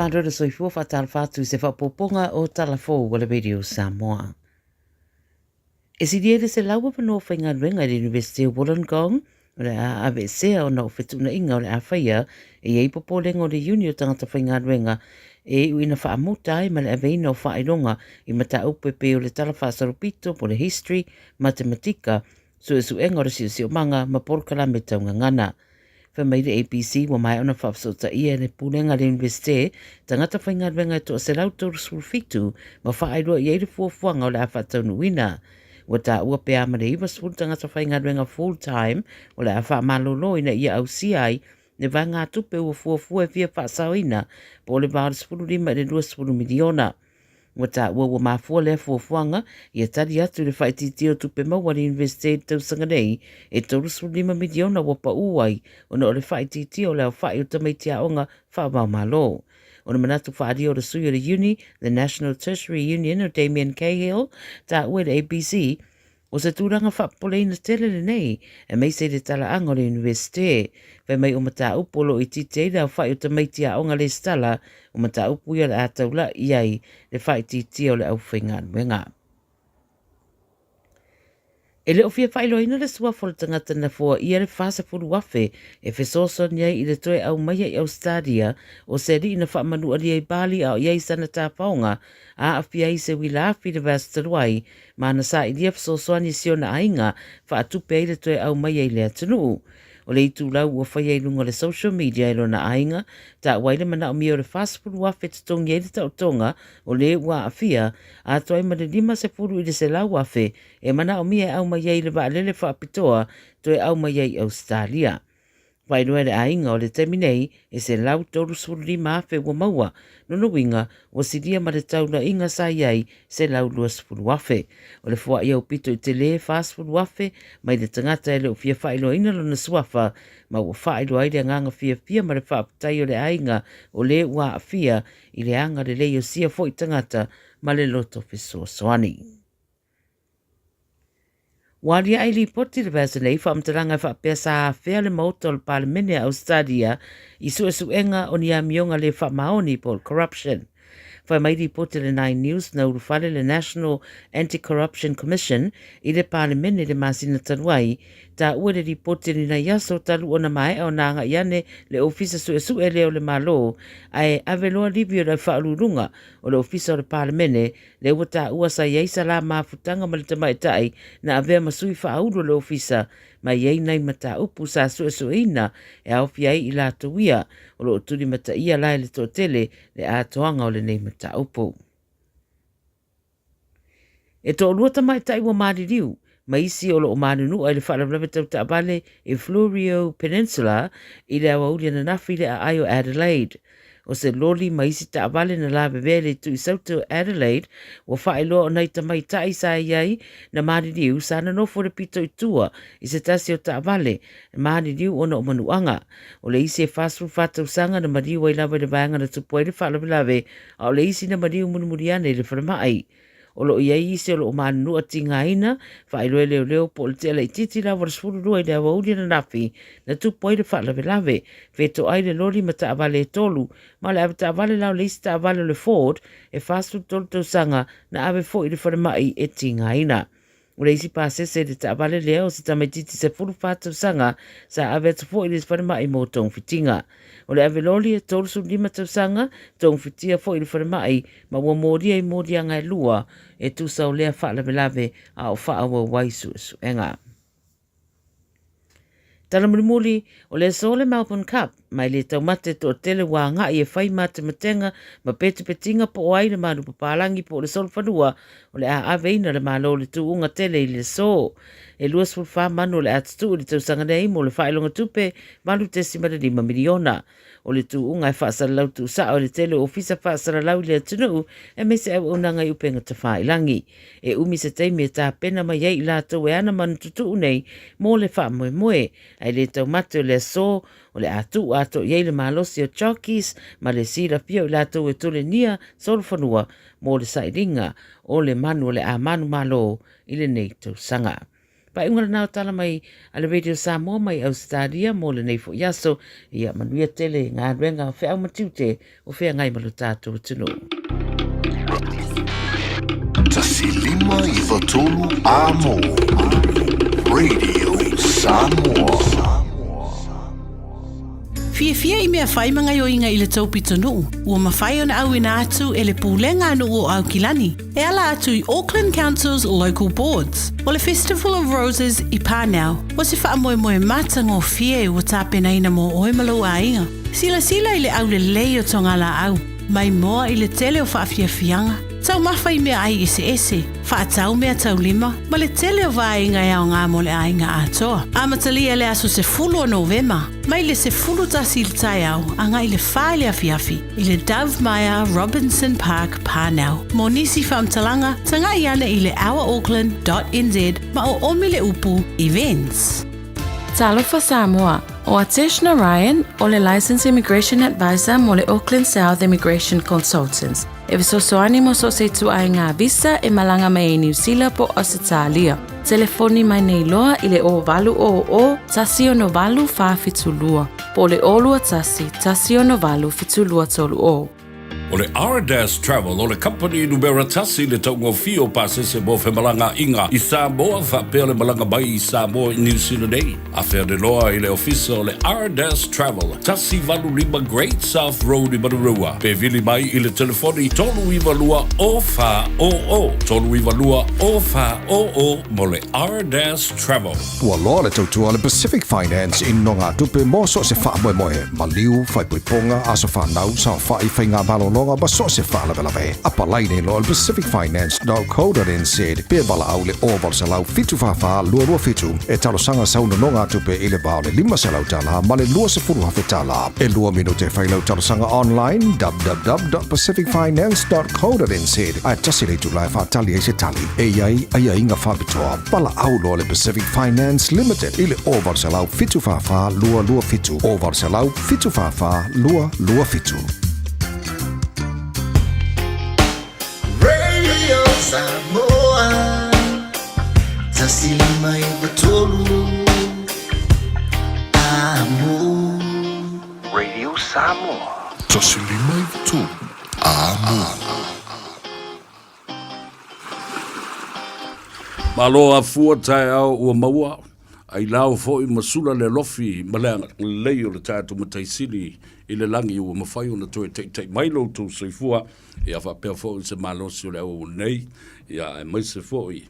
Malo le soifua faatalofa atu i se faaopoopoga o Tala Fou a le Radio Samoa. E silia i le 100 avanoa faigaluega i le Iunivesite o Wollongong o le a aveesea ona o fetuunaiga o le a faia e i ai popolega o le iuni o tagata faigaluega e iu ina faamuta ai ma le aveina o faailoga i mataupu e pei o le Tala Faasolopito po o le History, Matematika, Suesuega o le Siosiomaga ma Polokalame Tau Gagana. Fai mai le ABC ua maea ona faafesootaia e le Pulega a le Iunivesite tagata faigaluega e toa 137 ma faailoa i ai le fuafuaga o le a faataunuuina. Ua taua pe a ma le 90 tagata faigaluega full time o le a faamalolo ina ia ausia ai le vaegatupe ua fuafua e fia faasaoina po o le va o le 15 i le 20 miliona. Ua taua ua mafua lea fuafuaga ia tali atu i le faaitiitia o tupe maua a le Iunivesite i le tausaga nei e $35 miliona ua pau ai ona o le faaitiitia o le aofai o tamaiti aoga faava-o-Malo. O le manatu faaalia o le sui o le Uni, the National Tertiary Union o Damien Cahill, taua i le ABC, O se tulaga faapopoleina tele lenei, aemaise i le talaaga o le Iunivesite. Fai mai o mataupu o lo o itiiti ai le aofai o tamaiti aoga lesitala, o mataupu ia o le a taulai i ai le faaitiitia o le aufaigaluega. E le o fia faailoaina le suafa o le tagata na foaia le 40,000 e fesoasoani ai i le toe aumaia i Ausetalia o se alii na faamanualia i Bali a o i ai sana tafaoga aafia ai se uila afi i le vaiaso talu ai ma ana sailia fesoasoani i si ona aiga faatupe ai le toe aumaia i le atunuu. O le itulau ua faia i luga o le social media e lona aiga, taua ai le manaomia o le 40,000 totogi ai le taotoga o le ua aafia, atoa ai ma le 50 i le 100,000 e manaomia e aumai ai i le vaalele faapitoa toe aumai ai i Ausetalia. Faailoa e le aiga o le taimi nei e 135,000 ua maua, lona uiga ua silia ma le taulaiga sa i ai 120,000. O le foai aupito i tele 40,000 mai le tagata e le o fia faailoaina lona suafa ma ua faailoa ai le agaga fiafia ma le faafetai o le aiga o le ua aafia i le agalelei o sia foi tagata ma le loto fesoasoani. Ua aliae lipoti le vaiaso nei faamatalaga e faapea sa afea le Maota o le Palemene a Ausetalia i suesuega o ni amioga le faamaoni po o le corruption. Fai mai lipoti a le Nine News na ulufale le National Anti-Corruption Commission i le Palemene i le masina talu ai, taua i le lipoti ni nai aso talu ona maea ona agai ane le Ofisa Suesue lea o le Malo ae ave loa livi o le Faauluuluga o le Ofisa o le Palemene lea ua taua sa i ai sa la mafutaga ma le tamaitai na avea ma sui faaulu o le ofisa ma i ai nai mataupu sa suesueina e aofia ai i latou ia o lo o tulimataia la e le toatele le atoaga o lenei mataupu. E toalua tamaitai ua maliliu ma isi o lo o manunua i le faalavelave tau taavale i Fleurieu Peninsula i le aoauli ananafi i le aai o Adelaide. O se loli ma isi taavale na lavevea i le itu i Saute o Adelaide ua faailoa o nai tamaitai sa i ai na maliliu sa nonofo i le pito i tua i se tasi o taavale maliliu ona o manuaga. O le isi e 44 tausaga na maliu ai lava i le vaega na tupu ai le faalavelave a o le isi na maliu mulimuli ane i le falemai. O lo o i ai isi o lo o manunua tigaina, faailoa e leoleo po o le tea laitiiti lava o le 12 i le aoauli ananafi na tupu ai le faalavelave. Fetoai le loli ma taavale e tolu, ma o le avetaavale la o le isi taavale o le Ford e 43 tausaga na ave foi i le falemai e tigaina. O le isi pasese i le taavale lea o se tamaitiiti 14 tausaga sa ave atu foi i le falemai mo togafitiga. O le ave loli e 35 tausaga, togafitia foi i le falemai ma ua molia i moliaga e lua e tusa o lea faalavelave a o faaauau ai suesuega. Tala mulimuli, o le aso le Melbourne Cup, ma e le taumate toatele ua agai e fai matematega ma petipetiga po o ai le malu papalagi po o le solofanua o le a aveina le Malo i le tuuga tele i le aso. E 24 manu o le a tutuu i le tausaga nei mo le faailoga tupe 8.5 miliona. O le tuuga e faasalalau tuusao e le tele o ofisa faasalalau i le atunuu aemaise auaunaga i upega tafailagi. E umi se taimi e tapena mai ai i latou e ana manu tutuu nei mo le faamoemoe, ae le taumate o le aso o le a tuu atoa i ai le malosi o jockeys ma le silafia o i latou e tulenia solofanua mo le sailiga o le manu o le a manumalo i lenei tausaga. Faaiuga lena o tala mai a le Radio Samoa mai Ausetalia mo lenei foi aso. Ia manuia tele galuega o feau ma tiute o feagai ma lo tatou atunuu. 153 Amo Radio Samoa. Fiafia i mea fai ma gaioiga i le tou pitonuu, ua mafai ona auina atu e le Pulega a Nuu o Aukilani e ala atu i Auckland Council's Local Boards. O le Festival of Roses i Parnell, o se faamoemoe matagofie ua tapenaina mo oe ma lou aiga. Silasila i le aulelei o togalaau, maimoa i le tele o faafiafiaga, taumafa i meaai eseese, faatau meataulima, ma le tele o vaega e aoga mo le aiga atoa. Amatalia le aso 10 o Novema, mai le 11 i le taeao agai i le 4 i le afiafi, i le Dove Meyer Robinson Park, Parnell. Mo nisi faamatalaga, tagai ane i le ourauckland.nz ma oomi le upu Events. Talofa Samoa, ʻO Atesh Narayan, ʻo le Licensed Immigration Advisor mo le Auckland South Immigration Consultants, e fesoasoani mo so o se ituaiga visa e malaga mai ai Niu Sila po o Ausetalia. Telefoni mai nei loa i le 0800 168 472 po o le 021 168 7230. O le Ardas Travel o le kamupani numera tasi i le taugofie o pasese mo femalagaaiga i Samoa faapea le malaga mai i Samoa i Niu Sila nei. Afea le loa i le ofisa o le Ardas Travel, 185 Great South Road i Manurewa, pe vili mai i le telefoni 392 0400, 392 0400 mo le Ardas Travel. Ua loa le tautua a le Pacific Finance i nonogatupe mo so o se faamoemoe, maliu, faaipoipoga, aso fanau, saofai, faiga malologa ma so o se faalavelave. Apalai nei loa i le pacificfinance.co.nz pe valaau i le 0800 744 227 e talosaga sau nonogatupe i le va o le $500 ma le $20,000. E lua minute e fai lau talosaga online www.pacificfinance.co.nz ae tasi le itula e faatali ai se tali. E i ai aiaiga faapitoa. Valaau loa le Pacific Finance Limited i le 0800 744 227, 0800 744 227. Radio Samoa 153 Amo. Radio Samoa 153 Amo. Malo a fua taeao ua maua, ai lao foi ma sula le alofi ma le agalelei o le tatou Matai Sili i le lagi ua mafai ona toe taitai mai lo outou soifua, ia faapea foi se malosi o le auauna nei, ia aemaise foi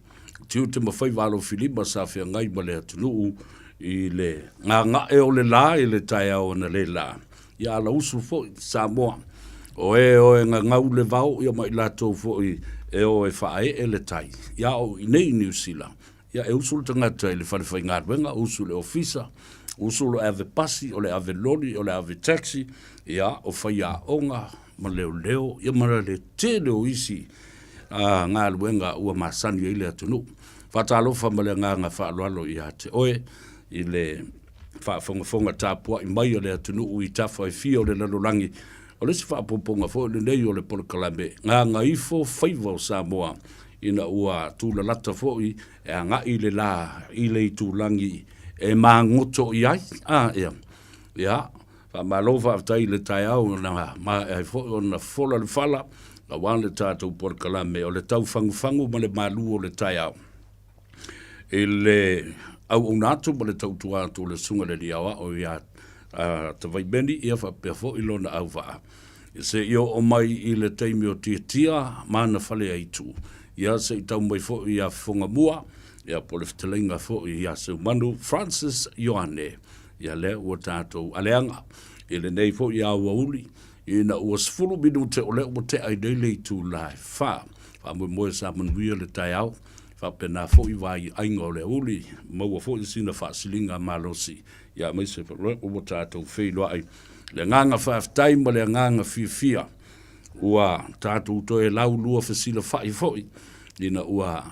tiute ma faiva alofilima sa feagai ma le atunuu i le gaga'e o le la i le taeao analeila. Ia alausu foi Samoa, o e o e gagau le vao ia ma i latou foi e o e faaee le tai. Ia o i nei i Niu Sila, ia e usu le tagata i le fale faigaluega, usu i le ofisa, usu le ave pasi, o le ave loli, o le ave taxi, ia o faiaoga ma leoleo, ia ma le tele o isi galuega ua masani ai le atunuu. Faatalofa ma le agaga faaaloalo ia te oe i le faafogafoga tapuai mai a le atunuu i tafa e fia o le lalolagi. O le isi faaopoopoga foi lenei o le polokalame Gagaifo Faiva o Samoa ina ua tulalata foi e agai le la i le itulagi e magoto i ai. A, ia, ia, faamalo faafetai i le taeao na maea ai foi ona fola le fala aua le tatou polokalame o le taufagufagu ma le malu o le taeao. I le auauna atu ma le tautua atu o le Susuga i le Alii Aoao ia Tavaimeni, ia faapea foi lona auvaa. Seia oo mai i le taimi o Tiatia ma ana faleaitu, ia se i tau mai foi ia Fofogamua, ia po o le fetalaiga foi ia Seumanu Francis Ioane. Ia lea ua tatou aleaga i lenei foi aoauli, ina ua 10 minute o lea ua tea ai nei le itula e 4. Faamoemoe sa manuia le taeao. Faapena foi vaiaiga o le auli, maua foi sina faasiliga malosi, ia aemaise foi ua tatou feiloai. Le agaga faafetai ma le agaga fiafia ua tatou toe laulua fesilafai foi ina ua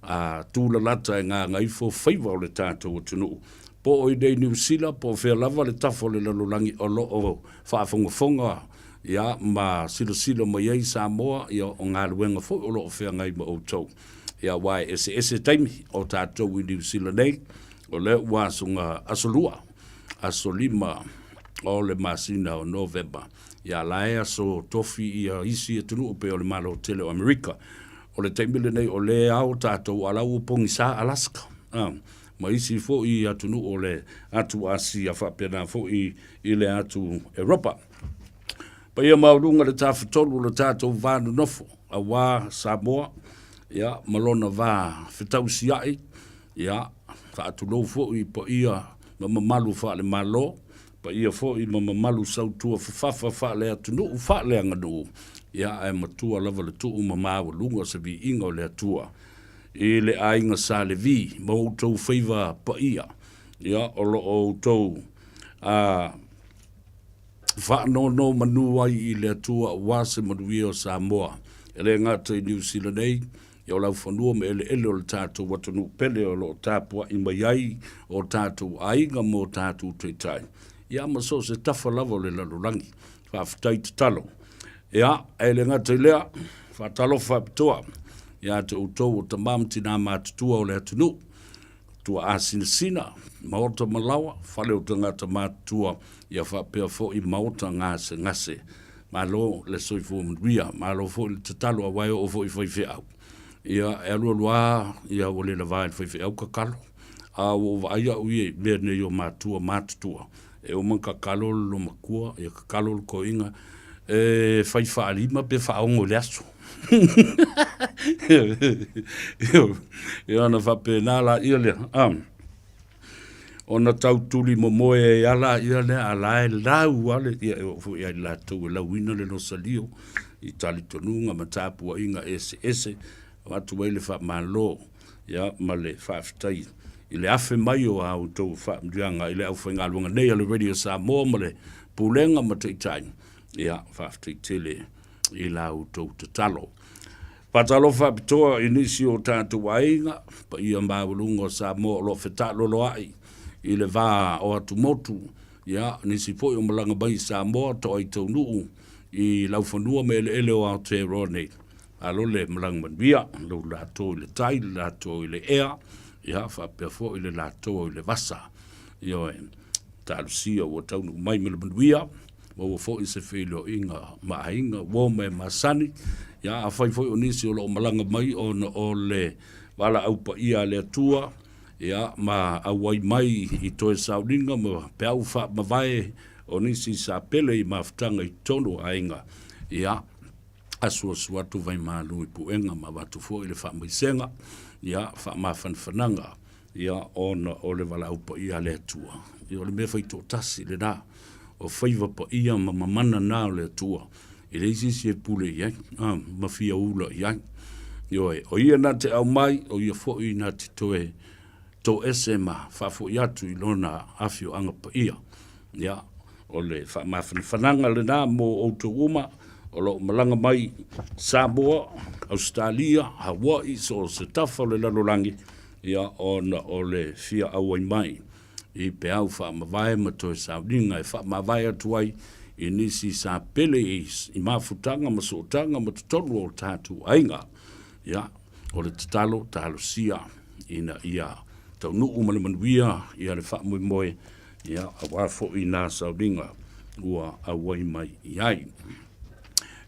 a tulalata e gagaifo faiva o le tatou atunuu. Po o i nei Niu Sila, po o fea lava le tafa o le lalolagi o lo o faafogafoga ia ma silasila mai ai Samoa, ia o galuega foi o lo o feagai ma outou. Ia aua e eseese taimi o tatou i Niu Sila nei, o lea ua asoga aso lua, aso lima o le masina o Novema. Ia la e aso tofi ia isi atunuu pei o le Malo tele o Amerika. O le taimi lenei o lea e ao tatou a la ua pogisa Alaska ma isi foi atunuu o le atu Asia faapena foi i le atu Eropa. Paia maualuga le Tafatolu o le tatou va nonofo aua Samoa ia ma lona va fetausiai ia faatulou foi i paia ma mamalu faale-Malo, paia foi ma mamalu sautua fafafa faale-atunuu faale-aganuu, ia ae matua lava le tuu ma maualuga se viiga o le Atua i le aiga Sa Levi ma outou faiva paia ia o lo o outou a faanonomanu ai i le Atua aua se manuia o Samoa, e le gata i Niu Sila nei, ia o laufanua ma eleele o le tatou atunuu pele o lo o tapuai mai ai o tatou aiga ma o tatou taitai, ia ma so o se tafa lava o le lalolagi. Faafetai tatalo. Ia, e le gata i lea, faatalofa faapitoa ia te outou o tama ma tinā matutua o le atunuu, Tuaasinasina, maota ma laoa, fale o tagata matutua, ia faapea foi maota gasegase. Malo le soifua manuia, malo foi le tatalo aua e oo foi i faifeau. Ia, e alualu lava, ia ua le lava e le faifeau kakalo. A ua ou vaai au ia i mea nei o matua matutua, e uma ona kakalo le loomatua, ia kakalo le toeaina, e fai faalima pe faaono i le aso. Ia ona faapena laia lea, ona tau tuli momoe ai lava laia lea, a o la e lau lava le, ia e oo foi ia i latou e lauina le losalio i talitonuga ma tapuaiga eseese, avatu ai le faamalo ia ma le faafetai i le afe mai o a outou faamanuiaga i le aufaigaluega nei a le Radio Samoa ma le Pulega ma Taitai, ia faafetai tele i la outou tatalo. Faatalofa faapitoa i nisi o tatou aiga, paia maualuga o Samoa o lo o fetaaloloai i le va o atumotu, ia nisi foi o malaga mai i Samoa, toai taunuu i laufanua ma eleele o Aotearoa nei. Malo le malaga manuia, lou latou i le tai, le latou i le ea, ia faapea foi le latou i le vasa. Ioe, talosia ua taunuu mai ma le manuia, maua foi se feiloaiga ma aiga, uo ma e masani. Ia afai foi o nisi o lo o malaga mai ona o le valaau paia a le Atua, ia ma auai mai i toe sauniga ma peau faamavae o nisi sa pele i mafutaga i totonu o aiga, ia, asuasu atu vaimalu i puega ma avatu foi le faamaisega, ia, faamafanafanaga, ia, ona o le valaau paia a le Atua. Ia, o le mea faitoatasi lena, o faiva paia ma mamana na o le Atua, e leai se isi e pule i ai, a, ma fia ula i ai. Ioe, o ia na te aumai, o ia foi na te toe toese ma faafoi atu i lona afioaga paia. Ia, o le faamafanafanaga lena mo outou uma o lo o malaga mai Samoa, Ausetalia, Hawaii, so o se tafa o le lalolagi, ia, ona o le fia auai mai i peau faamavae ma toe sauniga e faamavae atu ai i nisi sa pele i mafutaga ma sootaga ma totonu o tatou aiga. Ia, o le tatalo, talosia ina ia taunuu ma le manuia ia le faamoemoe ia, aua foi nā sauniga ua auai mai i ai.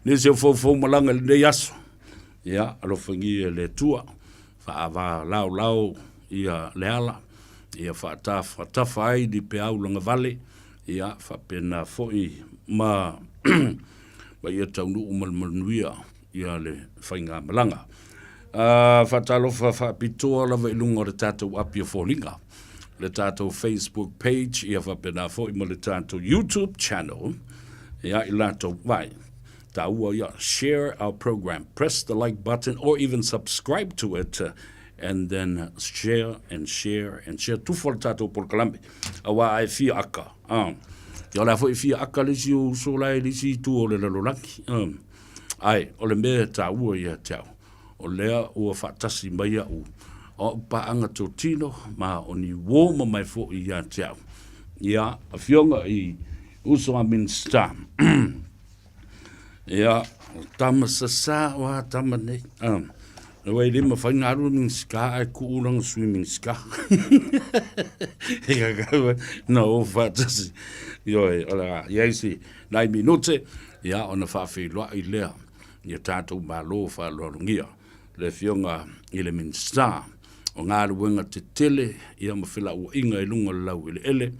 Nisi o foufou malaga i lenei aso, ia, alofagia e le Atua, faavalaolao ia le ala, ia faatafatafa ai ni peau lagavale, ia, faapena foi ma ma ia taunuu ma le manuia ia le faigamalaga. Faatalofa faapitoa lava i luga o le tatou api o foliga, le tatou Facebook page, ia faapena foi ma le tatou YouTube channel, ia i latou vai. Taua ia, share our program, press the like button or even subscribe to it and then share and share and share. Tufa le tatou polokalame, aua a e fia aka, ia o le a foi e fia aka le isi o uso la e le isi itu o le lalolagi. Ae, o le mea e taua ia te au, o lea ua faatasi mai au, o au paaga totino ma o ni uō mamae foi ia te au. Ia, afioga i uso a Minisita, ia, o tama sasā o a tama nei. Aua e le mafai ona alu le Minisita ae tuu lana Sui Minisita. E tatau ona o faatasi. Ioe, o le a i ai se nai minute, ia ona faafeiloai lea i a tatou Malo faaaloalogia le Afioga i le Minisita o Galuega Tetele ia ma Felauaiga i luga o le laueleele,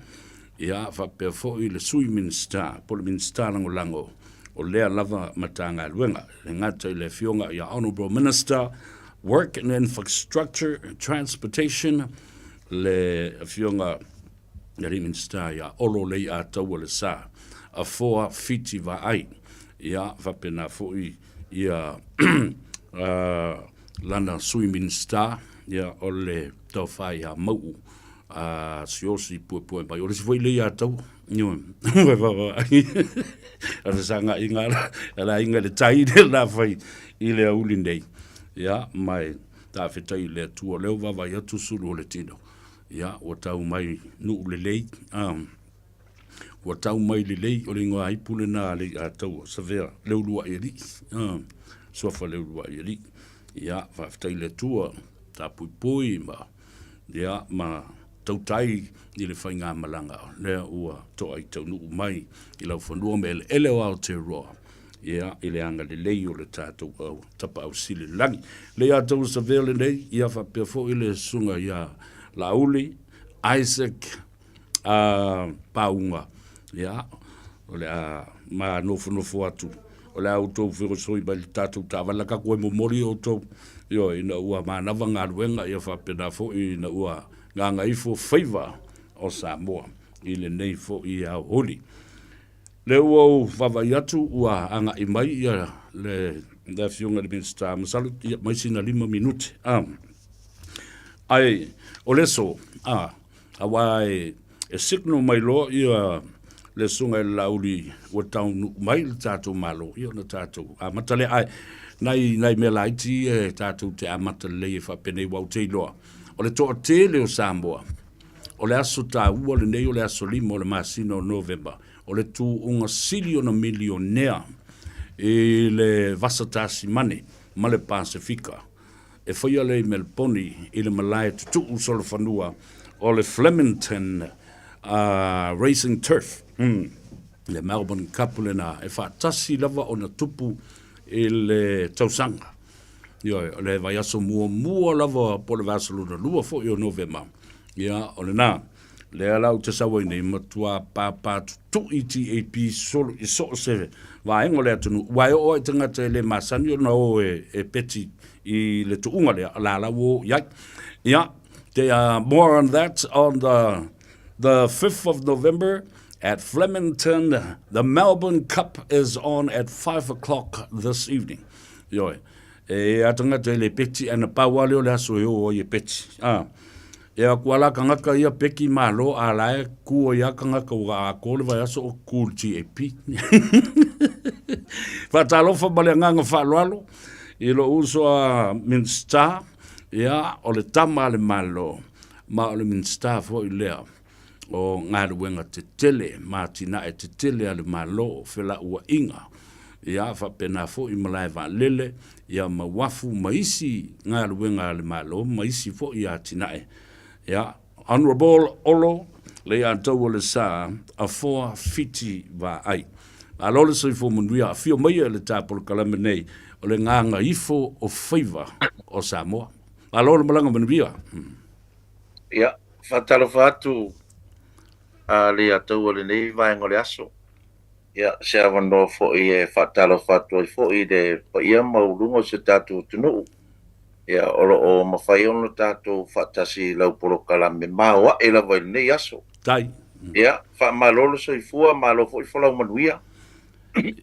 ia faapea foi le Sui Minisita po o le Minisita Lagolago o lea lava Matagaluega, e le gata i le Afioga ia Honourable Minister Work and Infrastructure and Transportation, le Afioga i le Minisita ia Olo Leiataua Lesa Afoa Fiti Vaai, ia faapena foi ia lana Sui Minisita ia o le Tofa ia Mauu a Siaosi Puepue mai. O le isi foi Leiataua, ioe, o le fesaga-aiga a le aiga i le tai le la fai i le aoauli nei. Ia, ma e faafetai i le Atua o lea ua vaavaai atu sulu o le tino, ia, ua tau mai nuu lelei, a, ua tau mai lelei, o le igoa ipu lena a Leiataua, Savea Leuluaialii, a, Suafa Leuluaialii. Ia, faafetai i le Atua, tapuipui ma Ia, ma tautai i le faigamalaga lea ua toa i taunuu mai i laufanua ma eleele o Aotearoa, ia, i le agalelei o le tatou au Tapaau Sili i le Lagi. Leiataua Savea lenei, ia faapea foi le susuga ia Laauli Isaac a Pauga, ia, o le a ma nofonofo atu, o le a outou feosoi mai le tatou taavale, la tatou e momoli outou, ioe, ina ua manava galuega, ia faapena foi ina ua gagaifo faiva o Samoa i lenei foi aoauli. Lea ua ou vaavaai atu ua agai mai ia le, le Afioga i le Minisita, masalo ia mai sina 5 minute. Ah. Ae o le aso, ah, aua e, e signal mai loa ia le susuga i le Laauli ua taunuu mai le tatou Malo, ia ona tatou amata lea. Ae nai, nai mea laiti ia e tatou te amata lelei e faapenei aua ou te iloa, o le toatele o Samoa, o le aso taua lenei o le aso 5 o le masina o Novema, o le tuuga sili ona milionea i le Vasa Tasimane ma le Pasefika. E faia lea i Melponi i le malae tutuu solofanua o le Flemington Racing Turf, le Melbourne Cup lena e faatasi lava ona tupu i le tausaga. Ioe, o le vaiaso muamua lava po o le vaiaso lona lua foi o Novema, ia o lena. Lea la ou te sau ai nei, matua pāpā tutui TAP solo i so o se vaega o le atunuu, aua e oo lava i tagata e le masani ona o e, e peti i le tuuga lea, o la la ua o i ai. Ia, there are more on that on the, the 5th of November at Flemington. The Melbourne Cup is on at 5 o'clock this evening. Ioe, e a tagata e le peti, ana pau lava lea o le aso e o ai e peti. Ah. E aku ala kangaka ia peki malo a la e ku ia kangaka ua a ko le vaiaso o ku le TAP. Faatalofa ma le agaga faaaloalo i lou uso a Minisita, ia, o le tama a le Malo, ma o le Minisita foi lea o galuega tetele ma atinae tetele a le Malo, felauaiga, ia, faapena foi malae vaalele, ia, ma uafu ma isi galuega a le Malo ma isi foi atinae. Ia, Honourable Olo Leiataua Lesa Afoa Fiti Vaai. Malo le soifua manuia, afio maia i le ta polokalame nei o le Gagaifo o Faiva o Samoa. Malo le malaga manuia. Ia, faatalofa atu a Leiataua i lenei vaega o le aso. Ia, se avanoa foi e faatalofa atu ai foi i le paia maualuga o si o tatou atunuu. Ia, o lo o mafai ona tatou faatasi i lau polokalame maoae lava i lenei aso. Tai. Ia, faamalo le soifua, malo foi folau manuia.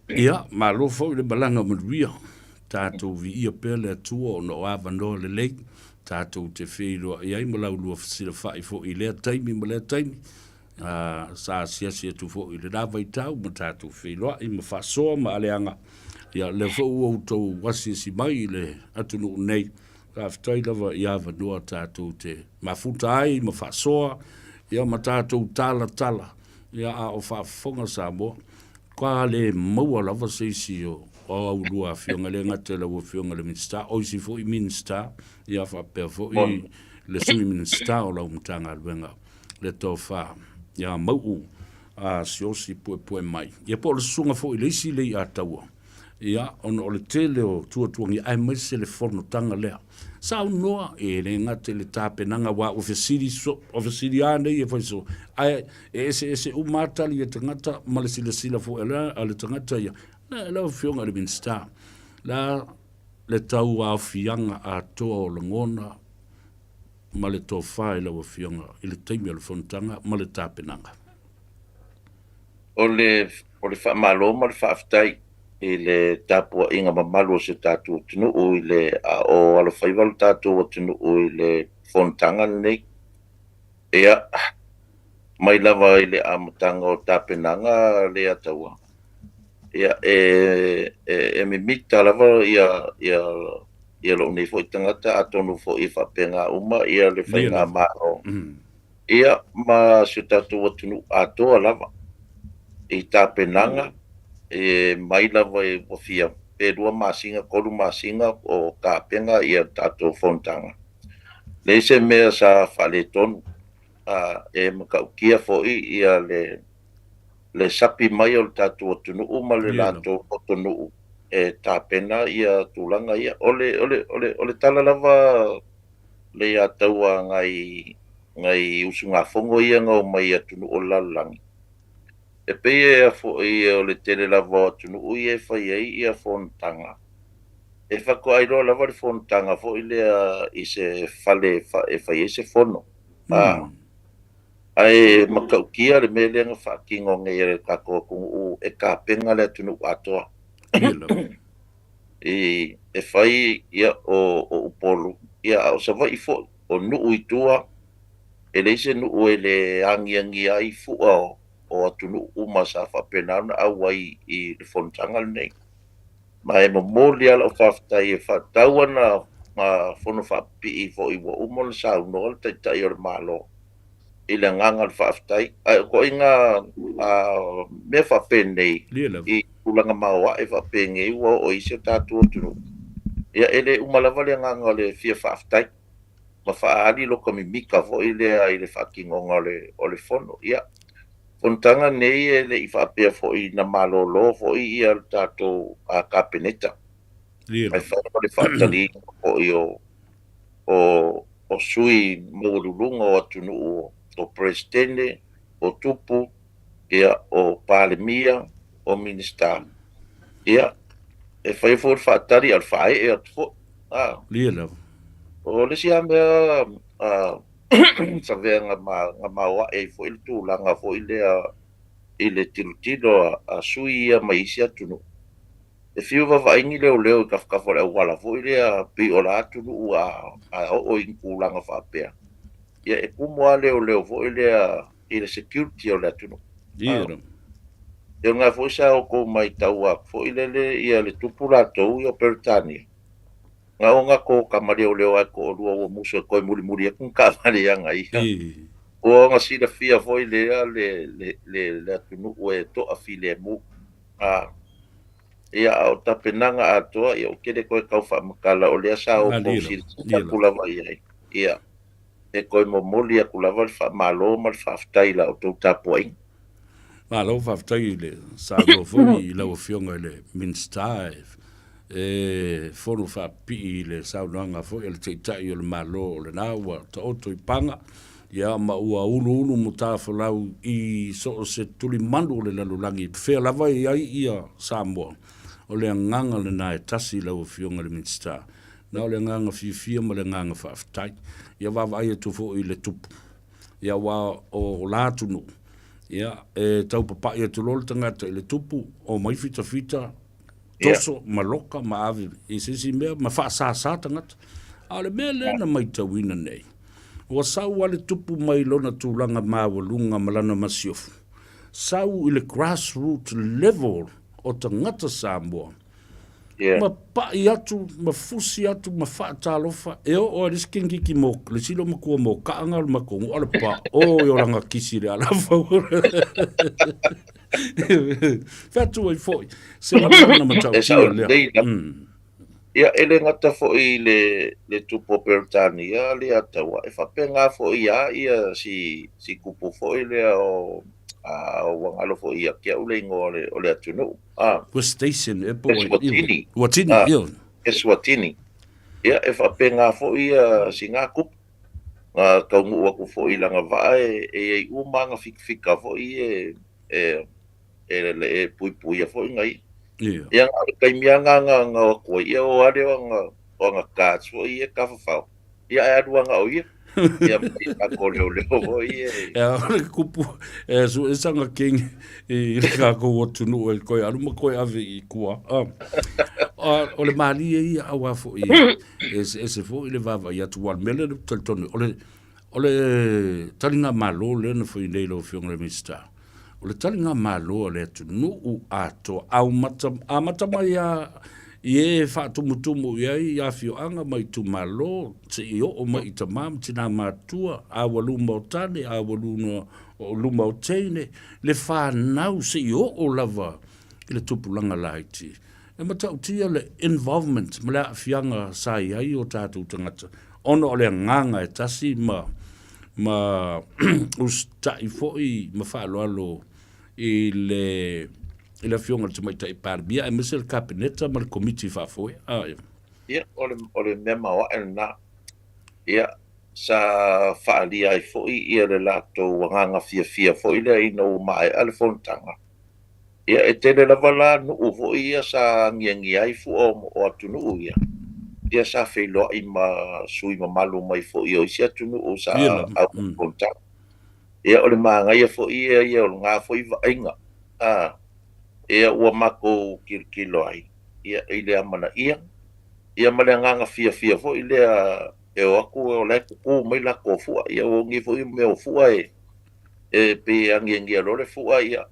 Ia, malo foi le malaga manuia. Tatou viia pea le Atua ona o avanoa lelei tatou te feiloai ai ma laulua fesilafai foi i lea taimi ma lea taimi. Ā, sa asiasi atu foi i lena vaitau ma tatou feiloai ma faasoa ma aleaga. Ia, lea foi ua outou asiasi mai i le atunuu nei, faafetai lava i avanoa tatou te mafuta ai ma faasoa, ia ma tatou talatala, ia a o faafofoga Samoa. Ka le maua lava se isi o. o a ulua afioga, e le gata i lau Afioga i le Minisita, o isi foi Minisita, ia faapea foi le Sui Minisita o lau Matagaluega, le Tofa ia Mau'u Siaosi Puepuemai. Ia po o le susuga foi i le isi Leiataua, ia, ona o le tele o tuatuagia aemaise le fonotaga lea. Saunoa, e le gata i le tapenaga aua ua fesili so, ua fesili lava nei e fai so, ae e eseese uma lava tali a tagata ma le silasila foi a le, a le tagata ia. Lau Afioga i le Minisita, la le tauaofiaga atoa o lagona ma le tofa i lau Afioga i le taimi o le fonotaga ma le tapenaga. O le, o le faamalo ma le faafetai i le tapuaiga mamalu o si o tatou atunuu i le, a o alofaiva lo tatou atunuu i le fonotaga lenei. Ia, mai lava i le amataga o tapenaga Leiataua, ia, e, e, e mimita lava ia, ia, ia lou nei foi tagata, atonu foi e faapena uma ia le faigamalo. Ia, ma si o tatou atunuu atoa lava i tapenaga, e mai lava i ua fia pe lua masina, tolu masina o tapena ia tatou fonotaga. Leai se mea sa faaletonu, a e matautia foi ia le le sapi mai o le tatou atunuu ma le latou atunuu e tapena ia tulaga ia. O le, o le, o le, o le tala lava Leiataua nai, nai usugafono ia na omai i atunuu o le lalolagi, e pei e foi o le tele lava o atunuu ia e fai ai ia fonotaga, e faatoa iloa lava le fonotaga foi lea i se fale e fai ai se fono. A, ae matautia le mea lea na faatino nei e le tatou atunuu e tapena le atunuu atoa. I, e fai ia o, o Upolu, ia a o Savaii foi, o nuu i tua, e leai se nuu e le agiagia ai fua o, o atunuu uma sa faapena ona auai i le fonotaga lenei. Ma e momoli lava lau faafetai e faatatau ana fono faapipii foi ua uma ona saunoa le Taitai o le Malo i le agaga o le faafetai. Ae o ituaiga mea faapenei i tulaga maoae faapenei ua oo i si o tatou atunuu, ia e le uma lava le agaga o le fia faafetai ma faaali lota mimita foi lea i le faatinoga o le fono. Ia, fonotaga nei e le i faapea foi na malolo foi ia le tatou Kapeneta. Ae fai ma le faataliina foi o o o sui maualuluga o atunuu o Peresetene, o Tupu, ia, o Palemia, o Minisita. Ia, e faia foi le faatali a o le faaee atu foi. A. Lia lava. O le isi lava mea a Savea na na maoae ai foi le tulaga foi lea i le tilotilo a sui ia mai isi atunuu. E fiu vaavaai ni leoleo i tafatafa o le auala foi lea pei o la atunuu a a oo i ni tulaga faapea, ia e tumu lava leoleo foi lea i le security o le atunuu. Ia. Ia o lena foi sa outou matau atu foi lele ia le tupu latou ia o Peretania, na o gatou tama leoleo lava e toalua ua musu e toe mulimuli atu ni taavale ia ia. Ua ona silafia foi lea le le le atunuu e toafilemu. A, ia, a o tapenaga atoa, ia, ou te le toe tau faamatala, o lea sa outou silasila atu lava i ai. Ia, e toe momoli atu lava le faamalo ma le faafetai i la outou tapuaiga. Malo faafetai i le saunoa foi i lau Afioga i le Minisita e fono faapipii i le saunoaga foi a le Taitai o le Malo o lena ua taoto i paga ia ma ua uluulu matafolau i so o se tulimanu o le lalolagi, fea lava e i ai ia Samoa, o le agaga lena e tasi lau Afioga i le Minisita. Na o le agaga fiafia ma le agaga faafetai. Ia vaavaai atu foi i le tupu, ia aua o la atunuu, ia e tau papai atu loa le tagata i le tupu, omai fitafita, toso ma loka ma ave i se isi mea ma faasāsā tagata. A o le mea lea na matauina nei, ua sau lava le tupu mai lona tulaga maualuga ma lana masiofo, sau i le grassroot level o tagata Samoa. Yeah. Ma paʻi atu, ma fusi atu, ma faatalofa, e oo ai le isi kengiki mo, le isi loomatua mo kaʻanga o le matou nuu, a le paʻo ia o lana kisi i le alafau. Fai atu ai foi, se lagona E matautia sao lea. lelei lava. Ia, e le gata foi i le, le tupu o Peretania le Ataua, e faapena foi lava ia si, si tupu foi lea o, a, ua galo foi ia te au le igoa o le, o le atunuu. A, Ua station e po ai. Eswatini. Ua tini, A, io. Eswatini. Ia, e faapena foi ia sina tupu. Na taunuu atu foi i lana vaa e, e i ai uma ana fikafika foi e, e, e, e puipuia foi na ia. Ia. Ia, na o le taimi lava na, na, na o atu ai, ia o ale o ana, o ana guards foi ia e tafafao. Ia, ae alu lava na o ia. Ia, ma i kako leoleo foi e. E o le kupu, e su e sanga king i le kākou atunuu e koe alu ma koe ave i kua. Ah. Ah, o le malie ia auā foi e se ese foi le vaavaai atu aua o le mea lea ou te talitonu o le o le taligamalo lea na fai nei lau Afioga i le Minisita, o le taligamalo a le atunuu atoa, aumata, amata mai lava i e faatumutumu i ai afioaga ma itumalo, seia oo mai i tama ma tina matua, a ua luma o tane, a ua luna o luma o teine, le fanau seia oo lava i le tupulaga laiti. E matautia le involvement ma le aafiaga sa i ai o tatou tagata ona o le agaga e tasi ma ma usitai foi ma faaaloalo i le i le Afioga i le Tamaitai Palemia aemaise le Kapeneta ma le Komiti Faafoe. Ah, ia. Ia, o le, o le mea maoae lena. Ia, sa faaalia ai foi ia le latou agaga fiafia foi lea ina ua maea le fonotaga. Ia, e tele lava la nuu foi ia sa agiagia ai fua o atunuu ia, ia sa feiloai ma sui mamalu mai foi o isi atunuu sa auai i fonotaga. Ia, o le manaia foi ia ia o lena foi vaaiga, a, ia ua matou tilotilo ai, ia, i le amanaia, ia ma le agaga fiafia foi lea e o atu o la e tutu mai latou fua. Ia, ua nei foi mea o fua e, e pei e agiagia loa le fua, ia,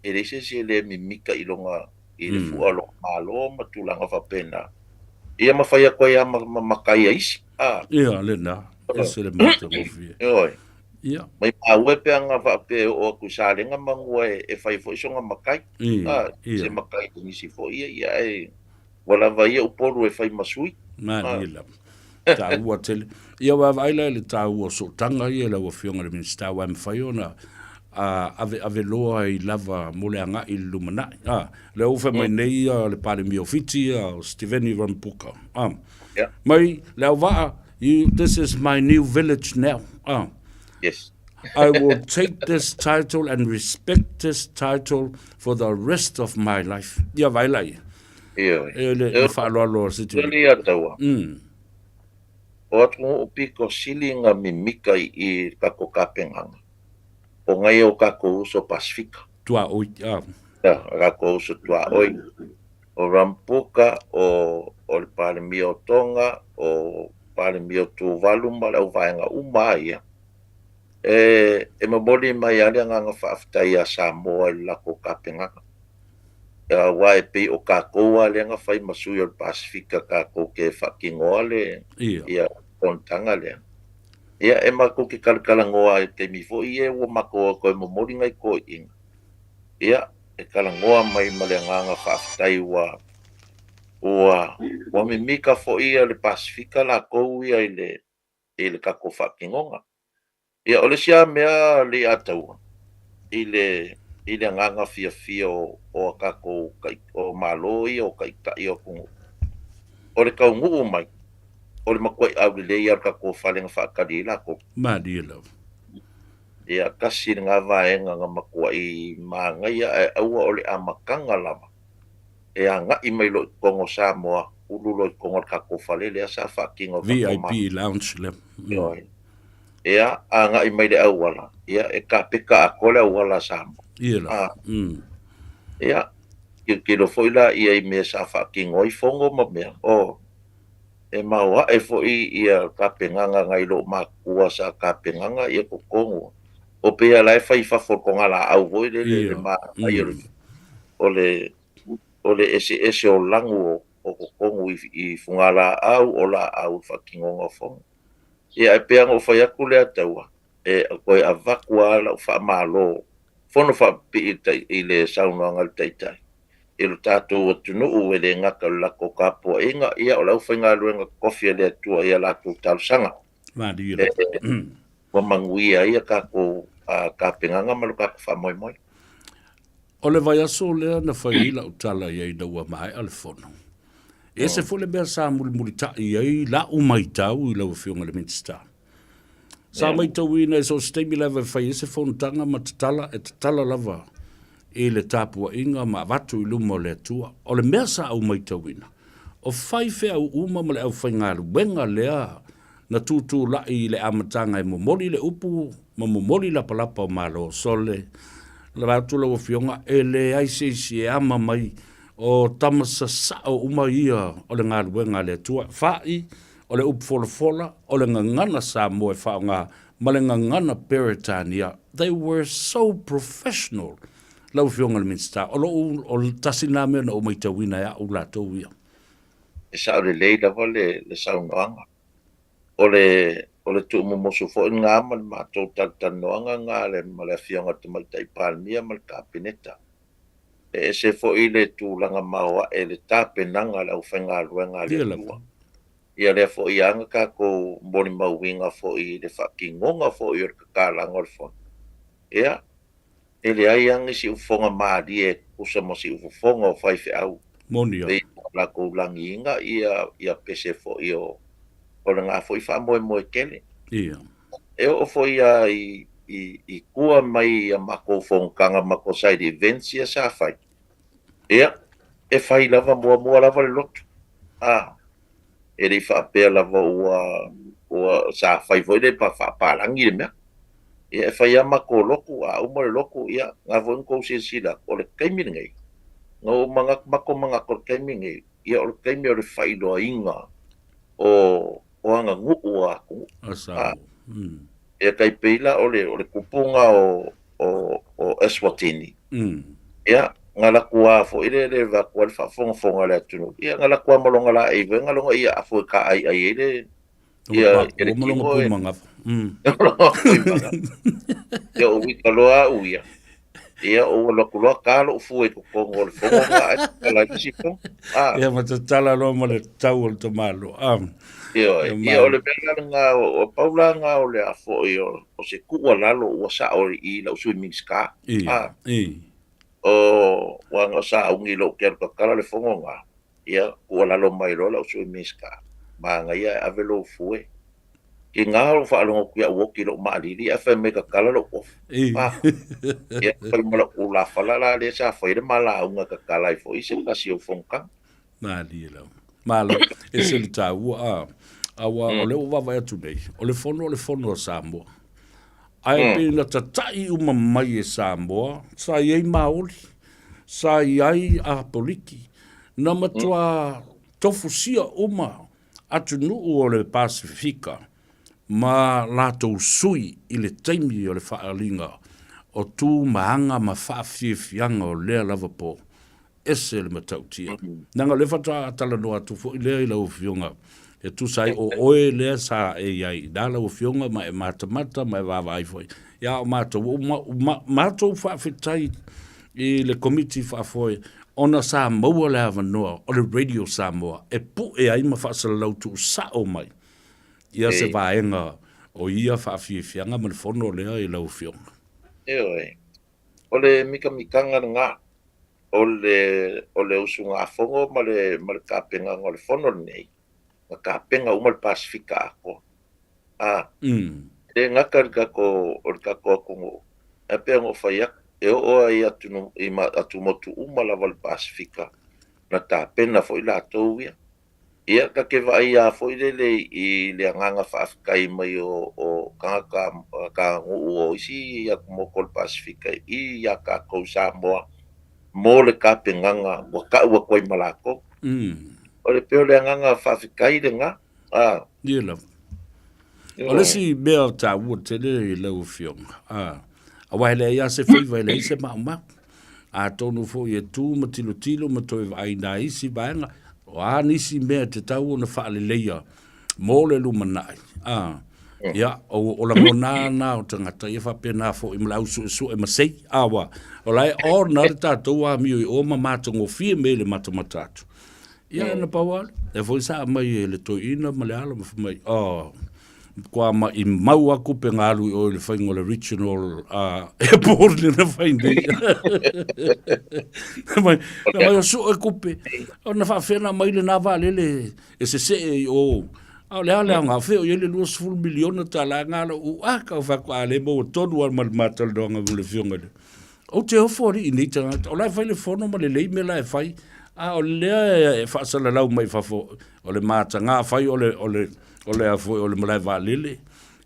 e leai se isi e le mimita i lona, i le fua o lona malo ma tulaga faapena. Ia ma fai atu ai lava ma, ma matai a isi. A. Ia, lena, ese le matagofie. Ioe. Ia. Mai maua pe ana faapea e oo atu i Salega manu e, e fai foi sona matai. Ia, A, ia. se matai i nisi foi ia, ia ae ua lava ia Upolu e fai ma sui. Malie lava. Taua tele. Ia vaavaai la i le taua o sootaga ia lau Afioga i le Minisita aua e mafai ona aveave loa ai lava mo le agai i le lumanai. A, lea ua fai mai nei ia le Palemia o Fiti ia o Sitiveni Rambuka. A, mai Leauvaa, you, this is my new village now. A, Yes. I will take this title and respect this title for the rest of my life. Ia vaai la ia. Ioe. E le, le faaaloalo a Sitiveni. Tele ia taua. O atunuu pito sili na mimika i i le tatou tapenaga, o nai o tatou uso Pasifika. Tuaoi, a. Ia, o tatou uso tuaoi. O Rambuka, o, o le Palemia o Tonga, o Palemia o Tuvalu ma le auvaega uma lava ia. E, e momoli mai lava le agaga faafetai ia Samoa i le latou tapenaga. Aua e pei o tatou lava lea na fai ma sui o le Pasefika tatou te faatinoa le ia fonotaga lea. Ia e matou te talatalanoa i taimi foi ia ua matou o toe momoli nai toeaiina. Ia e talanoa mai ma le agaga faafetai ua ua ua mimika foi ia le Pasefika latou ia i le i le tatou faatinoga. Ia, o le isi lava mea le ia taua, i le, i le agaga fiafia o, o a tatou o Malo ia o Taitai o atunuu, o le taunuu mai, o le matuai aulelei lava o le tatou fale na faatali ai latou. Malie lava. Ia, tasi lena vaega na matuai manaia ae aua o le amataga lava e agai mai loa i totonu o Samoa, ulu loa i totonu o le tatou fale lea sa faatino e le tatou Malo. VIP lounge lea. Ioe. Ia, agai mai le auala, ia, e kapeta atoa le auala a Samoa. Ia la. Ia, tilotilo foi la ia i mea sa faatino ai fono ma mea, oh, e maoae foi ia tapenaga nai lou matua sa tapenaga ia totonu. O pei lava la e fai i fafo o le togalaau foi lele le manaia o le, o le, o le eseese o lanu o. o totonu i, i fugalaau o laau i faatinoga o fono. Ia, ae pei lava ona ou fai atu lea taua, e toe avatu lava lau faamalo fono faapipii i le saunoaga a le Taitai i lo tatou atunuu, e le gata o le latou tapuaiga, ia o le aufaigaluega totofi a le Atua i a latou talosaga. Malie lava. Ua manuia ai a tatou tapenaga ma lo tatou faamoemoe. O le vaiaso lea na fai ai lau tala i ai ina ua maea le fono. E ese foi le mea sa mulimulitai ai lau maitau i lau Afioga i le Minisita. Sa maitauina i so o se taimi lava e fai ai se fonotaga ma tatala, e tatala lava i le tapuaiga ma avatu i luma o le Atua. O le mea sa ou maitauina, o faifeau uma ma le aufaigaluega lea na tutulai i le amataga e momoli le upu ma momoli lapalapa o Malo. Sole, lava atu lau Afioga, e leai se isi e ama mai o tama sasao uma ia o le galuega a le Atua. Fa'i, o le upu folafola, o le gagana Samoa e faaaoga ma le gagana Peretania. They were so professional. Lau Afioga i le Minisita, o lou, o le tasi lena mea na ou matauina e au latou ia. E sao lelei lava le, le saunoaga. O le, o le tuumomoso foi lena ma le matou talatalanoaga lena le, ma le Afioga i le Tamaitai Palemia ma le Kapeneta. E ese foi le tulaga maoae i le tapenaga a le aufaigaluega a le Atua. Ia lea foi a na tatou molimauina foi i le faatinoga foi o le tatalaga o le Fono. Ia, e leai lava ni siufofoga malie e tutusa ma siufofoga o faifeau. Moni lava. Pei ona latou lagiina ia ia pese foi o o lena foi faamoemoe tele. Ia. E oo foi lava i i i tua mai i a matou fonotaga matou side events ia sa fai, Ia, e fai lava muamua lava le lotu. A, e le i faapea lava ua, ua, sa fai foi le faapalagi le mea. Ia, e fai lava matou lotu, a uma le lotu, ia, na foi na tou silasila atu, o le taimi lenei, na ou manatu, matou manatu i le taimi lenei, ia o le taimi o le faailoaina o, o aganuu a atunuu. A Samoa. Mm. Ia tai pei la o le, o le kupuga o, o, o Eswatini. Mm. Ia, na laku a foi le le vaku le faafogafoga a le atunuu. Ia, na laku a ma longa la ei venga longa ia afu e ka ai ai le ia ia le kimo e. Mm. Ia o wika loa au ia. Ia o ua loku loa ka lou fue i totonu o le fono nga ai la isi fono. Ah. Ia ma tatala loa ma le tau o le tamalo. Ah. Ia, ia o le mea la nga o pau la nga o le a foi o, o se tuualalo ua sao i lau Sui Minisita. I, ah. I. O ua nga sa ungi lou ke alu tatala le fono nga. Ia, tuualalo mai loa lau Sui Minisita, manaia e ave lou fue. Ki ngā lou faalogo atu ia'u oti lou maalili ae fai mai tatala lou ofu. Ah, ia fai ma lou ulafala la lea sa fai le ma lauga tatala ai foi se tasi o fonotaga. Malie lava. Malo, e se le taua, a, aua o lea ua vaavaai atu nei, o le fono o le fono a Samoa. Ae pei na tata'i uma mai e Samoa, sa i ai Maoli, sa i ai Apoliki, na matua tofusia uma atunuu o le Pasefika ma latou sui i le taimi o le faaaliga o tu ma aga ma faafiafiaga o lea lava po ese le matautia. Leaga o lea faatoa talanoa atu foi lea i lau Afioga e tusa ai o oe lea sa e i ai i ina lau Afioga ma e matamata ma e vaavaai foi. Ia o matou, ua matou faafetai i le Komiti Faafoe ona sa maua le avanoa o le Radio Samoa e pue ai ma faasalalau tuusao mai ia se vaega o ia faafiafiaga ma le fono lea i lau Afioga. Ioe. O le mikamikaga lena o le, o le usugafono ma le, ma le tapenaga o le fono lenei, na tapena uma le Pasefika atoa. A, e le gata i le tatou, o le tatou atunuu, ae pei ona ou fai atu, e oo lava i atunuu, i atumotu uma lava o le Pasefika, na tapena foi latou ia. Ia, ta te vaai lava foi lele i le agaga faafetai mai o, o tagata taganuu o isi atumotu o le Pasefika i iā tatou i Samoa mo le tapenaga ua tau atu ai ma latou. O le pei o le agaga faafetai lena. A. Ia lava. O le isi mea taua tele i lau Afioga, a, aua e leai lava se faiva, e leai se maumau. Atonu foi e tu ma tilotilo ma toe vaai nai isi vaega, O a nisi mea e tatau ona faaleleia mo le lumanai, a, ia, o, o lagona na o tagata, ia faapena foi ma le au suesue ma sei, a wa, o la e ona le tatou amio i o ma matagofie mea i le matamata atu. Ia, na pau lava lea. Lea foi sa aumai e le toeaina ma le alo ma fai mai, oh, kua maimau lava kupe na alu i o i le faiga o le regional airport lea na fai nei. Fai mai, fai mai o sue kupe, ona faapefea ona aumai lena vaalele e sesee i o. A o le a le aoga, o fea o i ai le $20 miliona tala na lou a kau fai atu, a le maua tonu lava ma le ma talanoaga ma le afioga i le Ou te ofo alii i nei tagata, o la e fai le fono ma lelei mea la e fai, a o lea e faasalalau mai fafo, o le mataga fai o le, o le, o le a foi, o le malae vaalele,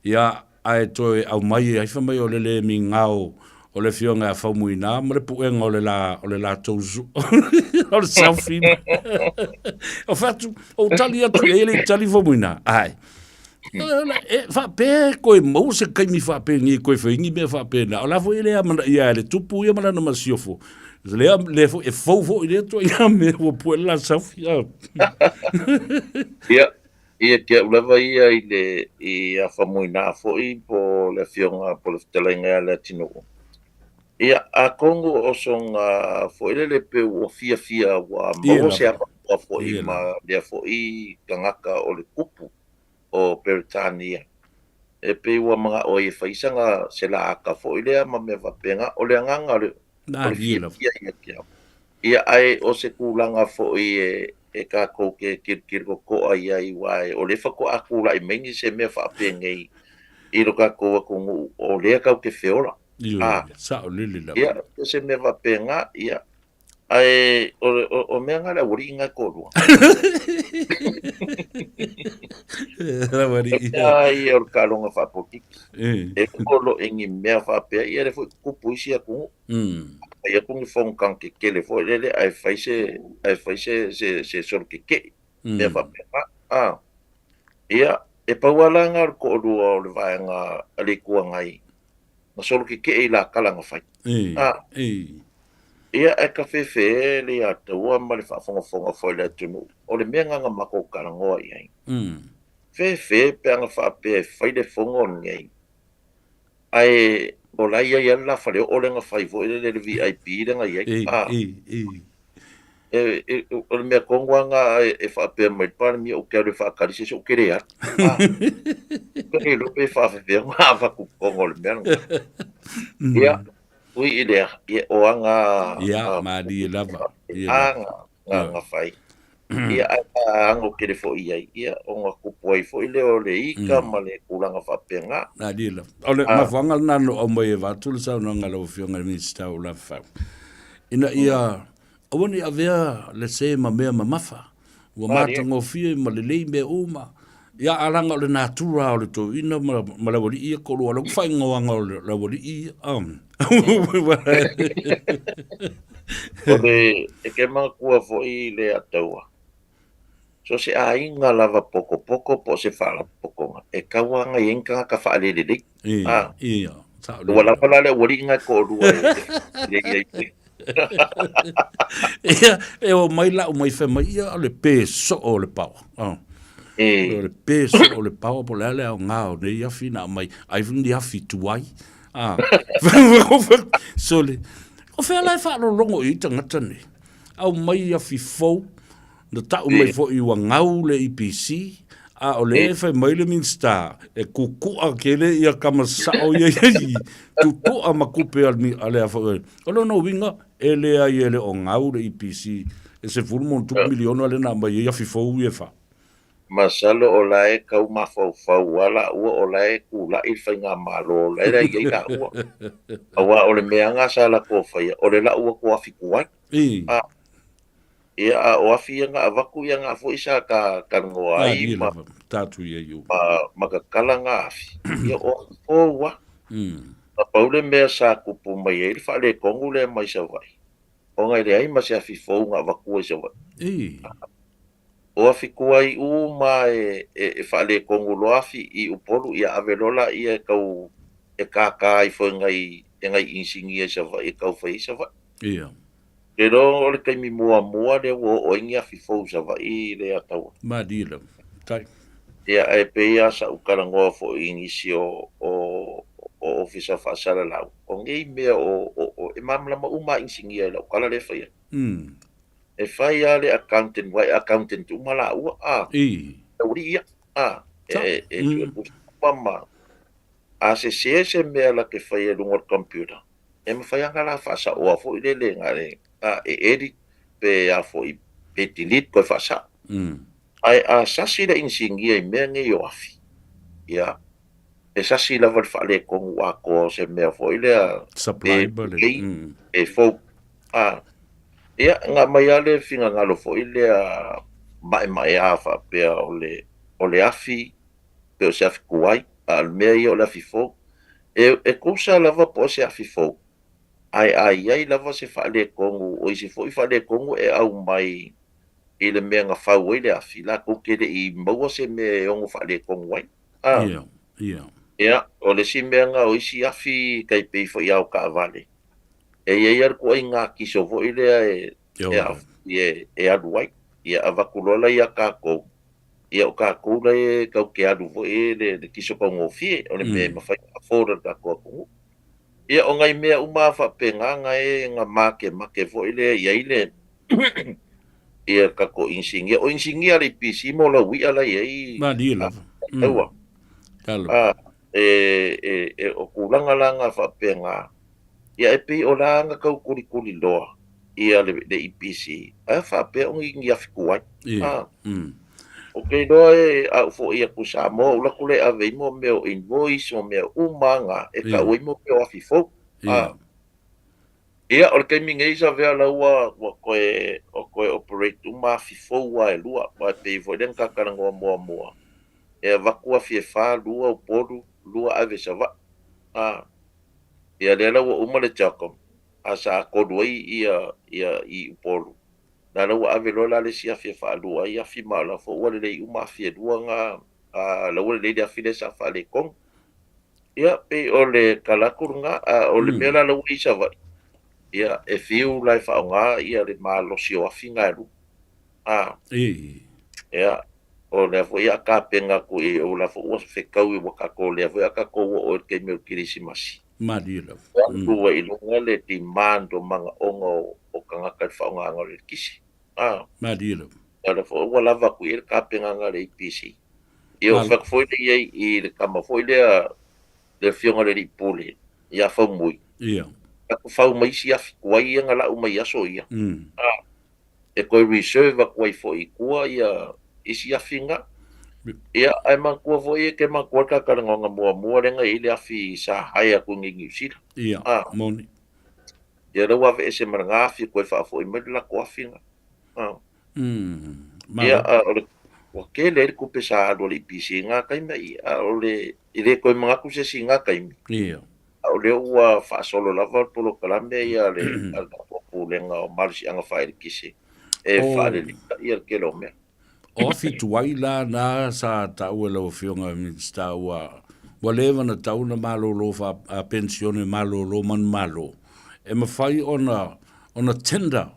ia, ae toe aumai ai fai mai o le le migao o le afioga ia Faumuina ma le puega o le la, o le latou o le selfie. O fai atu, ou tali atu i ai, e le i tali Faumuina, ae. E faapea e koe maua se taimi faapenei e koe fai ai ni mea faapena. O la foi e le amanaia e le tupu ia ma lana masiofo. Lea, lea foi, e fou foi lea ituaiga mea ua pue le la selfie. Ia, ia te au lava ia i le i a Faumuina foi po o le afioga po o le fetalaiga ia Leatinuu. Ia, atonu o sona foi lele pe ua fiafia ua maua se avanoa foi ma lea foi tagata o le tupu o Peretania. E pei ua manao ai e fai sana se laata foi lea ma mea faapena. O le agaga o le, o le fiafia ia te au. Ia, ae o se tulaga foi e, e tatou te tilotilo totoa i ai, aua o lea faatoa tulai mai ni se mea faapenei i lo tatou atunuu, o lea tatou te feola. Ioe, saolele lava. Ia, o se mea faapena, ia. Ae o, o, o mea nga le aualii nga e toalua. Aualii. Mea ia o le taaloga faapolokiki. E oo loa i ni mea faapea, ia lea foi tutupu isi atunuu. Fai atu ni fonotaga tetele foi lele ae fai se, ae fai se, se, se solo tetee. Mea faapena. A. Ia, e pau lava la na o le toalua o le vaega a le Itu Agai na solo tetee i la tala na fai. A. Ia, ae tafefe le ia taua ma le faafogafoga foi a le atunuu, o le mea lena na matou talanoa i ai. Fefe pe ana faapea e fai le fono lenei, ae o la e i ai lava le la faleoo lea na fai foi lele, le VIP lea na i ai. A. O le mea tonu lava lena e faapea mai le Palemia, ou te alu e faatali se isi, ou te le alu. A. Ou te le iloa pe faafefea ona avatu i totonu o le mea lena. Ia, ui i lea, ia, o aga Ia, malie lava. Aga na fai. Ia, ae ago tele foi i ai, ia, ona tupu ai foi lea o le ika ma le tulaga faapena. Malie lava. O le mafuaaga lena na ou aumai e avatu le saunoaga a lau Afioga i le Minisita o Ulaafefau, ina ia Aua ne i avea le se ma mea mamafa, ua matagofie ma lelei mea uma. Ia, a leaga o le natura o le toeaina ma, ma le aualii ia, ko lua lau faaigoaga o le aualii ia. O le, e te manatua foi le Ataua, so o se aiga lava potopoto po o se faalapotopotoga, e tatau lava ona i ai ni tagata faalelelei. Ia, ia, sao lelei. Ua lava la le aualii na e toalua e lelei ai pea. Ia, e o mai lau mai fai mai, ia o le pe soo o le paoa. Oh. O le pe soo o le paoa, po o le a le aoga o nei afi na aumai, ai foi ni afi tuai. Ah. Sole. O fea la e faalologo i ai tagata nei? Aumai afi fou, Na tau mai foi ua gau le EPC, a o lea e fai mai le Minisita e kukua kele ia kama sao ia ia i tutua ma kupe a le foi. O lona uiga, e leai e le o gau le EPC e $10+ miliona lea na aumai ai afi fou ia e fa. Masalo o la e tau mafaufau a laua o la e tulai le faigamalo o la e la i ai laua. Aua o le mea lena sa latou faia, o le lau atu afi tuai. A. Ia, a o afi ia na avatu ia na foi sa ta talanoa ai ma, tatu ia iu. ma, ma tatala na afi. Ia, o afi fou a. Na pau le mea sa tupu mai ai le faaletonu lea mai Savaii, ona e leai ma se afi fou na avatua i Savaii. O afi tuai uma e, e, e faaletonu loa afi i Upolu, ia ave loa laia e tau e kākā ifo e nai, e nai inisinia i Savaii e tau fai ai Savaii. Ia. Te iloa o le taimi muamua lea ua oo ai ni afi fou i Savaii i lea taua. Malie lava. Tai. Ia, ae pei lava sa ou talanoa foi i nisi o, o, o ofisa faasalalau, o nei mea o, o, o, e malamalama uma lava inisinia i lau tala lea e fai atu. E fai lava le accountant, aua e accountant uma laua, a. I. Taulii ia, a. E, e, e tusa uma ma, a sese se mea la te faia i luga o le computer, e mafai lava ona la faasaoa foi lele na le a e edit pe a foi pe delete toe faasao. Ae a sasi le inisinia i mea nei o afi, ia, e sasi lava le faaletonu atoa o se mea foi lea Supply pe ma le lelei pe fou. A, ia, na aumai lava le finagalo foi lea maemaea faapea o le o le afi pe o se afi tuai, a o le mea ia o le afi fou. E, e tusa lava po o se afi fou, ae a i ai lava se faaletonu, o isi foi faaletonu e aumai i le mea na fau ai le afi, latou te le i maua se mea e ono faaletonu ai. A. Ia, ia. Ia, o le isi mea na o isi afi tai pei foi a o taavale, e i ai lava le ituaiga kiso foi lea e, e, e, e alu ai. Ia avatu loa la ia tatou, Ia o tatou la e tau te alu foi le, le kiso taugofie, o le mea e mafai ona afford e le tatou atunuu. Ia o nai mea uma lava faapena na e na makemake foi lea i ai le ia tatou inisinia. O inisinia a le EPC mo laui'a la e i ai Malie lava. Taua. Talo. A, e, e, e, o tulaga la na faapena, Ia e pei o la na tau kulikuli loa ia le, le EPC, ae faapea o ni, ni afi tuai. Ia. A, ou te iloa e a ou foi atu i Samoa, ou alu atu lea e ave ai mo mea o invoice ma mea uma na e tau ai mo mea o afi fou. Ia. A, ia, o le taimi nei Savea la ua, ua toe, ua toe operate uma afi fou lava e lua, aua e pei foi lea na ta talanoa muamua, e avatu afi e fa, lua Upolu, lua ave i Savaii. A, Ia lea la ua uma le Telcom, a sa tolu ai ia ia i Upolu. La la ua ave loa la le isi afi e faalua ai afi ma o la foi ua lelei uma afi e lua na a la ua lelei le afi lea sa faaletonu. Ia pei o le tala atu lena, a o le mea la la ua i Savaii, ia e fiu la e faaaoga ia le malosi o afi na e lua. A. I. Ia, o lea foi a tapena atu i o la foi ua fetaui ua tatou lea foi a tatou oo i le taimi o le Kerisimasi. Malie lava. Ua alu ai i luga le demand o manaoga o tagata i le faaaogaina o le eletise. A. Malie lava. O lea foi ua lava atu i ai le tapenaga a le EPC. Ia o fai atu foi lea i ai i le tama foi lea le afioga i le alii pule ia Faumui. Ia. Tatou fau mai isi afi tuai ia na lau mai i aso ia. A. E toe reserve atu ai foi i tua ia isi afi na. Ia, ae manatua foi e te manatua le ta talanoaga muamua lea na i ai le afi sa hire atu i nei Niu Sila. Ia, Ah. moni. Ia lea ua aveese ma lena afi e toe faafoi mai le latou afi na. Ah. Ia, Malo. a o le, ua tele ai le tupe sa alu a le EPC i na taimi, a o le, e le toe manatu se isi i na taimi. Ia. A o lea ua faasolo lava le polokalame ia a le a le tatou Pulega o Malosiaga Faaeletise e faaleleia ia le tele o mea. O afi tuai la na sa taua e lau Afioga i le Minisita ua ua leva ona tatau ona malolo faa penisione malolo manumalo e mafai ona ona tender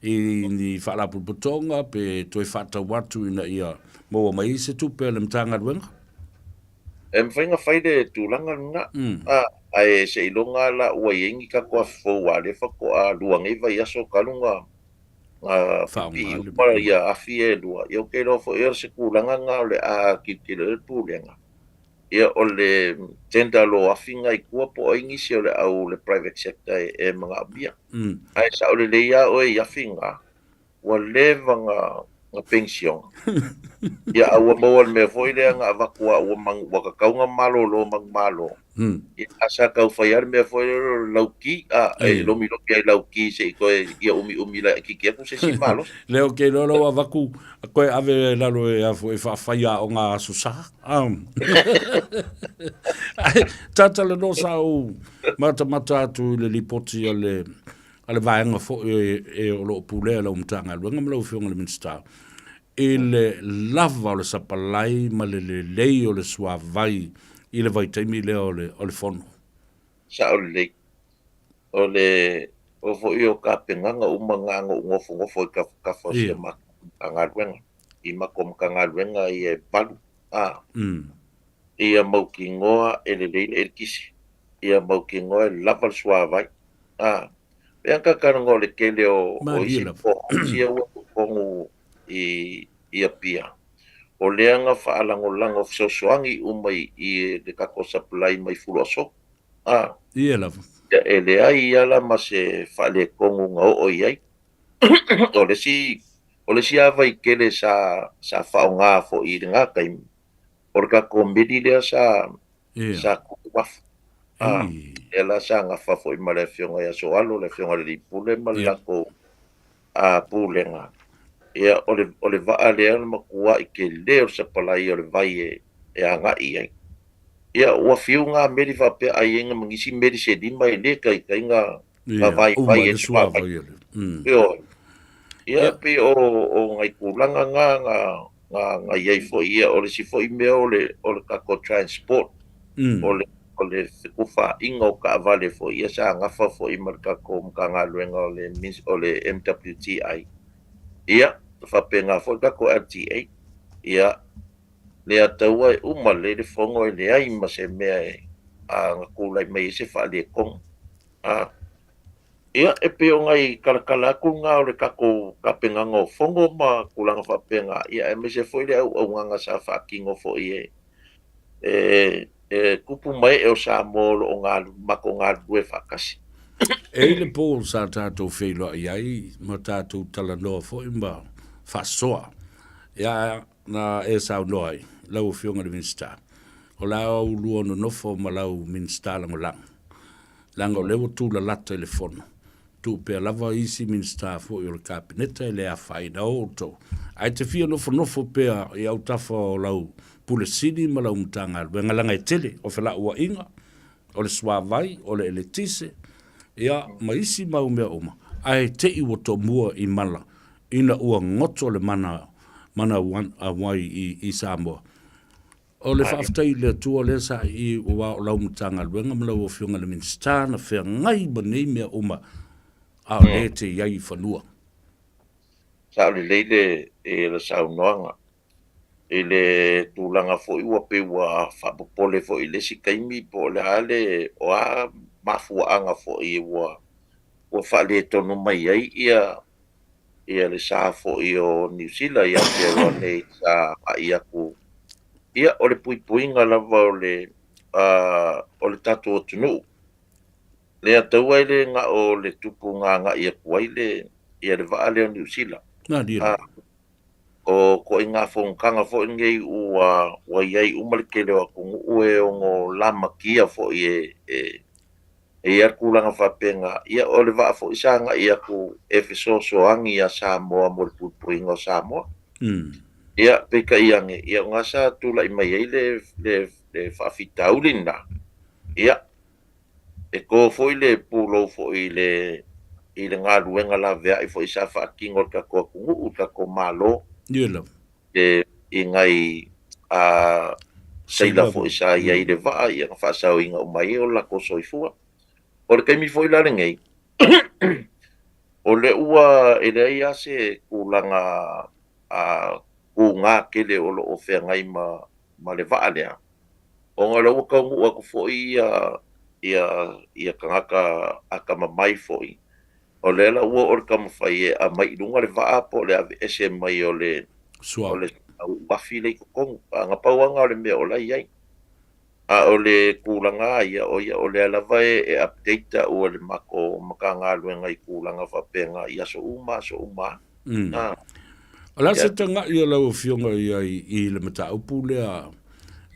i ni faalapotopotoga pe toe faatau atu ina ia maua mai ai se tupe a le Matagaluega? E mafai ona fai le tulaga lena, ae seiloga la ua i ai ni tatou afi fou a lea faatoa lua nei vaiaso talu na pipii uma ia afi ia e lua. Ia ou te iloa foi o se tulaga lena o le a tilotilo i ai le Pulega, ia o le tender loa afi na i tua po o ai nisi o le au le private sector e manaomia. Ae sao lelei lava oe i afi na, ua leva na na penisiona. Ia a ua maua le mea foi lea na avatu a ua manu ua tatau ona malolo manumalo. Ia a sa tau fai lava le mea foi lea o le lauki, a e lomilomi ai lauki se i toe ia umiumi laitiiti atu se isi malosi. Lea ou te iloa la ua avatu koe ave i lalo e a foi e faafaiaoga Aso Sa. Ae tatalanoa sa ou matamata atu i le lipoti a le a le vaega foi e o lo o pulea e lau Matagaluega ma lau Afioga i le Minisita, i le lava o le sapalai ma le lelei o le suavai i le vaitaimi lea o le, o le fono. Sao lelei. O le, O foi o tapenaga uma na na ou nofonofo i tafatafa o si a matou Matagaluega, i matou Matagaluega ia e valu, a, ia mautinoa e lelei le eletise, ia mautinoa e lava le suavai, a. Pei lava ona talatalanoa o le tele o o isi boreholes ia ua i totonu i i Apia, o lea na faalagolago fesoasoani uma i i le tatou supply mai Fuluasou, a. Ia lava. Ia, e leai lava la ma se faaletonu na oo i ai. O le isi, o le isi lava vai tele sa, sa faaaoga foi i lena taimi, o le tatou meli lea sa, sa tu i uafu. A, lea la sa gafa foi ma le Afioga ia Soalo, le Afioga i le Alii Pule ma le latou Pulega. Ia, o le, o le vaa lea na matuai tele o le sapalai o le vai e, e agai i ai. Ia, ua fiu ngā meli faapea ai i ai ma nisi meli se lima e le taitai na, na vaivai e le suavai. Ioe. Ia, pei o, o ngai tulaga na, na, na, na i ai foi. Ia, o le isi foi mea o le, o le tatou transport, o le, o le fetufaaiga o taavale foi, ia sa gafa foi ma le tatou Matagaluega o le, o le MWTI. Ia, faapena foi le tatou LTA. Ia, lea taua e uma lelei le fono e leai ma se mea e a na tulai mai ai se faaletonu. A, ia, e pei o nai talatala atu na o le tatou tapenaga o fono ma tulaga faapena, ia aemaise foi le auaunaga sa faatino foi e, e, e tupu ma ee o Samoa o lo o galu, matou galulue faatasi. E i le po sa tatou feiloai ai ma tatou talanoa foi ma faasoa. Ia, na e saunoa ai, lau Afioga i le Minisita, o la oulua nonofo ma lau Minisita Lagolago, leaga o lea ua tulalata i le Fono, tuu pea lava isi Minisita foi o le Kapeneta e le afaina o outou, ae te fia nofonofo pea i autafa o lau Pule Sili ma lau Matagaluega, leaga e tele o felauaiga, o le suavai, o le eletise, ia, ma isi mau mea uma, ae te i ua tomua i mala ina ua goto le mana, mana wai i, i Samoa. O le faafetai i le Atua lea sa i aua o lau Matagaluega ma lau Afioga i le Minisita na feagai ma nei mea uma, a o lea e te i ai i fanua. Sao lelei le, le saunoaga i le tulaga foi ua pei ua faapopole foi i le isi taimi po o le a le, o a mafuaaga foi ua, ua faaletonu mai ai ia, ia le sa foi o Niu Sila i Aotearoa nei sa agai atu. Ia, o le puipuiga lava o le, o le tatou atunuu. Lea taua e le na o le tupu na agai atu ai le, ia le vaa lea o Niu Sila. Malie. O ituaiga fonotaga foi lenei ua, ua i ai uma le tele o atunuu e ono lamatia foi e, e, e i ai le tulaga faapena. Ia, o le vaa foi sa agai atu e fesoasoani iā Samoa mo le puipuiga o Samoa. Ia, peitai ane, ia o na sa tulai mai ai le, le, le faafitauli lena. Ia, E to foi le pulou foi i le i le galuega laveai foi sa faatino e le tatou atunuu, le tatou Malo. Ia lava. E i nai a seila foi sa i ai i le vaa, ia na faasaoina uma ai o latou soifua. O le taimi foi la lenei, o lea ua e leai lava se tulaga a tuga tele o lo o feagai ma ma le vaa lea, ona o lea ua taunuu atu foi ia, ia, ia tagata atamamai foi, o lea la ua oo le taumafai e aumai i luga le vaa po o le aveese mai o le, o le uafi lea i totonu. A na pau lava lena o le mea o la e i ai. A o le tulaga lava ia, o ia, o lea lava e, e update au e le matou Matagaluega i tulaga faapena i aso uma aso uma. Mm. O le a se tagai a lau Afioga i ai i le mataupu lea,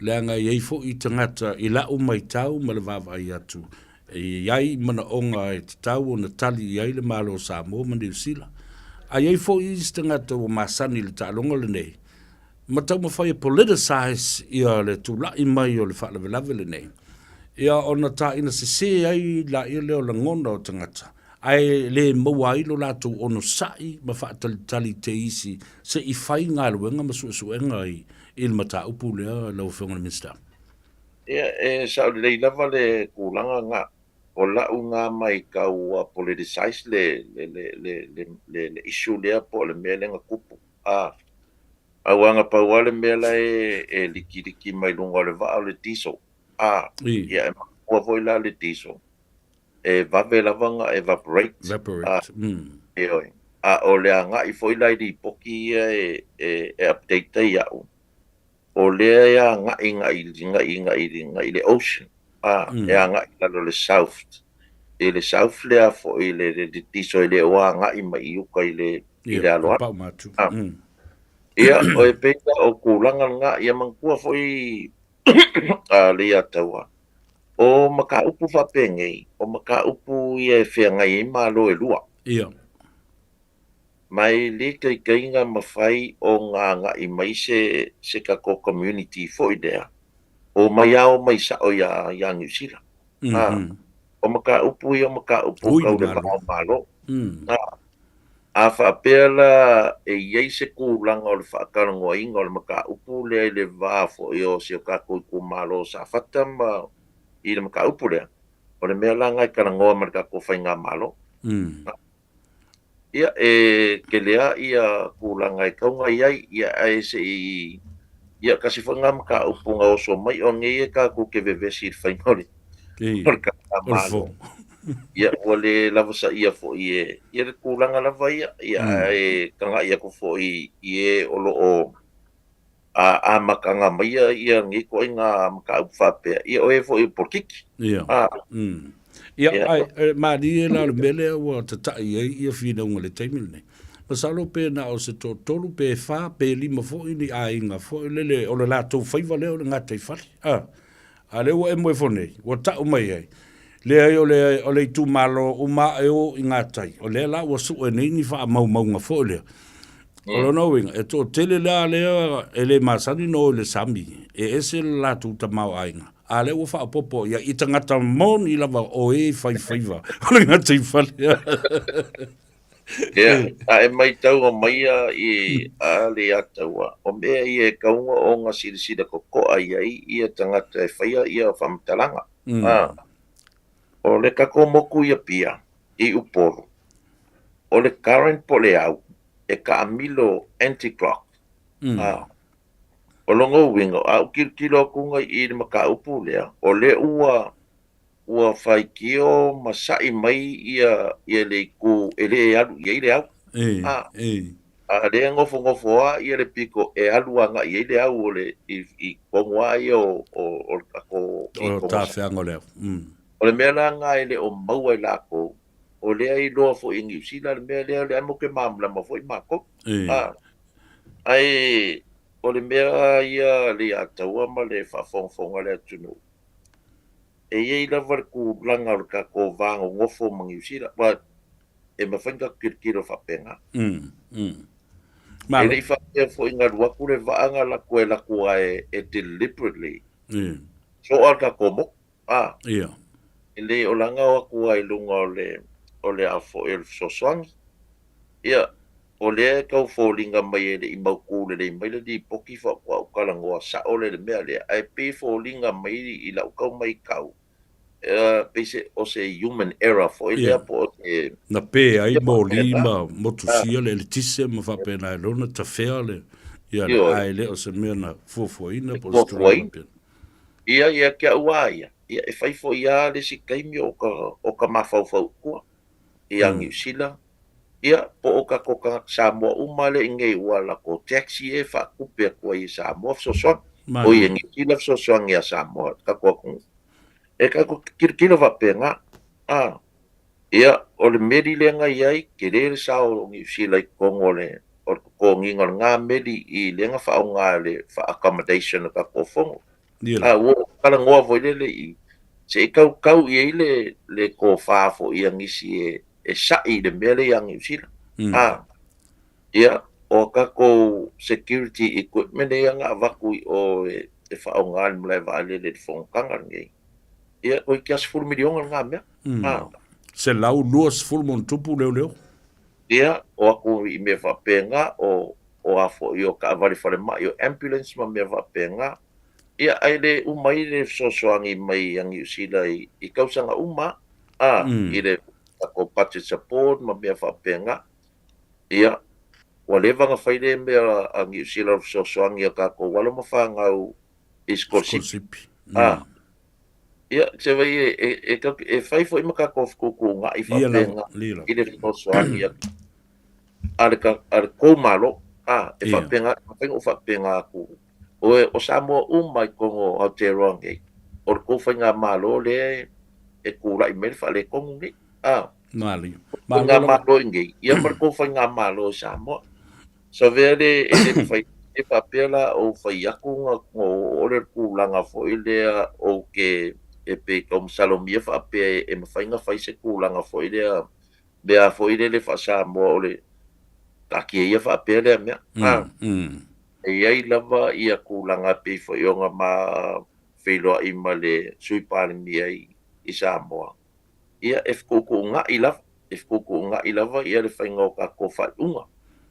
leaga e i ai foi tagata i lau matau ma le vaavaai atu, e i ai manaoga e tatau ona tali i ai le Malo o Samoa ma Niu Sila. A i ai foi isi tagata ua masani i le taaloga lenei, ma taumafai e politicize ia le tulai mai o le faalavelave lenei, ia ona taina sese ai laia lea o lagona o tagata, ae le maua ai lo latou onosai ma faatalitali te isi se i fai galuega ma suesuega i i le mataupu lea lau Afioga i le Minisita. Ia, e sao lelei lava le tulaga lena. O la'u na maitau ua politicize le le le le le le le issue lea po o le mea lea na tupu. A, aua na pau lava le mea la e e likiliki mai luga o le vaa o le diesel. A, ia e manatua foi la le diesel, e vave lava ona evaporate. Evaporate. Ioe. A o le agai foi la i lipoti ia e e e update ai au, o lea e agai agai agai agai agai i le ocean, a, e agai i lalo i le south, i le south lea foi le le diesel e le o agai mai i uka i le i le alo atu. A. Ia, e pei la o tulaga lena, ia manatua foi a le ia taua, o mataupu faapenei, o mataupu ia e feagai ai Malo e lua. Ma e le taitaiga mafai ona agai mai se se tatou community foi lea, omai a omai sao ia ia Niu Sila. A, o mataupu ia o mataupu tau le va o Malo. A, a faapea la e i ai se tulaga o le faatalanoaina o le mataupu lea i le va foi o si o tatou itumalo o Safata ma i le mataupu lea, o le mea la lena e talanoa ma le tatou faigamalo. Ia, e tele lava ia tulaga e tatau ona i ai, ia ae se i, ia tasi foi lena mataupu na oso mai o nei e tatou te vevesi i le faiga o le o le Malo. Ia ua le lavasaia foi e ia le tulaga lava ia, ia ae tagai atu foi i e o lo o a amataga mai ia lenei ituaiga mataupu faapea, ia o e foi o polokiki. Ia. Ia, ae, e malie la o le mea lea ua tata'i ai ia finauga i le taimi lenei. Masalo pe na o se toatolu pe fa pe lima foi ni aiga foi lele o le latou faiva lea o le gataifale. A, a lea ua e moe ifo nei, ua ta'u mai ai, leai o le, o le itumalo uma e o i gatai, o lea la ua sue nei ni faamaumauga foi lea. O lona uiga, e toatele la lea e le masani ona o i le sami, e ese le latou tamaoaiga, a lea ua faaopoopo i ai i tagata moni lava o e fai faiva o le gataifale. Ia, a e maitau maia i a le Ataua, o mea ia e tatau ona silasila totoa i ai ia tagata e faia ia faamatalaga. A, o le tatou motu i Apia, i Upolu, o le current po o le au, e taamilo anti-clock. A, o lona uiga, a ou tilotilo atu i le mataupu lea, o lea ua ua faitio ma sa'i mai ia ia le itu e le alu i ai le au. A, a lea e nofonofo lava ia le pito e alu agai i ai le au o le i i totonu lava ia o o o le tatou O tafeaga o le au. O le mea la lena e le o maua e latou, o lea e iloa foi e Niu Sila le mea lea, o lea matou te malamalama foi matou. A, ae o le mea ia le Ataua ma le faafogafoga a le atunuu, e i ai lava le tulaga o le tatou va nonofo ma Niu Sila, aua e mafai ona tatou tilotilo faapena. E le i faapea foi na alu atu le vaa na alu atu e alu atu lava e deliberately soa le tatou motu. A, e le o laga o atu lava i luga o le o le a foi o le fesoasoani. Ia, o lea e tau foliga mai e le i mautu lelei mai le lipoti faatoa ou talanoa sao lea i le mea lea, ae pei e foliga mai i lau tau maitau, pei se o se human error foi lea po o se Na pe ai moli ma motusia le eletise ma faapena e lona tafea le ia ae le o se mea na fuafuaina po o se tulaga faapena. Ia, ia te au a ia, ia e fai foi lava le isi taimi o ka, o ka mafaufau i tua, ia Niu Sila, ia, po o tatou tagata Samoa uma lea i inei ua latou tax ia e faatupe atu ai e Samoa fesoasoani, oi e Niu Sila fesoasoani ia Samoa, le tatou atunuu. E tatou te tilotilo faapena, a, ia, o le meli lea na i ai, tele le sao o Niu Sila i totonu o le, o le totogiina o lena meli i lea na faaaoga i le faa-accommodation o tatou fono. A ua ou talanoa foi lele i, se i tautau i ai le, le tofa foi a nisi e, e sa'i i le mea lea ia Niu Sila. A, ia, o tatou security equipment ia na avatu i o e, e faaaoga i le malae vaalele i le fonotaga lenei, ia, toeitiiti lava $10 miliona lena mea. A. 120 ma ona tupu leoleo. Ia, o atu i mea faapena, o, o a foi o taavale falemai, o ambulance ma mea faapena. Ia, ae le uma ai le fesoasoani mai a Niu Sila i, i tausaga uma. a, i le tatou budget support ma mea faapena. Ia, ua leva ona fai lea mea a Niu Sila o le fesoasoani i a tatou alo ma fanau i sikolasipi. A, ia, se vai e, e, e, e fai foi ma tatou fetuutuunai faapena i le fesoasoani a a le, a le tou Malo. A, e faapena, e mafai ona ou faapena atu. O, o Samoa uma i totonu o Aotearoa nei, o le tou faigamalo lea e tulai mai le faaletonu nei. A, Malie. Faigamalo i inei, ia ma le tou faigamalo i Samoa. Savea le e le mafai e faapea la ou fai atu na oo le tulaga foi lea ou te e pei tau masalomia faapea e mafai na fai se tulaga foi lea mea foi lele faa-Samoa o le taatia ia faapea lea mea. A, e i ai lava ia tulaga pei foi ona ma feiloai ma le Sui Palemia i Samoa. Ia, e fetuutuunai lava, e fetuutuunai lava ia le faiga o tatou faaiuga.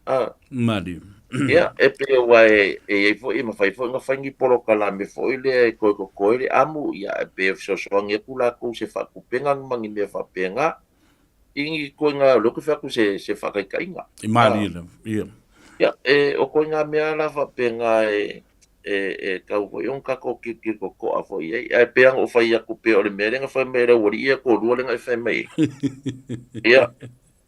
A. Malie. Ia, e pei aua e i ai foi, e mafai foi ona fai ni polokalame foi lea e toe totoe le amu, ia, e pei e fesoasoani atu latou i se faatupega ma ni mea faapena, i ni ituaiga, o lea ou te fai atu se, se faataitaiga. I malie lava, ia. Ia, e, o ituaiga mea la faapena e, e, e tau foi ona tatou tilotilo totoa foi i ai. Ae pei lava ona ou fai atu pei o le mea lea na fai mai e le aualii ia toalua lea na e fai mai ai. Ia,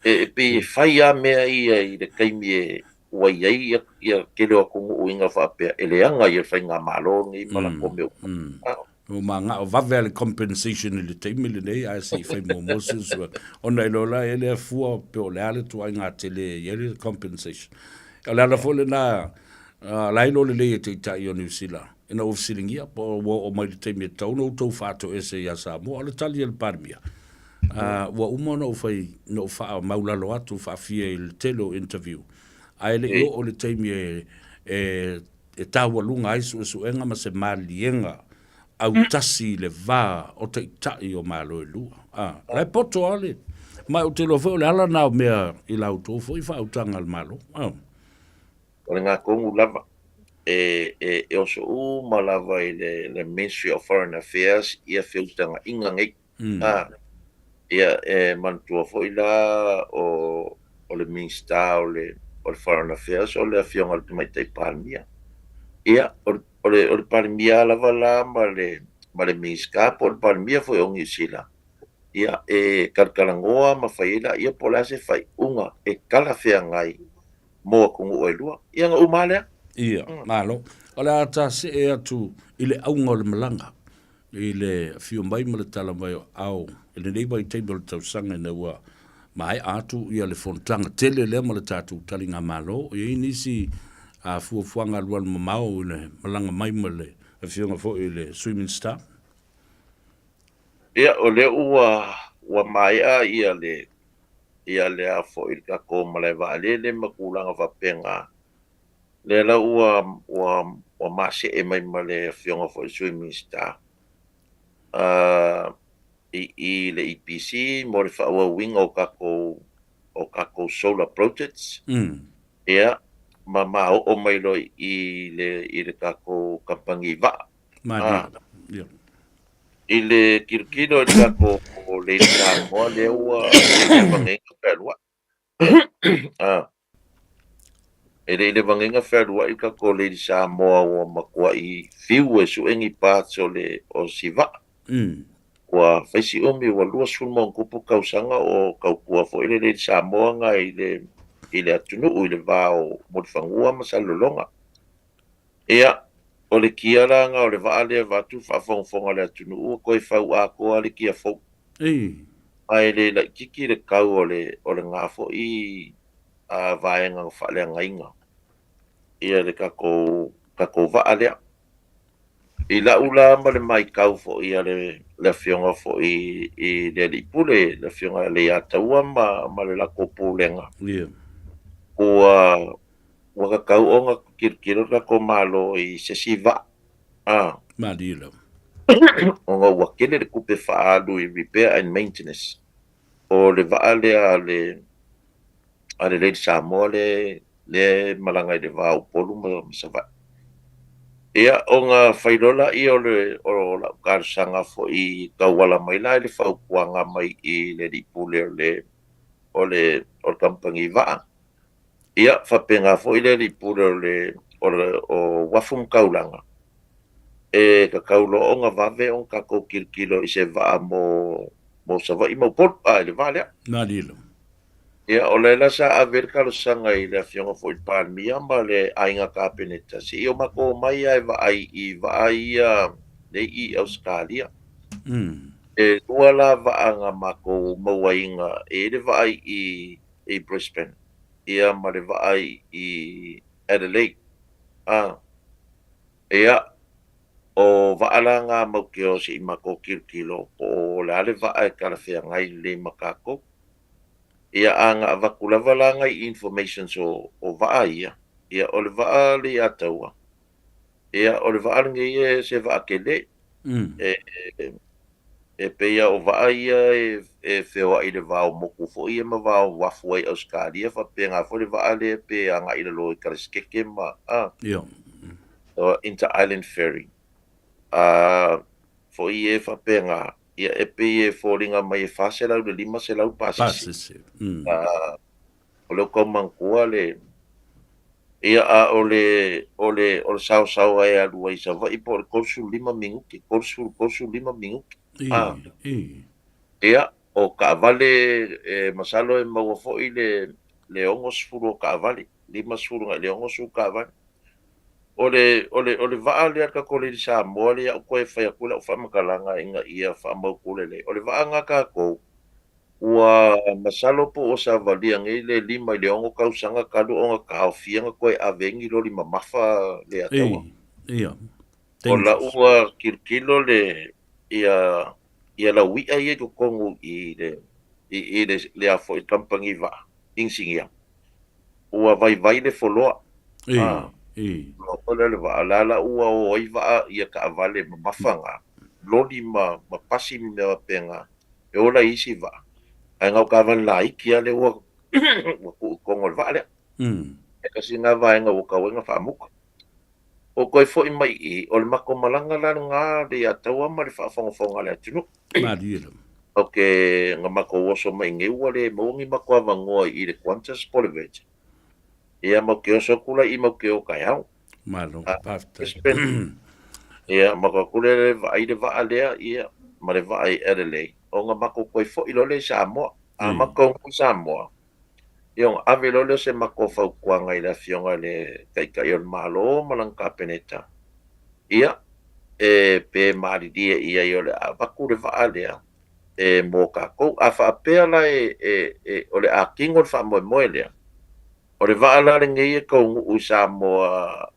e, e pei e fai lava mea ia i le taimi e ua i ai ia, ia tele o atunuu ina faapea e leaga ia le faigamalo lenei ma latou mea uma. Ah. Ua manao vave a le compensation i le taimi lenei ae se i fai muamua se suesuega. Ona e iloa la e le fua pe o le a le ituaiga tele e i ai le compensation. O le ala foi lena la e iloa lelei e Taitai o Niu Sila ina ua fesiligia po ua oo mai le taimi e tatau ona outou faatoese ia Samoa. O le tali a le Palemia, ua uma ona ou fai, na ou faamaulalo atu faafia i le tele o interview, ae le i oo le taimi e e taualuga ai suesuega ma se maliega autasi i le va o taitai o Malo e lua. A, la e poto lava le... Ma ou te iloa foi o le ala lena o mea i la outou foi faautaga a le Malo. A. O le gatonu lava, e, e, e oso uma lava i le, le Ministry of Foreign Affairs ia feutagaiga nei. A, ia, e manatua foi la o, o le Minisita o le, o le Foreign Affairs o le Afioga i le Tamaitai Palemia. Ia, o le, o le, o le Palemia lava la ma le, ma le Minisita po o le Palemia foi o Niu Sila, ia, e talatalanoa ma fai ai laia po o le a se faaiuga e talafeagai mo atunuu e lua. Ia, ona uma lava lea. Ia, malo. O le a ta see atu i le auga o le malaga. I le afio mai ma le tala mai o aao i lenei vaitaimi o le tausaga ina ua maea atu ia le fonotaga tele lea ma le tatou taligamalo. E i ai nisi fuafuaga alualu mamao i le malaga mai ma le afioga foi i le Sui Minisita? Ia, o lea ua ua maea ia le ia le a foi le tatou malae vaalele ma tulaga faapena. Lea la ua ua ua masee mai ma le Afioga foi i le Sui Minisita i i le EPC mo le faaauauina o tatou o tatou solar projects. Ia, ma ma oo mai loa i i le i le tatou kamupani vaa. Malie. Ia. I le tilotilo i le tatou Lady Samoa lea ua i ai vaega fealuai. E le i leva nei na fealuai le tatou Lady Samoa ua matuai fiu e sue ni parts o le o si vaa. Ua fai si umi ua 20+ tausaga o tautua foi le Lady Samoa na i le i le atunuu i le va o Mulifanua ma Salelologa. Ia, o le kia la na o le vaa lea vaeatu le faafogafoga a le atunuu ua toe fau atoa le kia fou. Ae le laitiiti le tau o le o lena foi vaega na faaleagaina ia le tatou tatou vaa lea. I lau la ma le matau foi a le le afioga foi i le alii pule, le afioga ia Leiataua ma ma le latou pulega, ua ua tatau ona tilotilo le tatou Malo i se isi vaa. A. Malie lava. Ona ua tele le tupe faaalu i repair and maintenance o le vaa lea a le a le Lady Samoa lea lea e malaga i le va o Upolu ma Savaii. Ia, ona fai loa lea o le o lau talosaga foi i tauala mai la i le fautuaga mai i le alii pule o le o le o le kamupani vaa. Ia, faapena foi le alii pule o le o le o uafu ma taulaga, e tatau loa ona vave ona tatou tilotilo i se vaa mo mo Savaii ma Upolu, a i le va lea. Malie lava. Ia, o lea la sa ave ai le talosaga i le Afioga foi i le Palemia ma le Aiga Kapeneta, se i o matou omai lava e vaai i vaa ia nei i Ausetalia. E lua la vaa na matou mauaina, e i ai le vaa i i Brisbane ia ma le vaa i Adelaide. A, ia, o vaa la na matou te o se i matou tilotilo po o le a le vaa e talafeagai lelei ma tatou. Ia a na avatu lava la nai informations o o vaa ia, ia o le vaa le ia taua, ia o le vaa lenei e se vaa tele. E e pei lava o vaa ia e e feoai i le va o motu foi ia ma va o uafu ai i Ausetalia faapena foi le vaa lea pe agai i lalo i Kalesetete ma a Inter Island Ferry. A foi e faapena, Ia, e pei e foliga mai e 400 i le 500 pasese. Pasese. Mm. A, o lea ua tau manatua le... Ia, a o le, o le, o le saosaoa e alu ai i Savaii po o le 35 minute, 30, 35 minute. I, A. i. Ia, o taavale, e masalo e maua foi le, le 60 o taavale, 50 agai i le 60 taavale. O le, o le, o le vaa lea a le tatou Lady Samoa lea ou toe fai atu lau faamatalaga ina ia faamautu lelei. O le vaa na tatou, ua masalo po ua savalia nei le 5 i le 6 tausaga talu ona taofia na toe ave ai ni loli mamafa lea taua. Ei, ia. O lau Dangerous. ua tilotilo le, ia, ia lau i'a ia i totonu i le, i, i le, le a foi kamupani vaa, inisinia. Ua vaivai le foloa. I, A, i. loa foi lea o le vaa, o la la ua o ai vaa ia taavale mamafa na, loli ma, ma pasi ma mea faapena, e ola ai isi vaa. Ae na o taavale laiti lava lea ua, ua tuu i totonu o le vaa lea. E tasi lena vaega ua tatau ai ona faamuta. O toe foi mai i i, o le matou malaga la lena le ia Taua ma le faafogafoga a le atunuu. Malie lava. Ou te na matou oso mai nei ua le maua ni matou avanoa i le Qantas po o le Virgin. Ia matou te oso atu la i matou te o taeao. Malo, A, faafetai. Brisbane, ia matou atu lea le vaai le vaa lea, ia, ma le vaa i Adelaide, ona matou toe foi loa lea i Samoa. A matou i Samoa, Ia ona ave loa lea o se matou fautuaga i le Afioga i le Taitai o le Malo ma lana Kapeneta, ia, e pe malilie i ai o le a avatu le vaa lea e mo tatou. A faapea la e, e, e, o le a tino le faamoemoe lea, o le vaa la lenei e taunuu i Samoa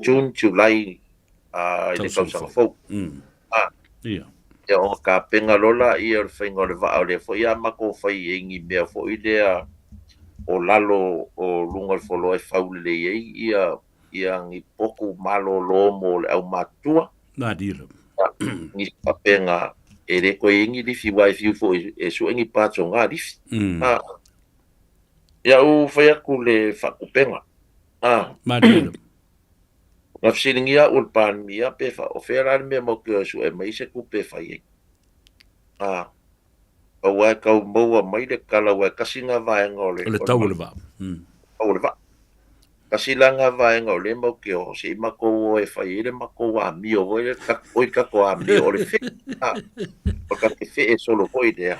June, July i le tausaga fou. A, Ia. Ia ona tapena loa laia o le faiga o le vaa, o lea foi a matou fai i ai ni mea foi lea o lalo o luga o le foloa e fau lelei ai ia ia ni potu malolo mo le aumatutua. Malie lava. Nisi faapena e le toe i ai ni lifi aua e fiu foi e sue ni parts o na lifi. A, ia ou fai atu le faatupega. A. Malie lava. Na fesiligia au e le Palemia pe fa, o fea la le mea matou te o e sue mai se tupe e fai ai. A, aua e tau maua mai le tala aua e tasi na vaega o le O le tau o le vaa. Tau o le vaa. Tasi la na vaega o lea matou te o, se i matou o e fai ai le matou amio foi lea, oi le tatou amio o le fee. A, o le tatou fee solo foi lea.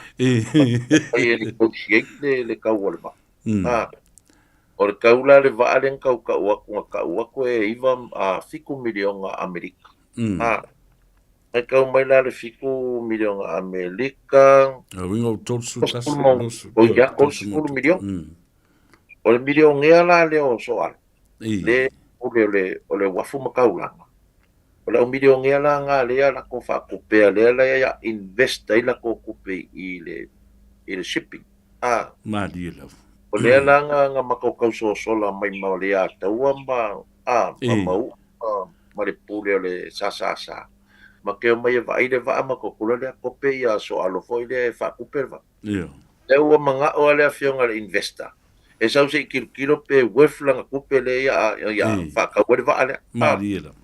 Fai e negotiate le, le tau o le vaa. A, o le tau la le vaa lea na tau tau atu, na tau atu e iva, a, fitu miliona Amerika. A, e tau mai la le fitu miliona Amerika. A uiga o 31, O ia, 30 miliona. O le milionea la lea o Soala, le pule o le, o le uafu ma taulaga. O le au milionea la na lea latou faatupea lea la ia invest ai latou tupe i le, i le shipping. A. Malie lava. O lea la na, na matou tausosola mai ma le Ataua ma, a, ma Mauu ma, ma le pule o le SSS. Ma ke omai e vaai le vaa ma kokula lea kope ia Soalo foi lea e faatupe le vaa. Ia. Lea ua mana'o lava le afioga i le investor e sau se i tilotilo pe worth lana tupe lea ia, ia faatau ai le vaa lea. Malie lava.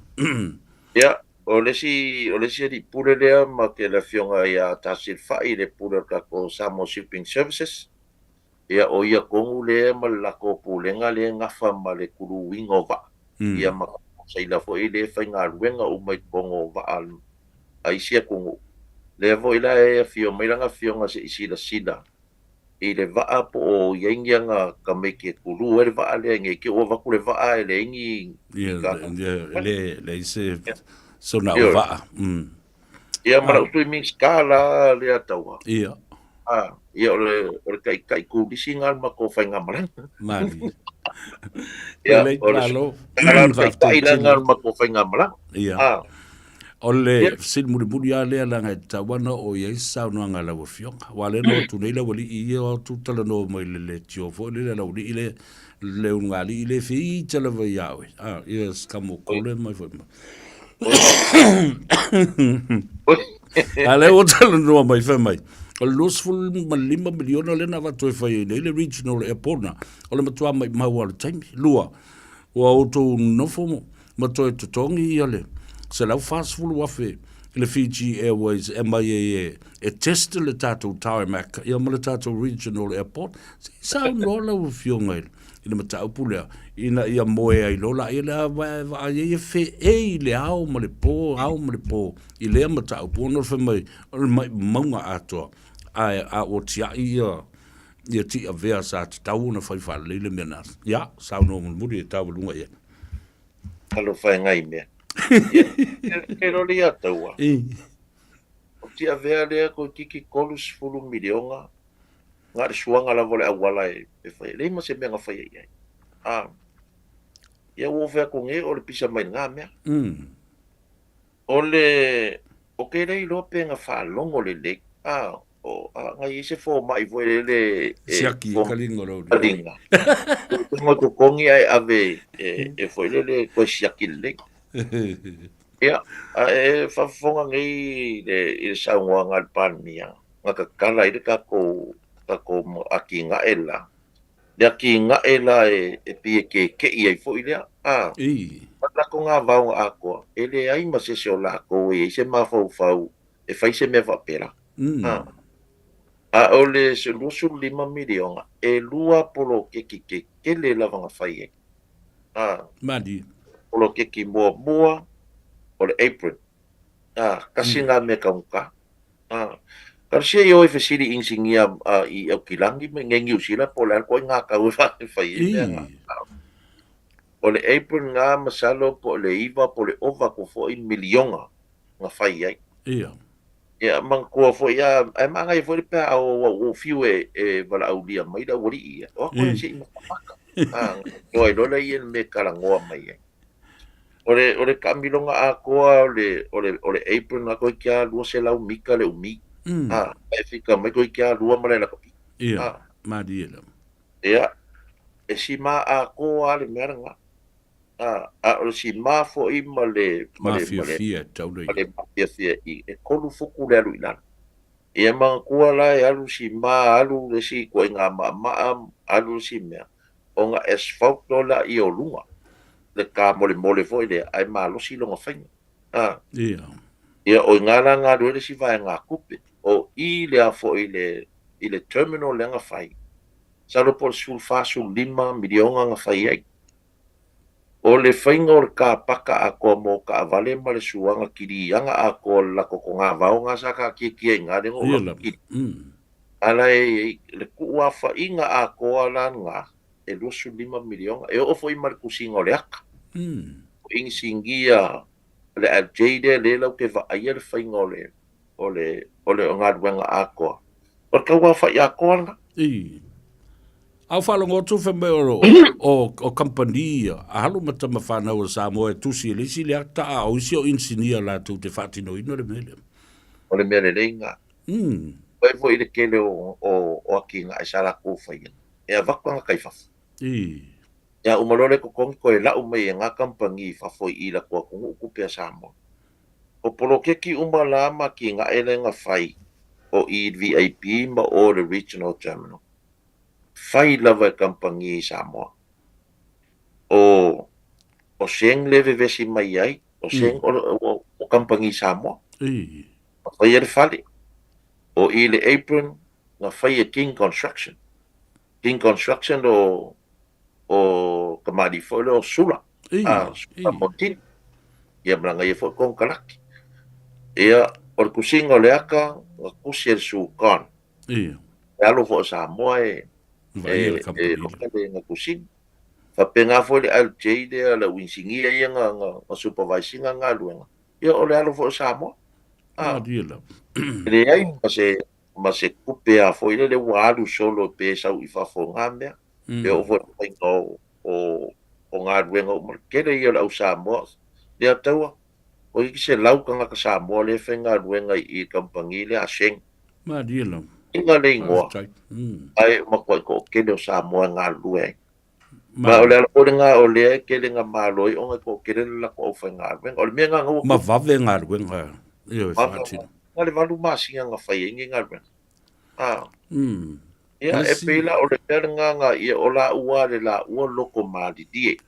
Ia, o le isi, o le isi alii pule lea ma ke le afioga ia Tasil Fa'i, le pule o le tatou Samoa Shipping Services. Ia, o ia tonu lea ma le latou pulega lea e gafa ma le kuluina o vaa. Ia ma saila foi lea e faigaluega uma i totonu o vaa a isi atunuu. Lea foi la e afio mai lana afioga se i silasila i le vaa po o i ai ni ana tamaiti e kulu ai le vaa lea nei te i ua avatu le vaa e leai ni Ia, e leai se sona o vaa. Ia, ma lau Sui Minisita la lea taua. Ia. Ah, ia o le, o le taitai turisi na o le matou faigamalaga. Malie. Ia, Lelei, o le malo. o le Faafetai taitai la tele. na o le matou faigamalaga. Ia. Ah, O le ia, fesili mulimuli lava lea leaga e tatau lava ona oo i ai se saunoaga a lau Afioga. Aua o lea na o atu nei lau alii ia o atu talanoa mai i le leitio foi lele a lau alii le le ulugalii le feita lava ia oe. Ah, ia se kamokole mai foi ma. A lea ua talanoa mai fai mai, o le 25 miliona lea na avatu e fai ai nei le regional airport na, o le matua maimau lava o le taimi. Lua, ua outou nofo ma toe totogi ia le 140,000 i le Fiji Airways e aumai ai e, e test le tatou tarmac ia ma le tatou regional airport. Se i saunoa lau Afioga i i le mataupu lea, ina ia moe ai loa laia lea vaai ai e feei i le ao ma le po, ao ma le po i lea mataupu ona o le fai mai o le maumauga atoa, ae a ua tiai ia ia Tiavea sa tatau ona fai faalelei le mea na. Ia, saunoa mulimuli e taualuga i ai. Talofa e ngai mea. Ia, ke rori ia taua. O Tiavea lea toeitiiti 30 miliona na o le suaga lava o le auala e fai ai. E leai ma se mea na faia i ai. A, ia ua ou fai atu nei o le pisa mai lena mea. O le, ou te le iloa pe na faalogo lelei, a, o, a, na i ai se fomai foi lele e, Siaki i kaliga o lou kaliga. Togo totogi ae ave e, e foi lele toe siaki lelei. Ia, a e faafofoga nei i le, i le saunoaga a le Palemia, na tatala ai le tatou, tatou atinae la, le atinae la e, e pei e keke'i ai foi lea, a, ma le latou gavaoga atoa, e leai ma se isi o latou e i ai se mafaufau e fai se mea faapela. A, a o le 25 miliona, e lua poloketi tetele lava na fai ai. A, Malie. Poloketi muamua o le apron. A, tasi na mea taugata. A, talosia i o e fesili inisinia i Aukilani ma i nei Niu Sila po o le a le ituaiga tau e fai ai mea na. O le apron na masalo po o le iva po o le ova atu foi miliona na fai ai. Ia. Ia, manatua foi a, ae manaia foi le pe a o ua ou fiu e, e valaaulia mai le aualii ia. O atu ai se i matamata. A, toa ai loa lea ia le mea e talanoa mai ai. O le, o le taamiloga atoa o le, o le, o le apron na toeitiiti lava 200 mita le umi. A, ae fika mai toeitiiti lava lua ma le lakapi. Ia, A. malie lava. Ia, e sima atoa lava le mea lena. A, a o le sima foi ma le, ma le, ma le, Mafiafia e tatau ona ma i le ai. mafiafia i, e tolu futu le alu i lalo. Ia manatua la e alu sima, alu le isi ituaiga maamaa, alu le isi mea, ona asphalt loa lea o luga, le tamolemole foi lea, ae malosi lona faiga. A. Ia. Ia, o i ina la na alu ai le isi vaegatupe. O i lea foi i le, i le terminal lea na fai, masalo po o le 14, 15 miliona na fai ai. O le faiga o le kapaka atoa mo taavale ma le suaga kiliaga atoa o le latou togavao na sa taatiatia i ina lea na ou Ia alu lava. kili. A la e i ai le tuuafaina atoa la lena e 25 miliona. E oo foi ma le tusiga o le ata. O inisinia le LJ lea lea latou te vaaia le faiga o le o le o le galuega atoa. O le tauaofai atoa lena. I. A o faalogo atu fai mai o, o, o kamupani ia, a alo ma tama fanau a Samoa e tusi e le isi le ata, a o isi o inisinia latou te faatinoina le mea lea. O le mea lelei lena. Pai foi i le tele o, o, o atinae sa latou faia, e avatu tagata i fafo. I. Ia uma loa le totogi toe lau mai e na kamupani i fafo i i latou atunuu tupe a Samoa. O poloketi uma la ma atinae lea na fai o i le VIP ma o le Regional Terminal, fai lava e kamupani i Samoa. O, o Sheng le vevesi mai ai, O Sheng, o, o, o kampangi Samoa. Na faia le fale. O i le apron, na fai e King Construction. King Construction o, o kamali'i foi lea o Sula. A, Sula Montini. Ia ma lana ia foi konekaraki. Ia, o le tusiga o le aka, na tusi e le Sukan. E alo foi o Samoa e, e, e loka le na tusiga. Faapena foi le LJ lea, le au inisinia ia na, na, na supervise ina galuega. Ia, o le alo foi o Samoa. A, e leai ma se, ma se tupe a foi lele ua alu solo pe sau i fafo o na mea. E oo foi i le faiga o, o, o galuega uma, le tele ia o le au Samoa. Lea taua, toeitiiti 100 tagata Samoa lea e faigaluega i i le kamupani lea a Sheng. Malie lava. Inga le igoa, ae ua matuai toatele o Samoa e galulue ai. Ma o le ala foi lena o lea e tele ina malo ai ona e toatele le latou aufaigaluega. O le mea lena na ua Ma vave galuega e faatino. Na le 8 masina na fai ai nei galuega. A. Ia, e pei la o le mea lena na ia o laua le laua loto malilie.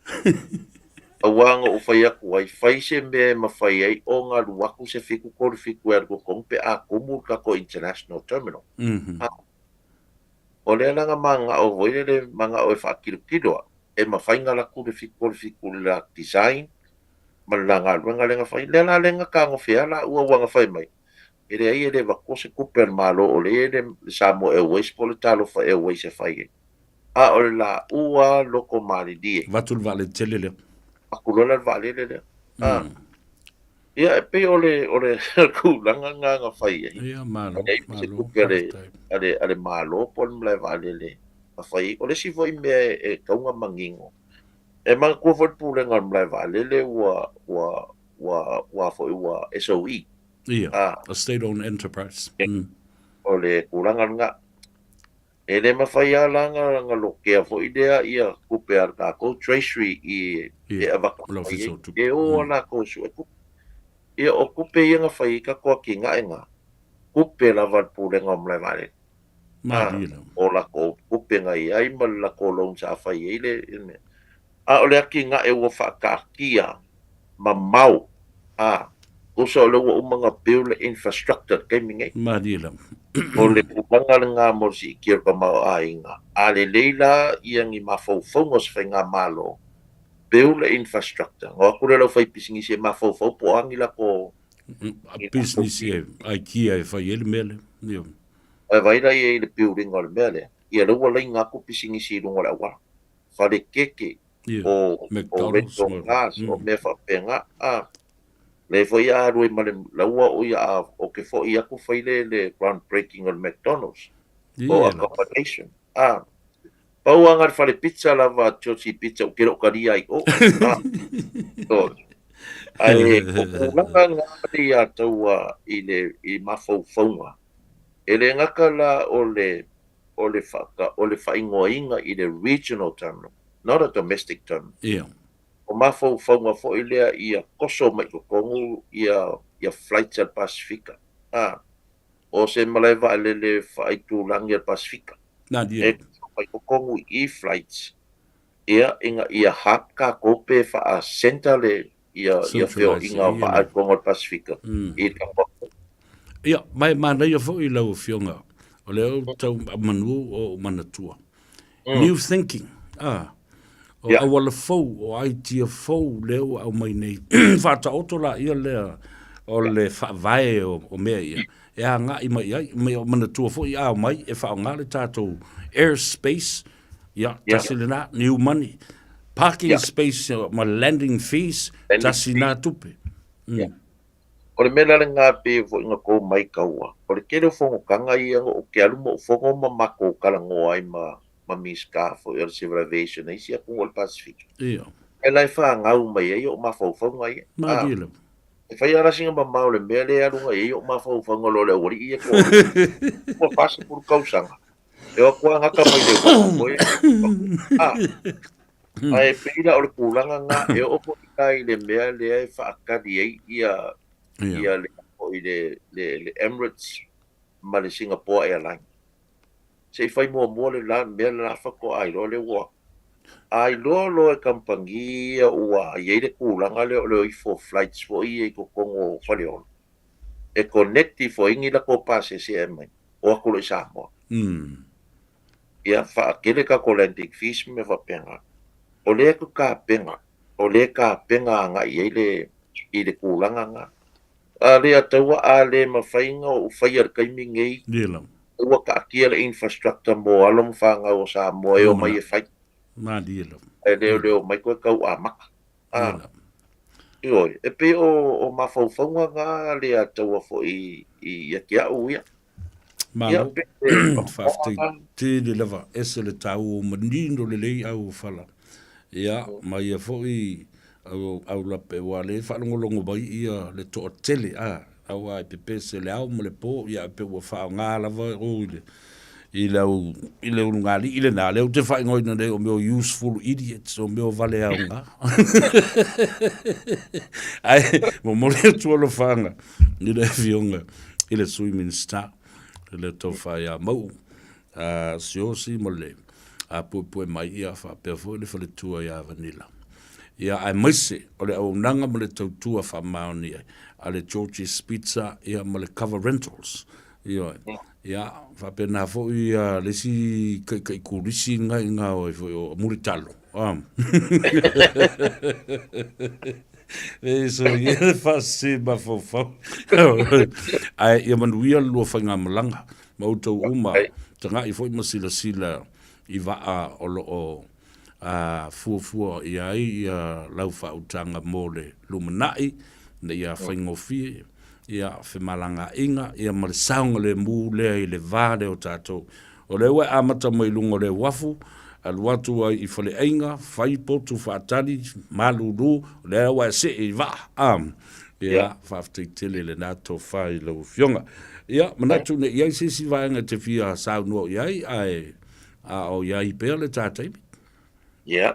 Aua na ou fai atu ai, fai se mea e mafai ai ona alu atu se 737 e alu i totonu pe a tumu le tatou international terminal. A. O lea la na manao foi lele, manao e faatilotilo au, e mafai ona alu atu le 737 i le la design ma le la galuega lea na fai. Lea la lea na tagofia laua ua na fai mai, e leai e le avatua se tupe a le Malo o lea e i ai le Samoa Airways po o le Talofa Airways e fai ai. A o le laua loto malilie. Avatu le vaalele tele lea. Avatu loa la le vaalele lea. A. Ia, e pei o le, o le tulaga lena na fai ai. Ia, malo, E leai ma se malo, tupe a le, faafetai. a le, a le Malo po o le malae vaalele na fai ai. O le isi foi mea e tatau ona manino, e manatua foi le pulega o le malae vaalele ua, ua, ua, ua foi ua SOE. Ia, A. a state owned enterprise. O le tulaga lena. E le mafai lava la ona lokea foi lea ia tupe a le tatou Treasury i e avatu mai ai, e o a latou e sue tupe. Ia o tupe ia na fai ai tatou atinae na, tupe lava a le Pulega o Malae Vaalele. A, o latou tupe na i ai ma le latou loan sa fai ai le mea. A o le atinae ua faataatia mamao, a, tusa o lea ua uma ona build le infrastructure i le taimi nei. Malie lava. O le tulaga lena mo le siitia o le tamaoaiga. A lelei la ia ni mafaufauga o se faigamalo, build le infrastructure, ona o atu lea o le aufaipisinisi e mafaufau po o a ni latou Pisinisi e aikia e fai ai le mea lea. Ioe. Ae vaai la i ai i le build ina o le mea lea, ia lea ua laina atu pisinisi i luga o le auala. Fale keke, o o rental cars, o mea faapena, a. Lea foi a alu ai ma le laua o ia a o ke foi aku fai le le ground breaking o le McDonald's o accommodation, a. Pau a na le fale pizza lava a Georgie Pizza ou te le o talia ai o, a. Ae o tulaga na le ia taua i le i mafaufauga, e le gata la o le o le faata, o le faaigoaina i le regional terminal, not a domestic terminal. Ia. O mafaufauga foi lea ia koso mai i totonu ia ia flights a le Pasefika. A, o se malae vaalele faaitulagi a le Pasefika. Na, ia. E koso mai totonu i i flights, ia, ina ia hub tatou pe faa-centre le ia ia feoaiga o vaa i totonu o le Pasefika i le tatou. Ia, ma e manaia foi lau Afioga, o lea ou tau manu o ou manatua. New thinking, a, o auala fou, o idea fou lea ua aumai nei. Faataoto laia lea o le faavae o mea ia e agai mai ai, ma e manatua foi a omai e faaaoga le tatou air space. Ia, tasi lena, new money. Parking space ma landing fees, tasi na tupe. Ia. O le mea la lena pei foi na tou maitaua, o le tele o fonotaga ia na ou te alu ma ou fono ma matou talanoa ai ma ma Minisita foi o le Civil Aviation a isi atunuu o le Pasefika. Ia. E la e fanau mai ai ou mafaufauga ia. Malie lava. E fai lava la sina mamao o le mea lea e alu agai ai ou mafaufauga loa le aualii ia toalua. Ua 40 tausaga. E o atu lava gata mai le uafu e a. Ae pei la o le tulaga lena, e oo foi la i le mea lea e faatali ai ia ia le foi le le le Emirates ma le Singapore Airline. Se i fai muamua le la mea la faatoa iloa lea ua A iloa loa e kamupani ia ua i ai le tulaga lea o le o ifo o flights foi ia i totonu o Faleolo e connect ifo ai ni latou pasese e aumai, o atu loa i Samoa. Ia faatele tatou landing fees ma mea faapena. O lea e tapena, o lea e tapena agai i ai le i le tulaga lena. A le ataua a le mafai ona ou faia i le taimi lenei, ua taatia le infrastructure mo alo ma fanau o Samoa e omai e fai. Malie lava. Ae le o le omai toe tau amata. A, ioe, e pei o, o mafaufauga na le ataua foi ia te au ia. Malo, faafetai tele lava, ese le taua ua manino lelei au o fala. Ia, ma ia foi au, au lape, ua le faalogologo mai ia le toatele, a, aua e pepese le ao ma le po, ia pe ua faaaoga lava o i le, i le au, i le ulugalii lena, lea ou te faaigoaina nei o mea o useful idiots, o mea o vale aoga. Ae momoli atu alofaaga i le afioga i le Sui Minisita, i le tofa ia Mauu Siaosi ma le puepue mai, ia faapea foi le faletua ia Vanilla. Ia aemaise o le auaunaga ma le tautua faamaonia a le George's Pizza ia ma le Cover Rentals. Ioe. Ia faapena foi ia le isi kaikaʻi kulisi lena i ina o ai foi o Mulitalo. E so ia le faasese mafaufau. Ae ia manuia le lua faigamalaga ma outou uma tagaʻi foi ma silasila i vaa o lo o fuafua i ai ia lau faautaga mo le lumanai ina ia faigofie ia femalagaaiga ia ma le saogalemu lea i le va lea o tatou. O lea ua e amata mai luga o le uafu, alu atu ai i faleaiga, fai potu faatali, malulu, o lea ua e see i vaa. A, ia, faafetai tele lena tofa i lau Afioga. Ia, manatu ne i i ai se isi vaega e te fia saunoa i ai, ae a o i ai pea le ta taimi. Ia,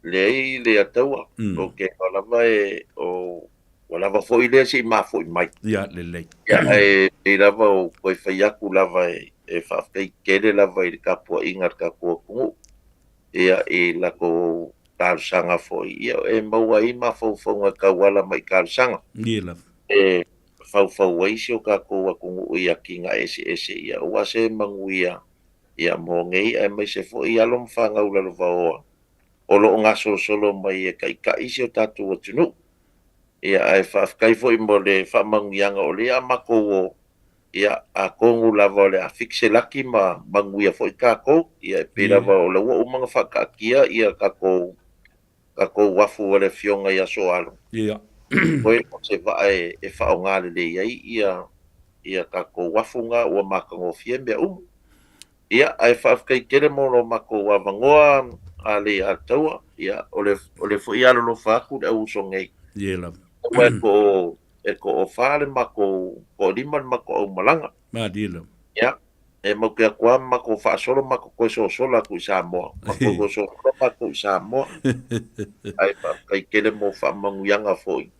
leai le ataua, o ke iloa lava e, o, ua lava foi lea se i mafu'i mai. Ia, lelei. Ia, ae pei lava o toe fai atu lava e, e faafetai tele lava i le tapuaiga a le tatou atunuu, ia, i latou talosaga foi, ia, e maua ai mafaufauga e tauala mai i talosaga. Ia lava. E faufau ai si o tatou atunuu i atinae eseese, ia, aua se manuia Ia, mo nei aemaise foi alo ma fanau lalovaoa o lo o gasolosolo mai e taitaʻi si o tatou atunuu. Ia, ae faafetai foi mo le faamanuiaga o lea a matou o, ia, atonu lava o le a fix se laki ma manuia foi tatou. Ia, e pei lava o la ua uma ona faataatia ia tatou tatou uafu a le Afioga ia Soalo. Ia. Toe o se vaa e, e faaaoga lelei ai ia, ia tatou uafu na ua matagofie mea uma. Ia, ae faafetai tele mo lo matou avanoa a le Ataua. Ia, o le, o le foi alolofa atu le au uso nei. Ia lava. Aua e to, e toafa le matou, toalima le matou aumalaga. Malie lava. Ia, e mau te atu lava ma matou faasolo matou toe sosola atu i Samoa. Matou toe sosola matou i Samoa. Ae faafetai tele mo faamanuiaga foi.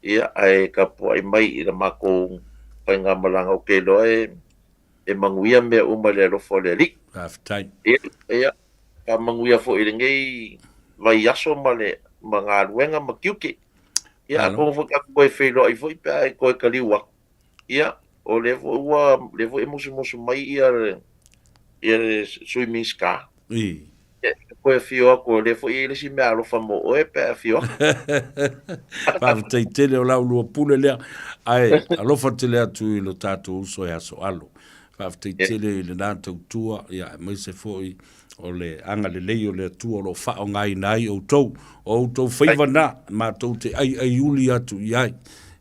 Ia, ae tapuai mai i la matou faigamalaga ou te iloa e, e manuia mea uma i le alofa o le Alii. Faafetai. Ia, ia, faamanuia foi i lenei vaiaso ma le ma galuega ma tiute. Ia, atonu foi tatou toe feiloai foi pe a e toe taliu atu. Ia, o lea foi ua, lea foi e musumusu mai ia le, ia le Sui Minisita. I. Ia, e toe afio atu, o lea foi e i ai le isi meaalofa mo oe pe a afio atu. Faafetai tele o lau lua pule lea, ae alofa tele atu i lo tatou uso ia Soalo. Faafetai tele i lena tautua, ia, aemaise foi o le agalelei o le Atua o lo o faaaogaina ai outou. O outou faiva na, matou te aiaiuli atu i ai,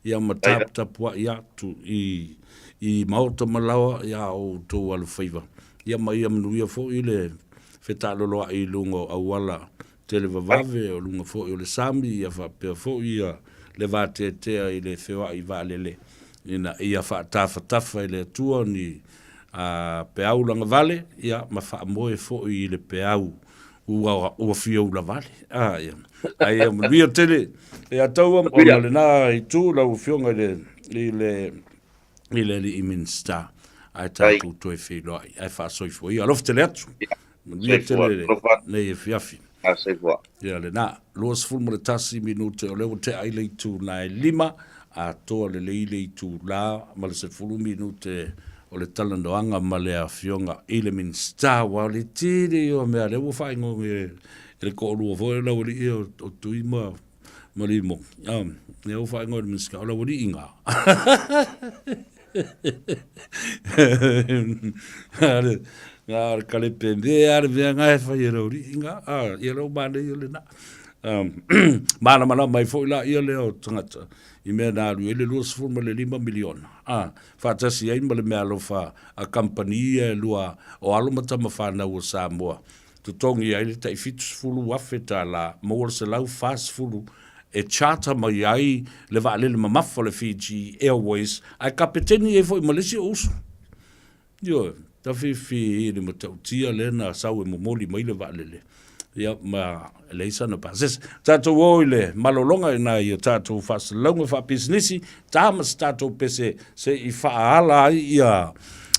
ia ma taputapuai atu i, i maota ma laoa, ia o outou alofaiva. Ia ma ia manuia foi le fetaaloloai i luga o auala televavave, o luga foi o le sami, ia faapea foi ia le vateatea i le feoai vaalele, ina ia faatafatafa e le Atua ni a peau lagavale, ia, ma faamoe foi i le peau ua, ua fia ulavale. A, ia. Ae ia manuia tele ia taua ona lena itu lau Afioga i le, i le, i le alii Minisita. Ae tatou toe feiloai, ae faasoifua ia. Alofa tele atu. Manuia tele lenei afiafi. Soifua. Ia lena, 21 minute o lea ua tea ai le itula e 5, atoa lelei le itula ma le 10 minute o le talanoaga ma le Afioga i le Minisita, aua o le tele ia o mea lea ua faaigoa e le toalua foi o le aualii ia o Tui ma Limo, lea ua faaigoa e le Minisita o le aualii na. Na o le kalepe mea lava le mea na e fai e le aualii na, ia lea ua manaia lena. Malamalama ai foi laia lea o tagata i mea na alu i ai le $25 miliona. Faatasi ai ma le meaalofa a kamupani ia e lua o alo ma tama fanau a Samoa, totogi ai le tai $70,000 maua le 140 e charter mai ai le vaalele mamafa o le Fiji Airways ae kapeteni ai foi ma le isi ou uso. Ioe, ta fifi i le matautia lea na sau e momoli mai le vaalele, ia ma e leai sana pasese. Tatou o i le malologa i nai o tatou faasalalauga faapisinisi, ta ma se tatou pese se i faaala ai ia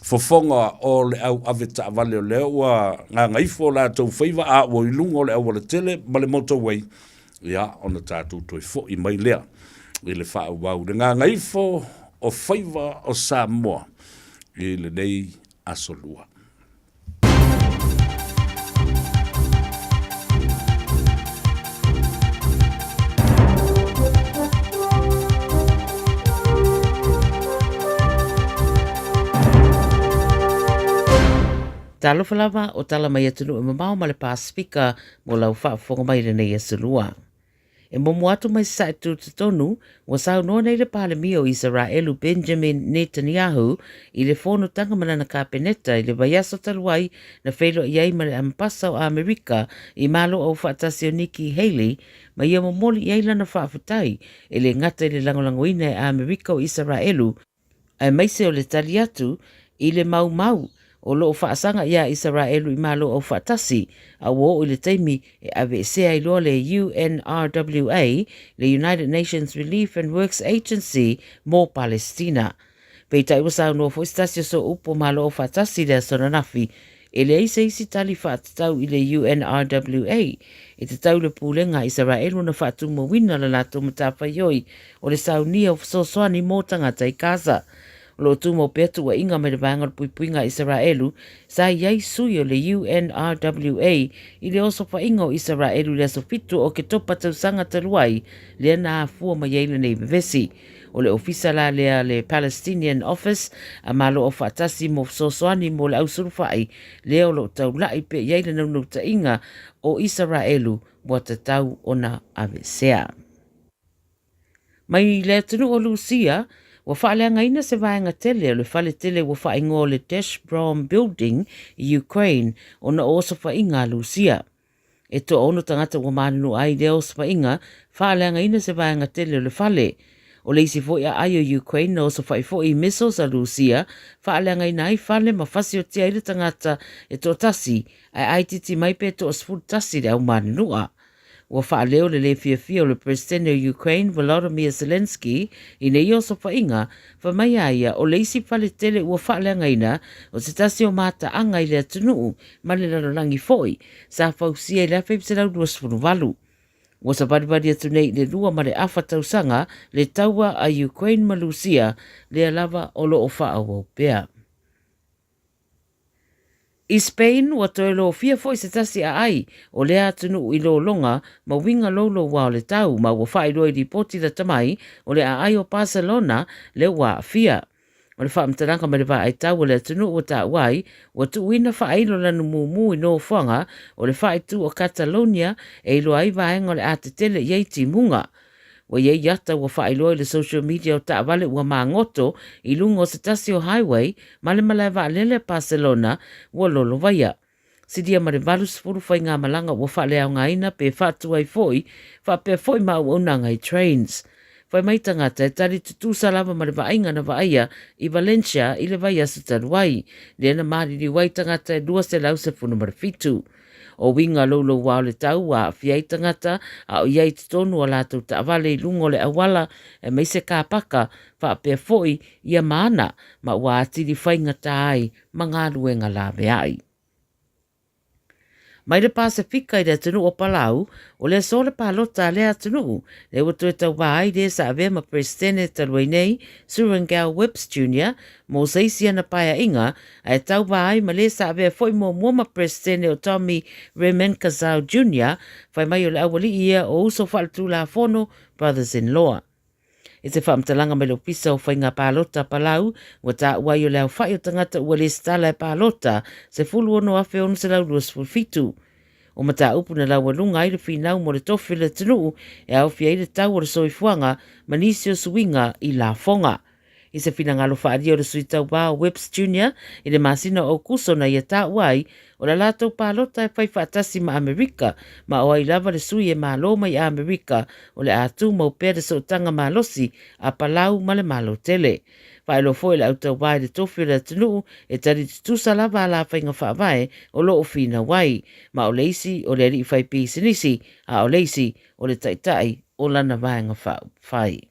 fofoga o le au ave taavale o lea ua gagaifo o latou faiva a ua i luga o le aualatele ma le motorway, ia ona tatou toe foi mai lea i le faaauau le gagaifo o faiva o Samoa i lenei aso lua. Talofa lava o tala mai atunuu e mamao ma le Pasefika mo lau faafofoga mai i lenei aso lua. E momo atu mai Sasae Tutotonu, ua saunoa nei le Palemia o Isaraelu Benjamin Netanyahu i le fonotaga ma lana Kapeneta i le vaiaso talu ai na feiloai ai ma le Amepasa o Amerika i Malo Aufaatasi o Nikki Haley ma ia momoli i ai lana faafetai e le gata i le lagolagoina e Amerika o Isaraelu aemaise o le tali atu i le maumau o lo o faasaga iā Isaraelu i Malo Aufaatasi, a ua oo i le taimi e aveesea ai loa le UNRWA, le United Nations Relief and Works Agency, mo Palestina. Peitai ua saunoa foi se tasi o sooupu o Malo Aufaatasi i le aso ananafi, e leai se isi tali faatatau i le UNRWA e tatau i le pulega a Isaraelu ona faatumauina le latou matafaioi o le saunia o fesoasoani mo tagata i Gaza. O lo o tumau pea tuuaiga mai le Vaega o le Puipuiga a Isaraelu sa i ai sui o le UNRWA i le osofaiga o Isaraelu i le aso 7 o Oketopa tausaga talu ai lea na afua mai ai lenei vevesi. O le ofisa la lea le Palestinian Office a Malo Aufaatasi mo Fesoasoani mo le Ausulufai lea o lo o taulai pea i ai le naunautaiga o Isaraelu ua tatau ona aveesea. Mai le atunuu o Lusia, ua faaleagaina se vaega tele o le fale tele ua faaigoa o le Dashbrom Building i Ukraine ona o osofaiga a Lusia. E toaono tagata ua manunu ai i lea osofaiga, faaleagaina se vaega tele o le fale. O le isi foi aai o Ukraine na osofai foi i missiles a Lusia, faaleagaina ai fale ma fasiotia ai le tagata e toatasi, ae aititi mai pe toa 11 le au manunua. Ua faaleo le lē fiafia o le Peresetene o Ukraine Volodymyr Zelenskyy i nei osofaiga, fai mai a ia o le isi fale tele ua faaleagaina o se tasi o mataaga i le atunuu ma le lalolagi foi, sa fausia i le 1928. Ua savalivali atu nei i le 2.5 tausaga le taua a Ukraine ma Lusia, lea lava o lo o faaauau pea. I Spain, ua toe lofia foi se tasi aai o lea atunuu i lologa ma uiga louloua o le tau ma ua faailoa i lipoti lata mai o le aai o Barcelona lea ua aafia. O le faamatalaga mai le vaai tau a le atunuu ua taua ai, ua tuuina faailo lanu mumu i nofoaga o le faaitu o Catalonia e iloa ai vaega o le a tetele i ai timuga. Ua i ai ata ua faailoa i le social media o taavale ua magoto i luga o se tasi o highway ma le malae vaalele a Barcelona ua lolovaia. Silia ma le 80 faigamalaga ua faaleaogaina pe faatuai foi, faapea foi ma auaunaga i trains. Fai mai tagata e tali tutusa lava ma le vaaiga na vaaia i Valencia i le vaiaso talu ai, lea na maliliu ai tagata e 217. O uiga louloua o le tau ua aafia ai tagata a o i ai i totonu o latou taavale i luga o le auala aemaise kapaka faapea foi ia maana ma ua atili faigata ai ma galuega laveai. Mai le Pasefika i le atunuu o Palau, o le aso le palota a lea atunuu, lea ua toe tauva ai le sa avea ma Peresetene talu ai nei, Surangel Whipps Jr, mo se isi ana paeaiga, ae tauva ai ma le sa avea foi muamua ma Peresetene o Tommy Remengesau Jr, fai mai o le aualii ia o uso faaletulafono, brothers-in-law. I se faamatalaga mai le Ofisa o Faiga Palota Palau, ua taua ai o le aofa'i o tagata ua lesitala e palota, 16,627. O mataupu na laualuga ai le finau mo le tofi o le atunuu e aofia ai le tau o le soifuaga ma nisi o suiga i lafoga. I se finagalo faaalia o le sui tauva o Webbs Junior i le masina o Aukuso na ia taua ai, o la latou palota e fai faatasi ma Amerika, ma o ai lava le sui e malo mai Amerika o le a tumau pea le sootaga malosi a Palau ma le Malo tele. Faailoa foi e le au tauva i le tofi o le atunuu e tali tutusa lava a la faiga faavae o lo o finau ai, ma o le isi o le alii fai pisinisi, a o le isi o le taitai o lana vaega faaupufai.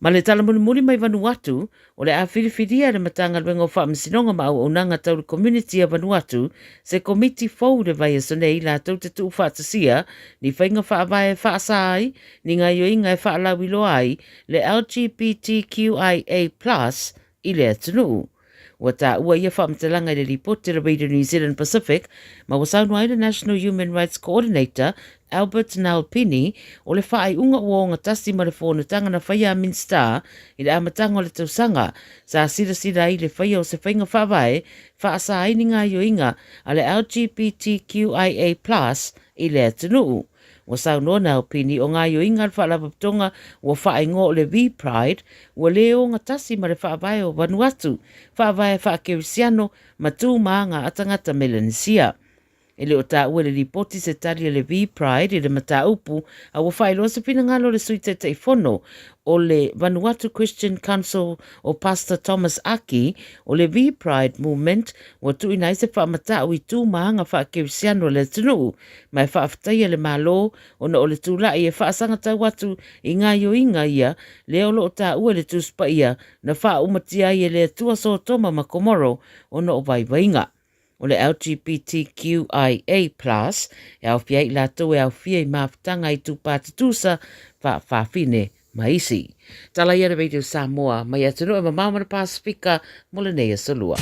Ma le tala mulimuli mai Vanuatu, o le a filifilia e le Matagaluega o Faamasinoga ma Auaunaga Tau le Komuniti a Vanuatu se komiti fou i le vaiaso nei latou te tuufaatasia ni faiga faavae e faasa ai ni gaioiga e faalauiloa ai le LGBTQIA plus i le atunuu. Ua taua ia faamatalaga i le lipoti a le Radio New Zealand Pacific ma ua saunoa ai le National Human Rights Coordinator, Albert Nalpini, o le faaiuga ua ogatasi ma le fonotaga na faia a Minisita i le amataga o le tausaga, sa silasila ai i le faia o se faiga faavae faasa ai ni gaoioiga a le LGBTQIA plus i le atunuu. Ua saunoa Nalpini o gaoioiga a le Faalapotopotoga ua faaigoa o le V-Pride ua le ogatasi ma le faavae o Vanuatu, faavae faa-Kerisiano ma tu ma aga a tagata Melanesia. E le o taua i le lipoti se tali a le V-Pride i le mataupu, a ua faailoa se finagalo o le Sui Taitaifono o le Vanuatu Christian Council o Pastor Thomas Aki o le V-Pride Movement ua tuuina ai se faamatau i tu ma aga faa-Kerisiano a le atunuu ma e faafetaia le Malo ona o le tulai e faasagatau atu i gaoioiga ia lea o lo o taua i le Tusi Paia na faaumatia ai e le Atua Sotoma ma Komoro ona o vaivaiga o le LGBTQIA plus e aofia ai i latou e aofia i mafutaga itupa tutusa faafafine ma isi. Tala ia le Radio Samoa mai atunuu e mamao ma le Pasifika mo lenei aso lua.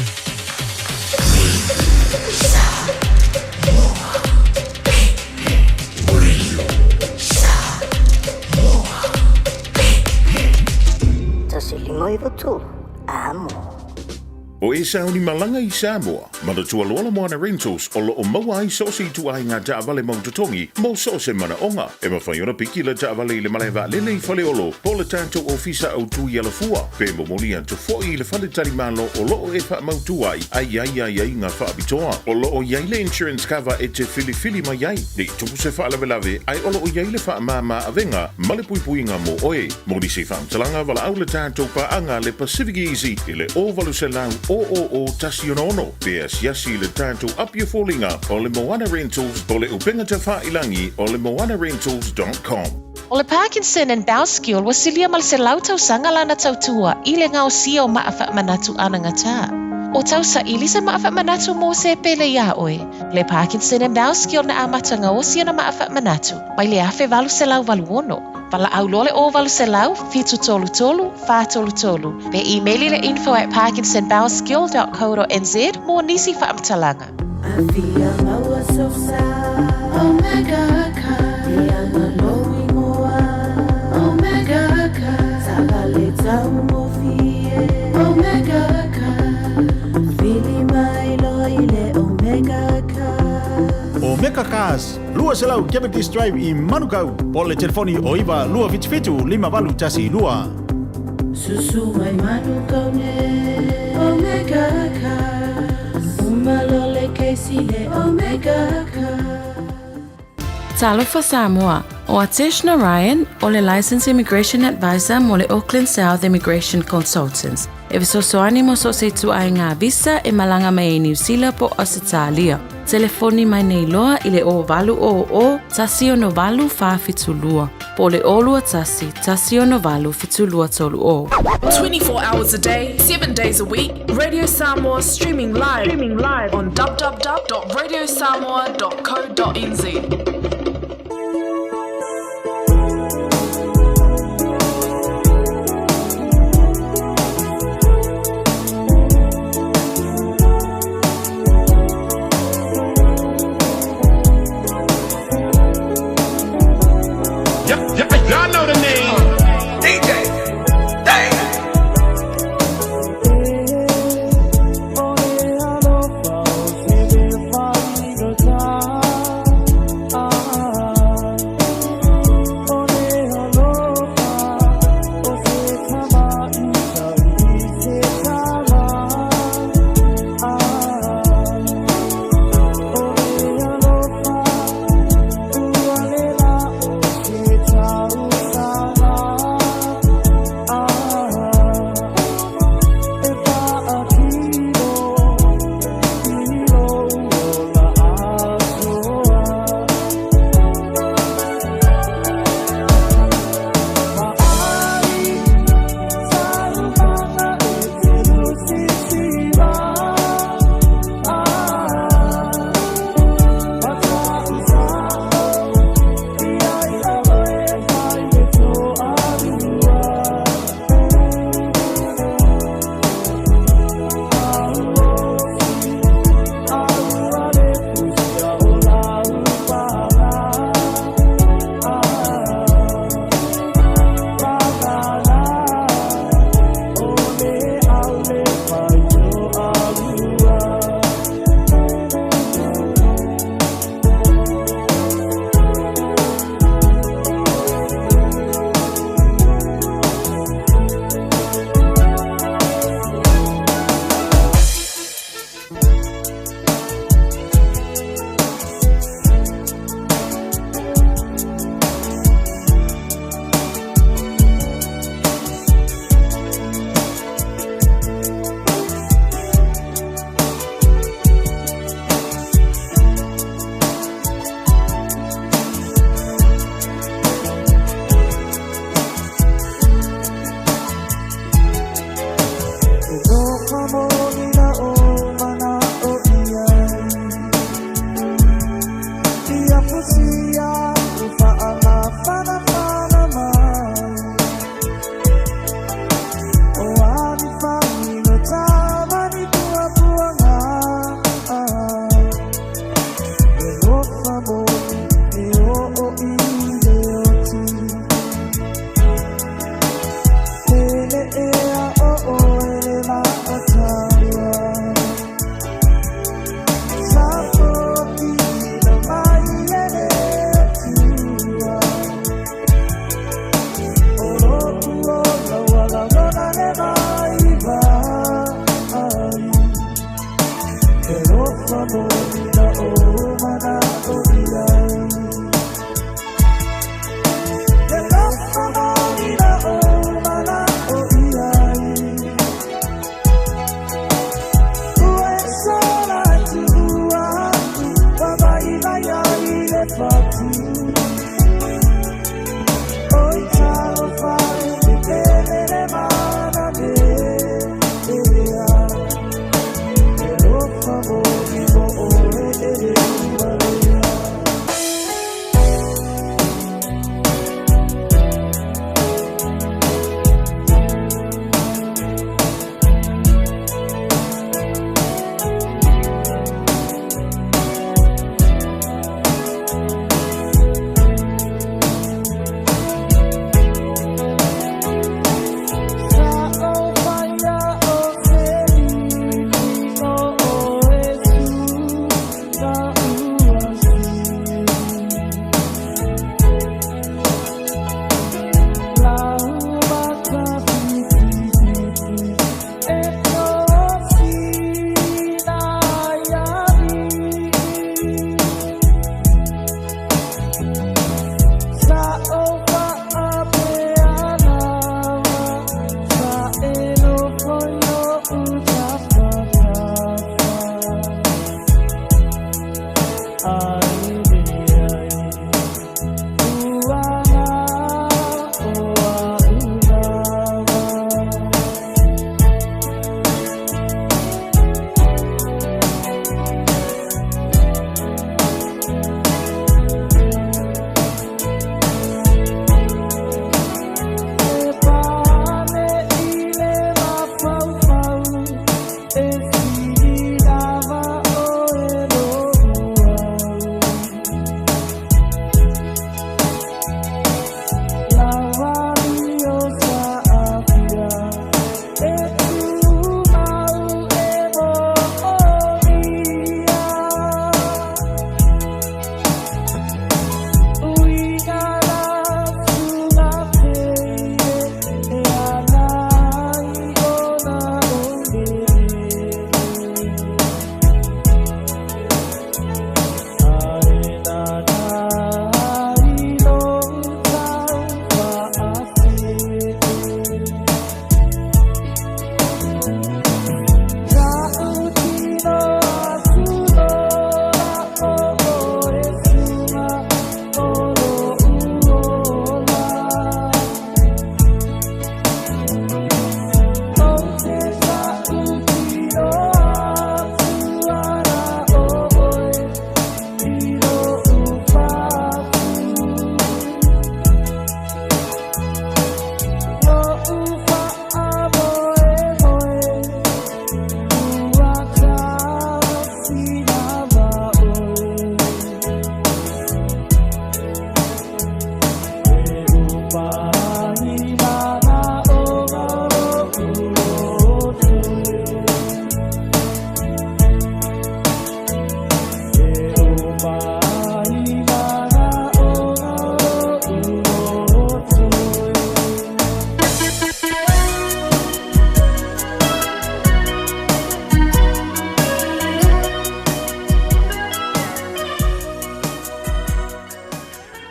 Tasi lima iwa tolu, amo. O e sauni malaga i Samoa, manatua loa le Moana Rentals o loo maua ai so o se ituaiga taavale mau totogi mo so o se manaoga. E mafai ona piki le taavale i le malae vaalele i Faleolo po o le tatou ofisa autu i Alafua, pe momoli atu foi i le fale talimalo o loo e faamautu ai a i ai aiaiga faapitoa. O loo i ai le insurance cover e te filifili mai ai ne i tupu se faalavelave ae o loo i ai le faamama avega ma le puipuiga mo oe. Mo nisi faamatalaga, valaau le tatou paaga le Pacific Easy i le 0800 000 166 pe asiasi i le tatou api o foliga o le Moana Rentals po o le upega tafailangi o le moanarentals.com. O le Parkinson and Bowskill ua silia ma le 100 tausaga lana tautua i le gaosia o maa faamanatu anagata. O tau saili se maa faamanatu mo se pele iā oe. Le Parkinson and Bowskill na amata gaosi ana maa faamanatu mai le 1886. Valaau loa le 0800 733 433 pe īmeli le info at parkinsonbowelskill.co.nz mo nisi faamatalaga. Afia maua sosa Omega Car Ia ma lou ingoa Omega Car Taavale taugofie Omega Car Vili mai loa i le Omega Car Omega Cars 200 Cavendish Drive i Manukau, po o le telefoni o 9 277 5812. Susu mai Manukau nei Omega Cars Uma loa le kesi le Omega Cars. Talofa Samoa, o Atesh Narayan o le Licensed Immigration Advisor mo le Auckland South Immigration Consultants. E fesoasoani mo so o se ituaiga visa e malaga mai ai Niu Sila po o Ausetalia. Telefoni mai nei loa i le 0800 168 472 po o le 021 168 7230. 24 hours a day, 7 days a week, Radio Samoa streaming live, streaming live. On www.radiosamoa.co.nz. Y'all know the name. DJ Dang.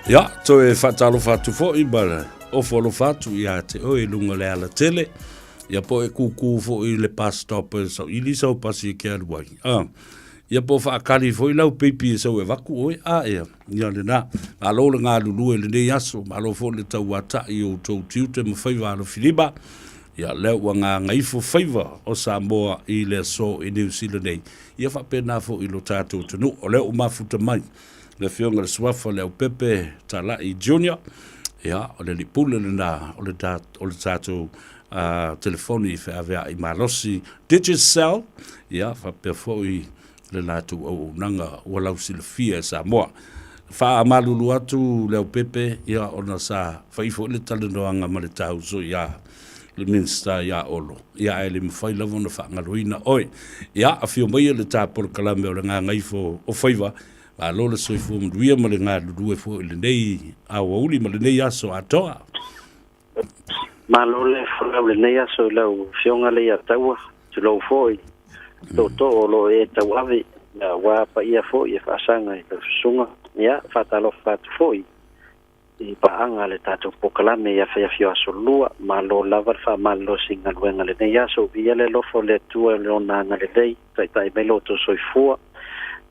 Ia, toe faatalofa atu foi ma le ofo alofa atu ia te oe i luga o le alatele. Ia po o e kūkū foi i le bus stop e saili sau pasi e ke alu ai. Ah. Ia po o faakali foi lau peipi e sau e avatu oe. Ah, ia, ia lena. Malo le galulue i lenei aso, malo foi le tauata'i i o outou tiute ma faiva alofilima. Ia, lea ua gagaifo faiva o Samoa i le aso i Niu Sila nei. Ia faapena foi i lo tatou atunuu. O lea ua mafuta mai le Afioga i le Suafa Leaupepe Talai Junior, ia, o le alii pule lena o le, o le tatou telefoni feaveai malosi Digicel, ia, faapea foi le latou auaunaga ua lausilafia e Samoa. Faamalulu atu Leaupepe, ia, ona sa fai foi le talanoaga ma le tauso ia le Minisita ia Olo, ia ae le mafai lava ona faagaloina oe. Ia, afio maia le ta polokalame o le Gagaifo o Faiva, malo le soifua manuia ma le galulue foi i lenei aoauli ma lenei aso atoa. Malo le folau i lenei aso i lau Afioga Leiataua, tulou foi tootoo o lo o e tauave, aua paia foi e faasaga i lau susuga. Ia, faatalofa atu foi i paaga a le tatou polokalame i afiafi o aso Lua. Malo lava le faamalolosi i galuega i lenei aso. Viia le alofa o le Atua i Lona agalelei, taitai mai lo outou soifua,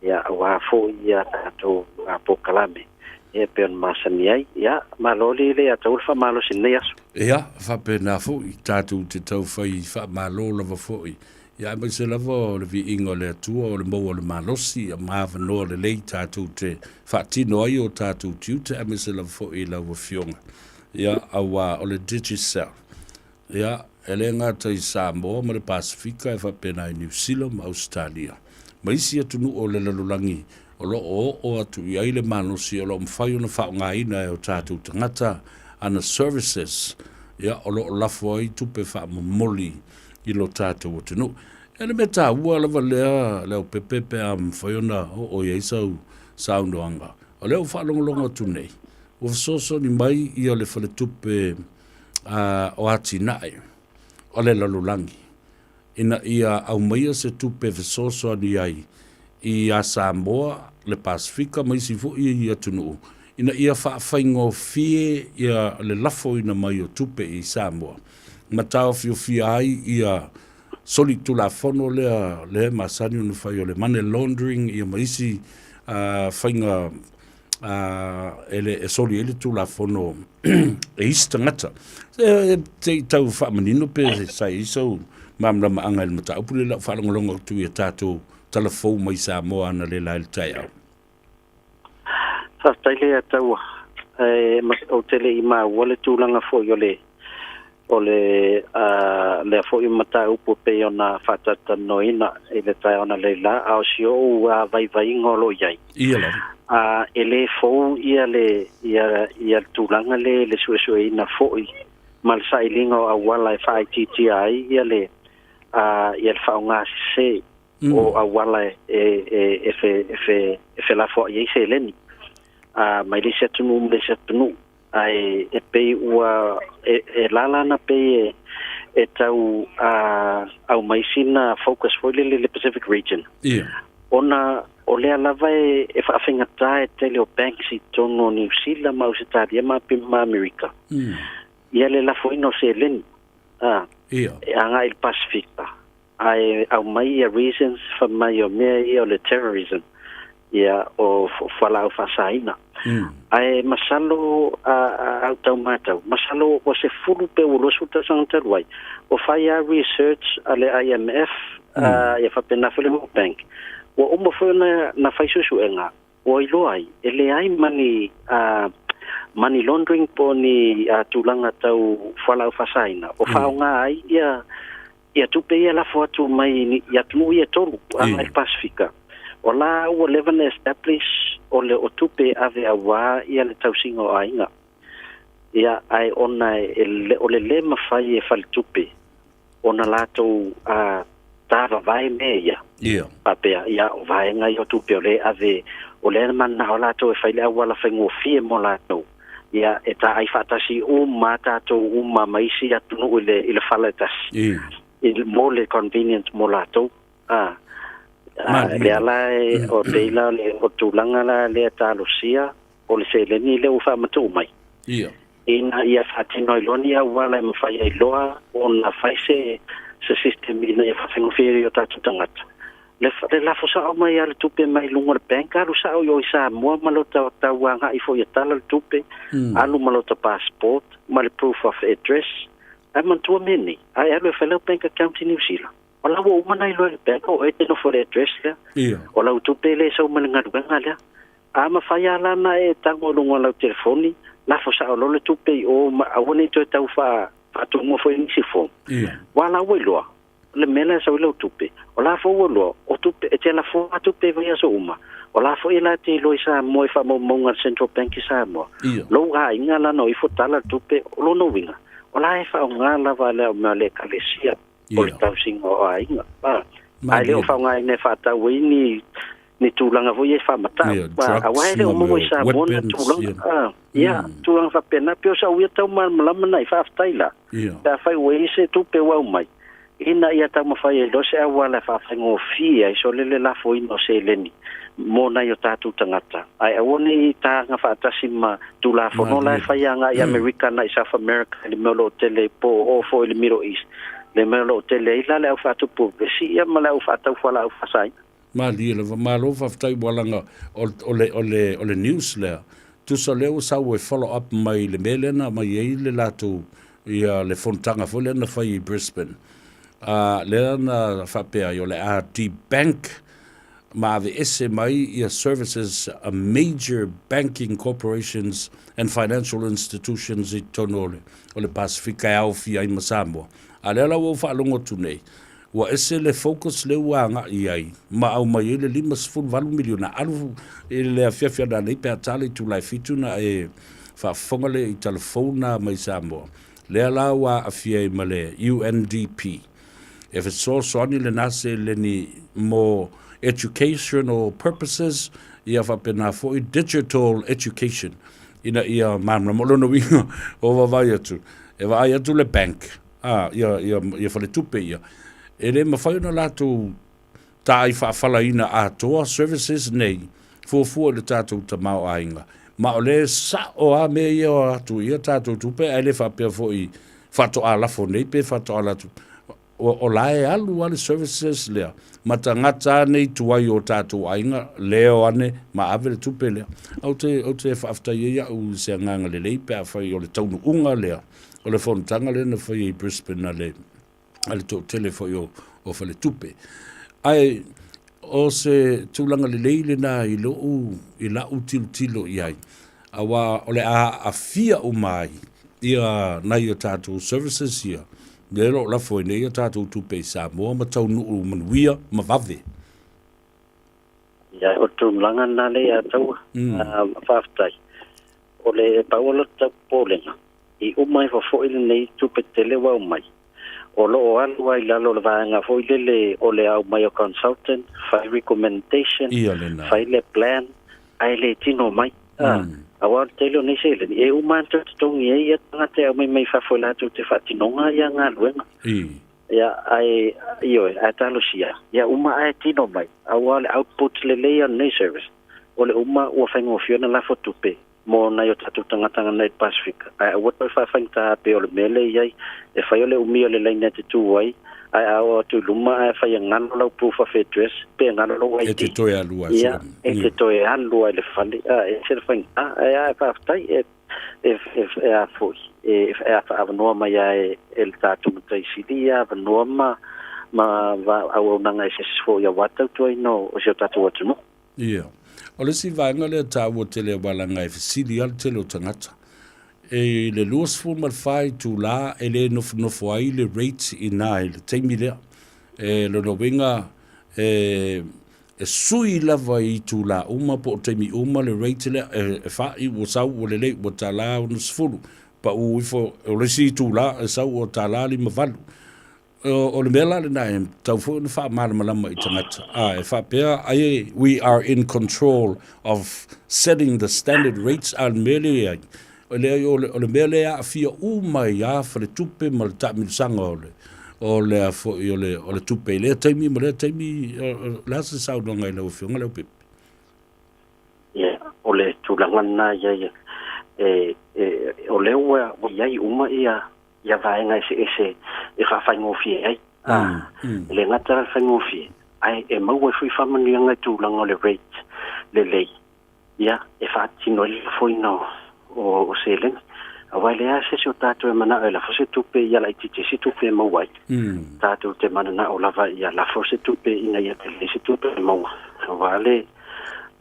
ia, aua foi ia tatou polokalame e pei ona masani ai. Ia, malo le Leiataua le faamalosi i lenei aso. Ia, faapena foi, tatou te taufai faamalo lava foi Ia aemaise lava o le viiga o le Atua, o le maua o le malosi ma avanoa lelei tatou te faatino ai o tatou tiute, aemaise lava foi i lau Afioga. Ia, auā o le Digicel, ia, e le gata i Samoa ma le Pasefika, e faapena i Niu Sila ma Ausetalia, ma isi atunuu o le lalolagi o lo o oo atu i ai le malosi o lo o mafai ona faaaogaina e o tatou tagata ana services, ia, o lo o lafo ai tupe faamomoli i lo tatou atunuu. E le mea taua lava lea Leaupepe pe a mafai ona oo i ai sau saunoaga. O lea ua faalogologo atu nei, ua fesoasoani mai ia le faletupe o atinae o le lalolagi ina ia aumaia se tupe e fesoasoani ai ia Samoa, le Pasefika ma isi foi atunuu ina ia faafaigofie ia le lafoina mai o tupe i Samoa ma taofiofia ai ia solitulafono lea lea e masani ona fai o le money laundering ia ma isi faiga e le e soli ai le tulafono e isi tagata. Se i tau faamanino pe sa i ai sau malamalamaaga i le mataupu lea i lau faalogologo atu i a tatou tala fou mai Samoa analeila i le taeao. Faafetai Leiataua. E, ou te le i maua le tulaga foi o le o le uh, lea foi mataupu e pei ona faatalatalanoaina i le taeao analeila, a o si ou uh, vaivaiga o lo o i ai. Ia lava. Uh, e le fou ia le, ia, ia le tulaga le le suesueina foi ma le sailiga o auala e faaitiitia ai ia le, uh, ia le faaaoga sese o auala e, e, e, fe, e, fe, e felafoai ai seleni mai le isi atunuu ma le isi atunuu. Ae e pei ua e, e lala ana pei e, e tau aumai sina focus foi lele i le Pacific region. Ia. Ona o lea lava e, e faafaigata e tele o banks i totonu o Niu Sila ma Ausetalia ma, ma Amerika. Ia le lafoina o seleni Ia. e agai i le Pasefika. Ae aumai ia reasons fai mai o mea ia o le terrorism, ia o fualaau faasaina. Ae masalo a au tau matau, masalo ua 10 pe ua 20 tausaga talu ai, ua fai a research a le IMF, ia faapena foi le World Bank, ua uma foi ona na fai suesuega, ua iloa ai e leai ma ni money laundering po o ni tulaga tau fualaau faasaina o faaaoga ai ia ia tupe ia lafo atu mai i atunuu ia e tolu agai i le Pasefika. O la ua leva ona establish o le o tupe e ave auā ia le tausiga o aiga. Ia, ae ona e o le le mafai e faletupe ona latou a tāvavae mea ia. Ia. Faapea, ia, o vaega ia o tupe o lea e ave, o lea e mananao latou e fai le auala faigofie mo latou. Ia, e taai faatasi uma tatou uma ma isi atunuu i le, i le fala e tasi. Ia. I, mo le convenience mo latou. A, a, lea la e, o pei la o le, o tulaga la lea talosia, o le seleni lea ua faamatuu mai. Ia. Ina ia faatino ai loa ni auala e mafai ai loa ona fai se se system ina ia faafaigofie ai i o tatou tagata. Le, le lafo sao mai lava le tupe mai luga o le bank, alu sao i o i Samoa ma lota tau agai foi e tala le tupe, alu ma lota passport ma le proof of address. Ae manatua mea nei, a e alu e fai lau bank account i Niu Sila, o la ua uma ona iloa e le bank o oe e te nofo i le address lea. Ia. O lau tupe lea e sau mai le galuega lea. A mafai lava la ona e tago i luga o lau telefoni, lafo sao loa le tupe i o ma aua ne i toe tau faa, faatumuina foi nisi form. Ia. Aua la ua iloa le mea la e sau ai lau tupe, o la foi ua iloa, o tupe, e te lafoa lava tupe i vaiaso uma. O la foi la e te iloa i Samoa i faamaumauga a le Central Bank i Samoa, Ia. lou aiga la na o ifo tala le tupe, o lona uiga, o la e faaaoga lava le au mea a le Ekalesia. o le tausiga o aiga. Ae le o faaaogaina e faatau ai ni ni tulaga foi ia e faamatau. Aua e le o maua i Samoa na tulaga. Ia, tulaga faapena, pei o sau ia tau malamalama na i faafetai la. Pe afai ua i ai se tupe ua aumai, ina ia taumafai ai loa se auala e faafaigofie ai sole le lafoina o seleni mo nai o tatou tagata, ae aua ne i taga faatasi ma Tulafono la e fai agai i Amerika agai i South America i le mea o lo o tele ai po o foi i le Middle East, le mea o lo o tele ai la le au faatupu vesi ia ma le au faatau fualaau faasaina. Malie lava, malo faafetai ua laga o le o le o le news lea. Tusa lea ua sau e follow up mai le mea lea na aumai ai le latou ia le fonotaga foi lea na fai i Brisbane. A lea na faapea ai o le a debank ma aveese mai ia services a major banking corporations and financial institutions i totonu o le, o le Pasefika e aofia ai ma Samoa. A lea la ua ou faalogo atu nei, ua ese le focus lea ua agai i ai ma aumai ai le $58 miliona. Alu i le afiafi ananei pe a ta le itula e fitu na e faafofoga lea i tala fou na mai Samoa. Lea la ua aafia ai ma le UNDP. E fesoasoani lena seleni mo educational purposes, ia faapena foi digital education ina ia malamalama. O lona uiga, o vaavaai atu, e vaai atu le bank, a, ia, ia, ia faletupe ia, e le mafai ona latou taai faafalaina atoa services nei fuafua i le tatou tamaoaiga. Ma o lea e sao lava mea ia o atu i a tatou tupe, ae le faapea foi faatoa lafo nei pe faatoa latou. O, o la e alu lava le services lea ma tagata ane i tuai o tatou aiga, leo ane ma ave le tupe lea. Ou te, ou te faafetai ai au i se agaga lelei pe afai o le taunuuga lea o le fonotaga lea na faia i Brisbane a le a le toatele foi o, o faletupe. Ae o se tulaga lelei lena i lou, i lau tilotilo i ai, aua o le a aafia uma ai ia nai o tatou services ia, lea o lo o lafo ai nei a tatou tupe i Samoa ma taunuu manuia ma vave. Ia, o le tulaga lena lea ia Taua. Mm. Faafetai. O le pau o le tau popolega, i uma ifo foi lenei tupe tele ua aumai, o lo o alu lava i lalo o le vaega foi lele o le aumai o consultant, fai recommendation, Ia lena. fai le plan, ae le tino mai. A, aua o le tele o nei seleni, e uma lava ona toe totogi ai ia tagata e aumai mai fafo e latou te faatinoga ia galuega. I. Ia, ae, ioe, ae talosia, ia uma ae tino mai, aua o le output lelei ia o lenei service, o le uma ua faigofie ona lafo tupe mo nai o tatou tagata nei i le Pasefika, ae aua toe faafaigata pei o le mea lea e i ai, e fai o le umi o le laina e te tu ai, ae a oo atu i luma ae fai e galo lau proof of address pe galo lou ID. E te toe alu ai. Ia, e te toe alu ai i le fale, a, e ese le faigata, ae a, faafetai, e, e, e, e a foi, e, e a faaavanoa mai lava e, e le tatou Matai Sili ia avanoa ma, ma va, auaunaga eseese foi aua tautuaina o, o si o tatou atunuu. Ia. O le isi vaega lea e taua tele aua leaga e fesili lava le tele o tagata. I le 24 itula e le nofonofo ai le rate i ina i le taimi lea. E lona uiga e e sui lava i itula uma po o taimi uma le rate lea e fai ua sau ua lelei ua $1.60 pau ifo o le isi itula e sau ua $1.58. O le mea la lena e tatau foi ona faamalamalama i tagata, a e faapea ai we are in control of setting the standard rates, a o le mea lea e i ai, e leai o le, o le mea lea e aafia uma ai lava faletupe ma le taamilosaga o le, o le a foi o le, o le tupe i lea taimi ma lea taimi. O le a se saunoaga i lau Afioga Leaupepe? Ia, o le tulaga lena i ai e, e, o lea ua, ua i ai uma ia, ia vaega eseese e faafaigofie ai. A, e le gata la le faigofie, ae e maua ai foi faamanuiaga i tulaga o le rate lelei, ia, e faatino ai le lafoina o, o, o seleni. Aua e leai lava se isi o tatou e manao e lafo se tupe ia laitiiti ai se tupe e maua ai. Tatou te mananao lava ia lafo se tupe ina ia tele se tupe e maua, aua le,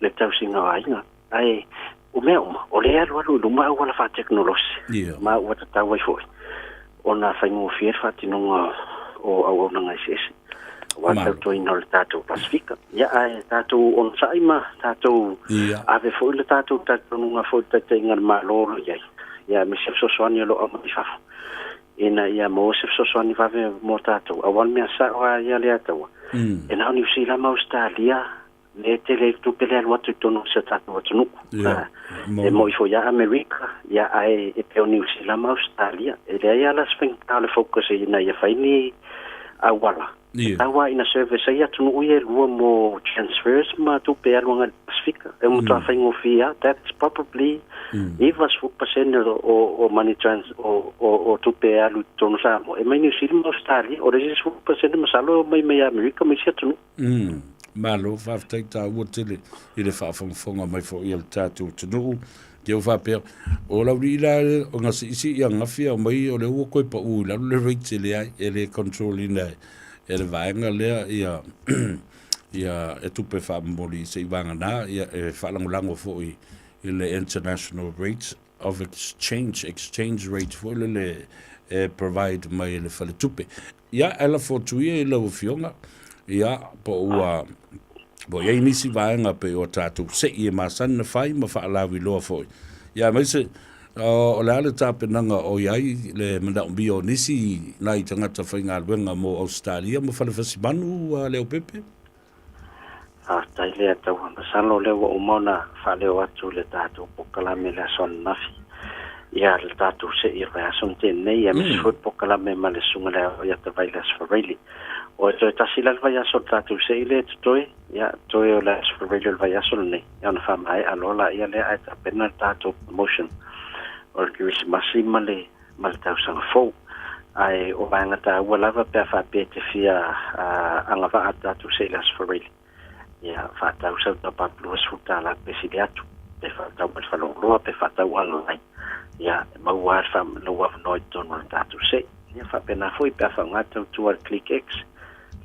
le tausiga o aiga. Ae o mea uma, o lea e alualu i luma auala faatekonolosi, ma ua tatau ai foi ona faigofie le faatinoga o auaunaga eseese aua le tautuaina o le tatou Pasefika. Ia, ae tatou onosai ma tatou ave foi le tatou talitonuga foi i le taitaiga a le Malo o lo o i ai, ia aemaise fesoasoani o lo o aumai i fafo ina ia maua se fesoasoani vave mo tatou, aua le mea sao lava ia lea taua, e na o Niu Sila ma Ausetalia le tele ai le tupe lea alu atu i totonu o si o tatou atunuu. E moi foi ia Amerika, ia ae e pei o Niu Sila ma Ausetalia, e leai lava la se faigata o le focus ina ia fai ni auala. E tau lava ina service ai atunuu ia e lua mo transfers ma tupe e alu agai i le Pasefika. E matua faigofie lava, that's probably 90% o money trans o tupe e alu i totonu o Samoa, e mai Niu Sila ma Ausetalia. O le isi 10% masalo e omai mai Amerika ma isi atunuu. Malo, faafetai taua tele i le faafogafoga mai foi a le tatou atunuu. Ia ua faapea, o Laulii la o na siisii ananafi aumai o lea ua toe pau i lalo le rate e leai, e le control ina e le vaega lea ia ia e tupe faamomoli se i vagana ia e faalagolago foi i le international rate of exchange, exchange rate foi lele e provide mai e le faletupe. Ia, ae lafo atu ia i lau Afioga, ia, po ua, po i ai nisi vaega pei o tatou se'i e masani na fai ma faalauiloa foi. Ia, aemaise, o le a le tapenaga o i ai le manaomia o nisi nai tagata faigaluega mo Ausetalia ma Falefasimanu, Leaupepe? Faafetai lea taua. Masalo o lea ua uma ona faaleo atu le tatou polokalame i le aso ananafi. Ia, le tatou se'i o le vaiaso na tea nei, aemaise foi le polokalame ma le Susuga i le Ao ia Tavai i le Aso Faraile. Ua toe tasi la le vaiaso o le tatou se'i lea e totoe, ia, toe o le Aso Faraile o le vaiaso lenei, ia ona faamaea loa laia lea ae tapena le tatou promotion o le Kerisimasi ma le ma le tausaga fou. Ae o vaega taua lava pe a faapea e te fia agavaa le tatou se'i i le Aso Faraile, ia faatau sau top up $20 pe sili atu, pe faatau mai le faleoloa pe faatau online, ia e maua lava le lou avanoa i totonu o le tatou se'i. Ia faapena foi pe a faaaoga le tautua a le ClickX,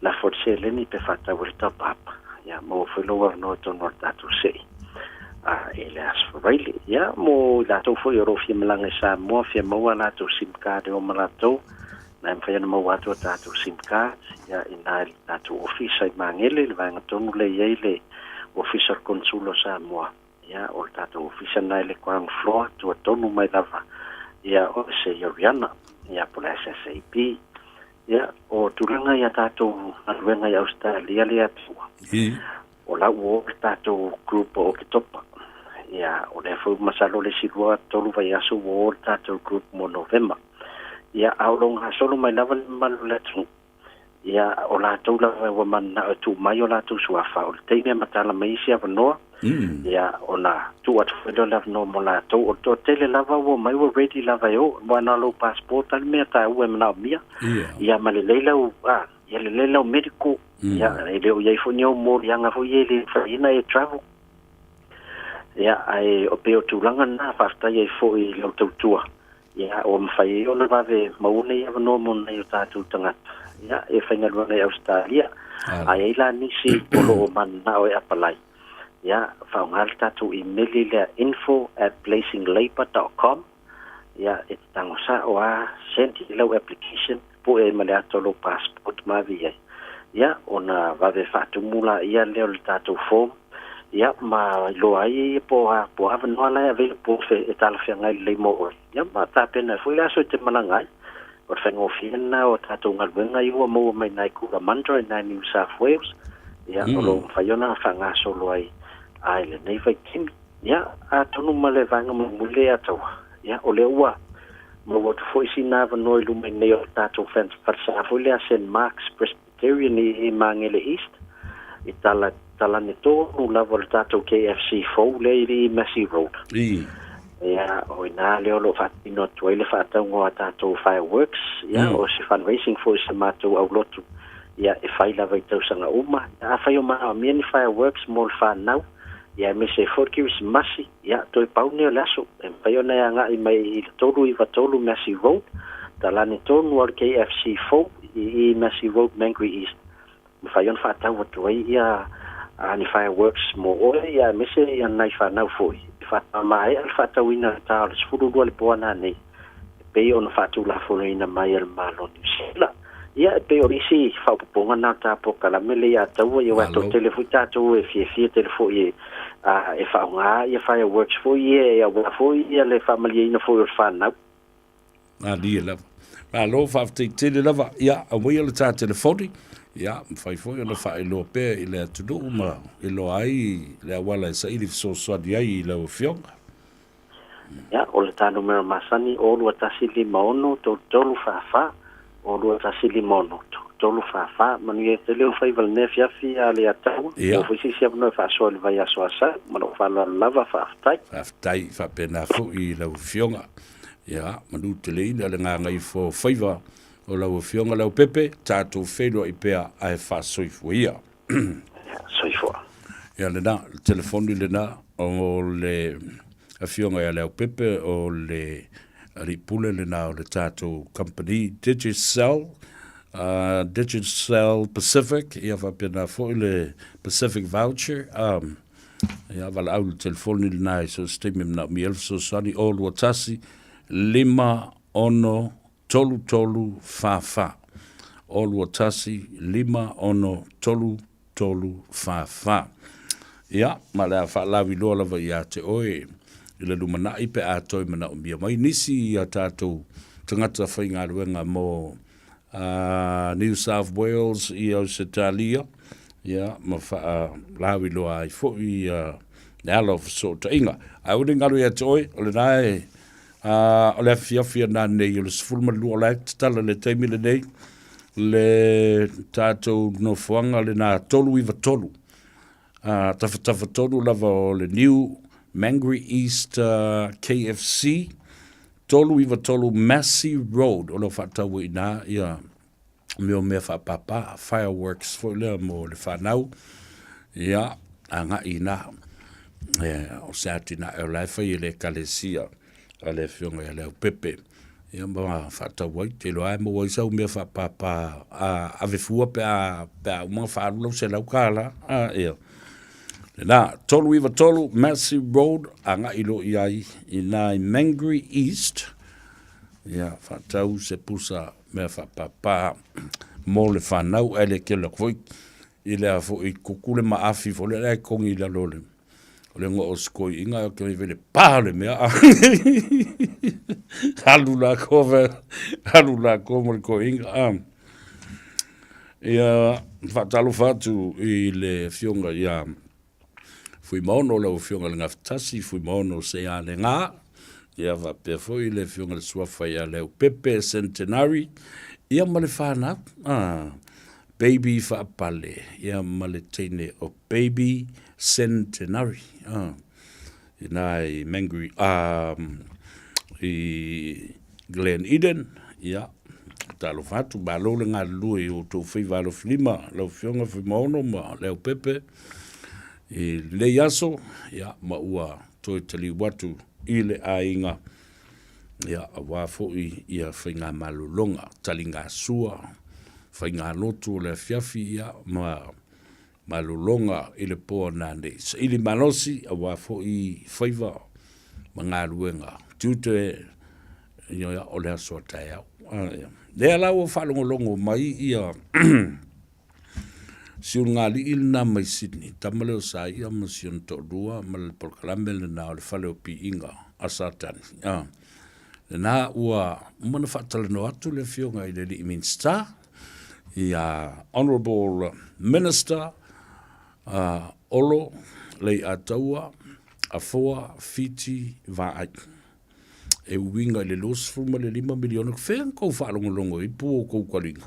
lafo le seleni pe faatau ai le top up, ia maua foi lou avanoa i totonu o le tatou se'i a i le Aso Faraile. Ia mo i latou foi o lo o fia malaga i Samoa, fia maua a latou sim card e o ma latou, na e mafai ona maua atu a tatou sim card ia i ina i le tatou ofisa i Magele, i le vaega tonu lea e i ai le ofisa o le Konesula o Samoa. Ia o le tatou ofisa lena i le ground floor, tua tonu mai lava ia o le Seioriana, ia po o le SSAB. Ia, o tulaga i a tatou galuega i Ausetalia lea tua, o la ua o le tatou group o Oketopa. Ia, o lea foi masalo le isi lua, tolu vaiaso ua o le tatou group mo Novema. Ia, a o lo o gasolo mai lava le mamalu o le atunuu. Ia, o latou lava ua mananao e tuu mai o latou suafa, o le taimi e matala mai isi avanoa, ia, ona tuu atu foi lea o le avanoa mo latou. O le toatele lava ua omai ua ready lava e o, aua na o lou passport lava le mea taua e manaomia, ia, ma lelei lau, a, ia lelei lau medical, ia, e le o i ai foi ni ou moliaga foi ia e le mafai ai ona e travel. Ia, ae o pei o tulaga na, faafetai ai foi i lau tautua. Ia, ua mafai ai ona vave maua nei avanoa mo nai o tatou tagata, ia, e faigaluega i Ausetalia. A i ai la nisi o lo o mananao e apalai, ia, faaaoga le tatou imeli lea info at blazinglabour dot com, ia, e te tago sao lava, send i lau application, pue ai ma le ata o lou passport ma ave i ai. Ia, ona vave faatumu laia lea o le tatou form, ia, ma iloa ai po o a, po o avanoa la e available e talafeagai lelei mo oe. Ia, ma tapena ai foi le aso e te malaga ai. O le faigofie lena o tatou galuega ia ua maua mai nai Cootamundra i nai New South Wales, ia, o lo o mafai ona faagasolo ai i lenei vaitaimi. Ia, atonu ma le vaega mulimuli lea ia Taua, ia, o lea ua maua atu foi sina avanoa i luma i nei o le tatou falesa foi lea Saint Mark's Presbyterian i Magele East, i tala talane tonu lava o le tatou KFC fou lea i le Massey Road. I. Ia, o i ina lea o lo o faatino atu ai le faatauga o a tatou fireworks, ia, o se fundraising foi i sa matou aulotu, ia, e fai lava i tausaga uma. Ia, afai o manaomia ni fireworks mo le fanau, ia, aemaise ai foi le Kerisimasi, ia, toe pau nei o le aso, e mafai ona e agai mai i le 393 Massey Road, talane tonu lava o le KFC fou i Massey Road, Mangere East. Mafai ona faatau atu ai ia ni fireworks mo oe ia aemaise ia nai fanau foi. E faamaea le faatauina o le ta o le 12 i le po a nanei e pei ona faatulafonoina mai e le Malo o Niu Sila. Ia e pei o isi faaopoopoga na o le ta polokalame lea ia taua ia aua e toatele foi tatou e fiafia tele foi e e faaaoga ia fireworks foi ia aua foi ia le faamalieina foi o le fanau. Malie lava. Malo, faafetai tele lava. Ia, aumaia le ta telefoni. Ia, mafai foi ona faailoa pea i le atunuu ma iloa ai le auala e saili fesoasoani ai i lau Afioga. Ia, o le ta numera masani, o 2156 3344, o 2156 3344. Manuia tele ou faiva i lenei afiafi a Leiataua. Ia. Maua foi se isi avanoa e faasoa i le vaiaso a Sau. Ma lou faaaloalo lava, faafetai. Faafetai faapena foi i lau Afioga. Ia, manuteleina le gagaifo o faiva o lau Afioga Leaupepe, tatou feiloai pea ae faasoifua ia. Soifua. Ia lena, le telefoni lena o le Afioga ia Leaupepe o le alii pule lena o le tatou company Digicel, Digicel Pacific, ia faapena foi le Pacific Voucher, Ia, valaau i le telefoni lena i so o se taimi e manaomia ai le fesoasoani, 021 56 33 44. 021 56 33 44. Ia, ma o le a faalauiloa lava ia te oe i le lumanai pe a toe manaomia mai nisi a tatou tagata faigaluega mo New South Wales i Ausetalia, ia, ma faalauiloa ai foi ia le ala o fesootaiga. Ae aua ne i galo ia te oe, o lena e, o le afiafi ana nei o le 12 o la e tatala i le taimi lenei, le tatou nofoaga lena 393, tafatafa tonu lava o le New Mangere East KFC, 393 Massey Road, o lo o faatau ai i ina ia mea o mea faapapa, fireworks foi lea mo le fanau, ia, agai i ina. O se atinae o la e fai e le Ekalesia a le Afioga ia Leaupepe, ia ma faatau ai, te iloa lava e maua ai sau mea faapapa ave fua pe a uma ona faaalu lau $100, ia. Lena, 393 Massey Road, agai loa i ai i ina i Mangere East, ia, faatau se pusa mea faapapa mo le fanau, ae le kele atu foi i le a foi kuku le maafi foi lea e togi i lalo o le o le goo o se toeaina, e te vele pa le mea, alu lako, alu lako ma le toeaina. Ia, faatalofa atu i le Afioga ia Fuimaono, lau Afioga i le Gafatasi, Fuimaono Sealega, ia faapea foi le Afioga i le Suafa ia Leaupepe Centenary, ia ma le fanau, Baby Faapale, ia ma le teine o Baby Centenary, ina i Mangere, i Glen Eden, ia, talofa atu, malo le galulue i o outou faiva alofilima, lau Afioga Fuimaono ma Leaupepe, i lenei aso, ia, ma ua toe taliu atu i le aiga, ia, aua foi ia faigamalologa, taligasua, faigalotu o le afiafi, ia, ma malologa i le po a nanei. Saili malosi aua foi faiva ma galuega tiute ia o le aso a taeao. Lea la ua faalogologo mai ia si ulugalii lena mai Sydney, tama lea o Saia ma si ona toalua ma le polokalame lena o le fale o piiga a Satani. Lena ua uma ona faatalanoa atu le afioga i le alii Minisita, ia Honourable Minister Olo Leiataua Afoa Fiti Vaai. E uiga i le 25 miliona, fea na tou faalogologo ai pu o tou taliga?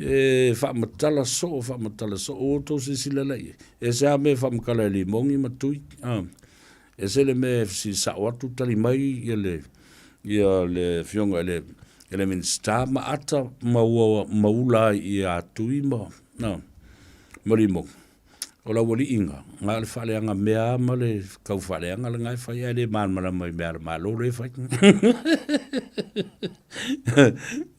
E faamatala soo, faamatala soo, ua outou silasila la i ai. E se a mea e faamatala e limogi ma tui, a. E se le mea e fesili sao atu tali mai ia le, ia le afioga i le, i le Minisita ma ata ma ua maula ai ia Tui ma, a, ma limogi. O le aualiiga, na o le faaleaga mea lava ma le tau faaleaga lena e fai, ae le malamalama i mea a le Malo lea e fai.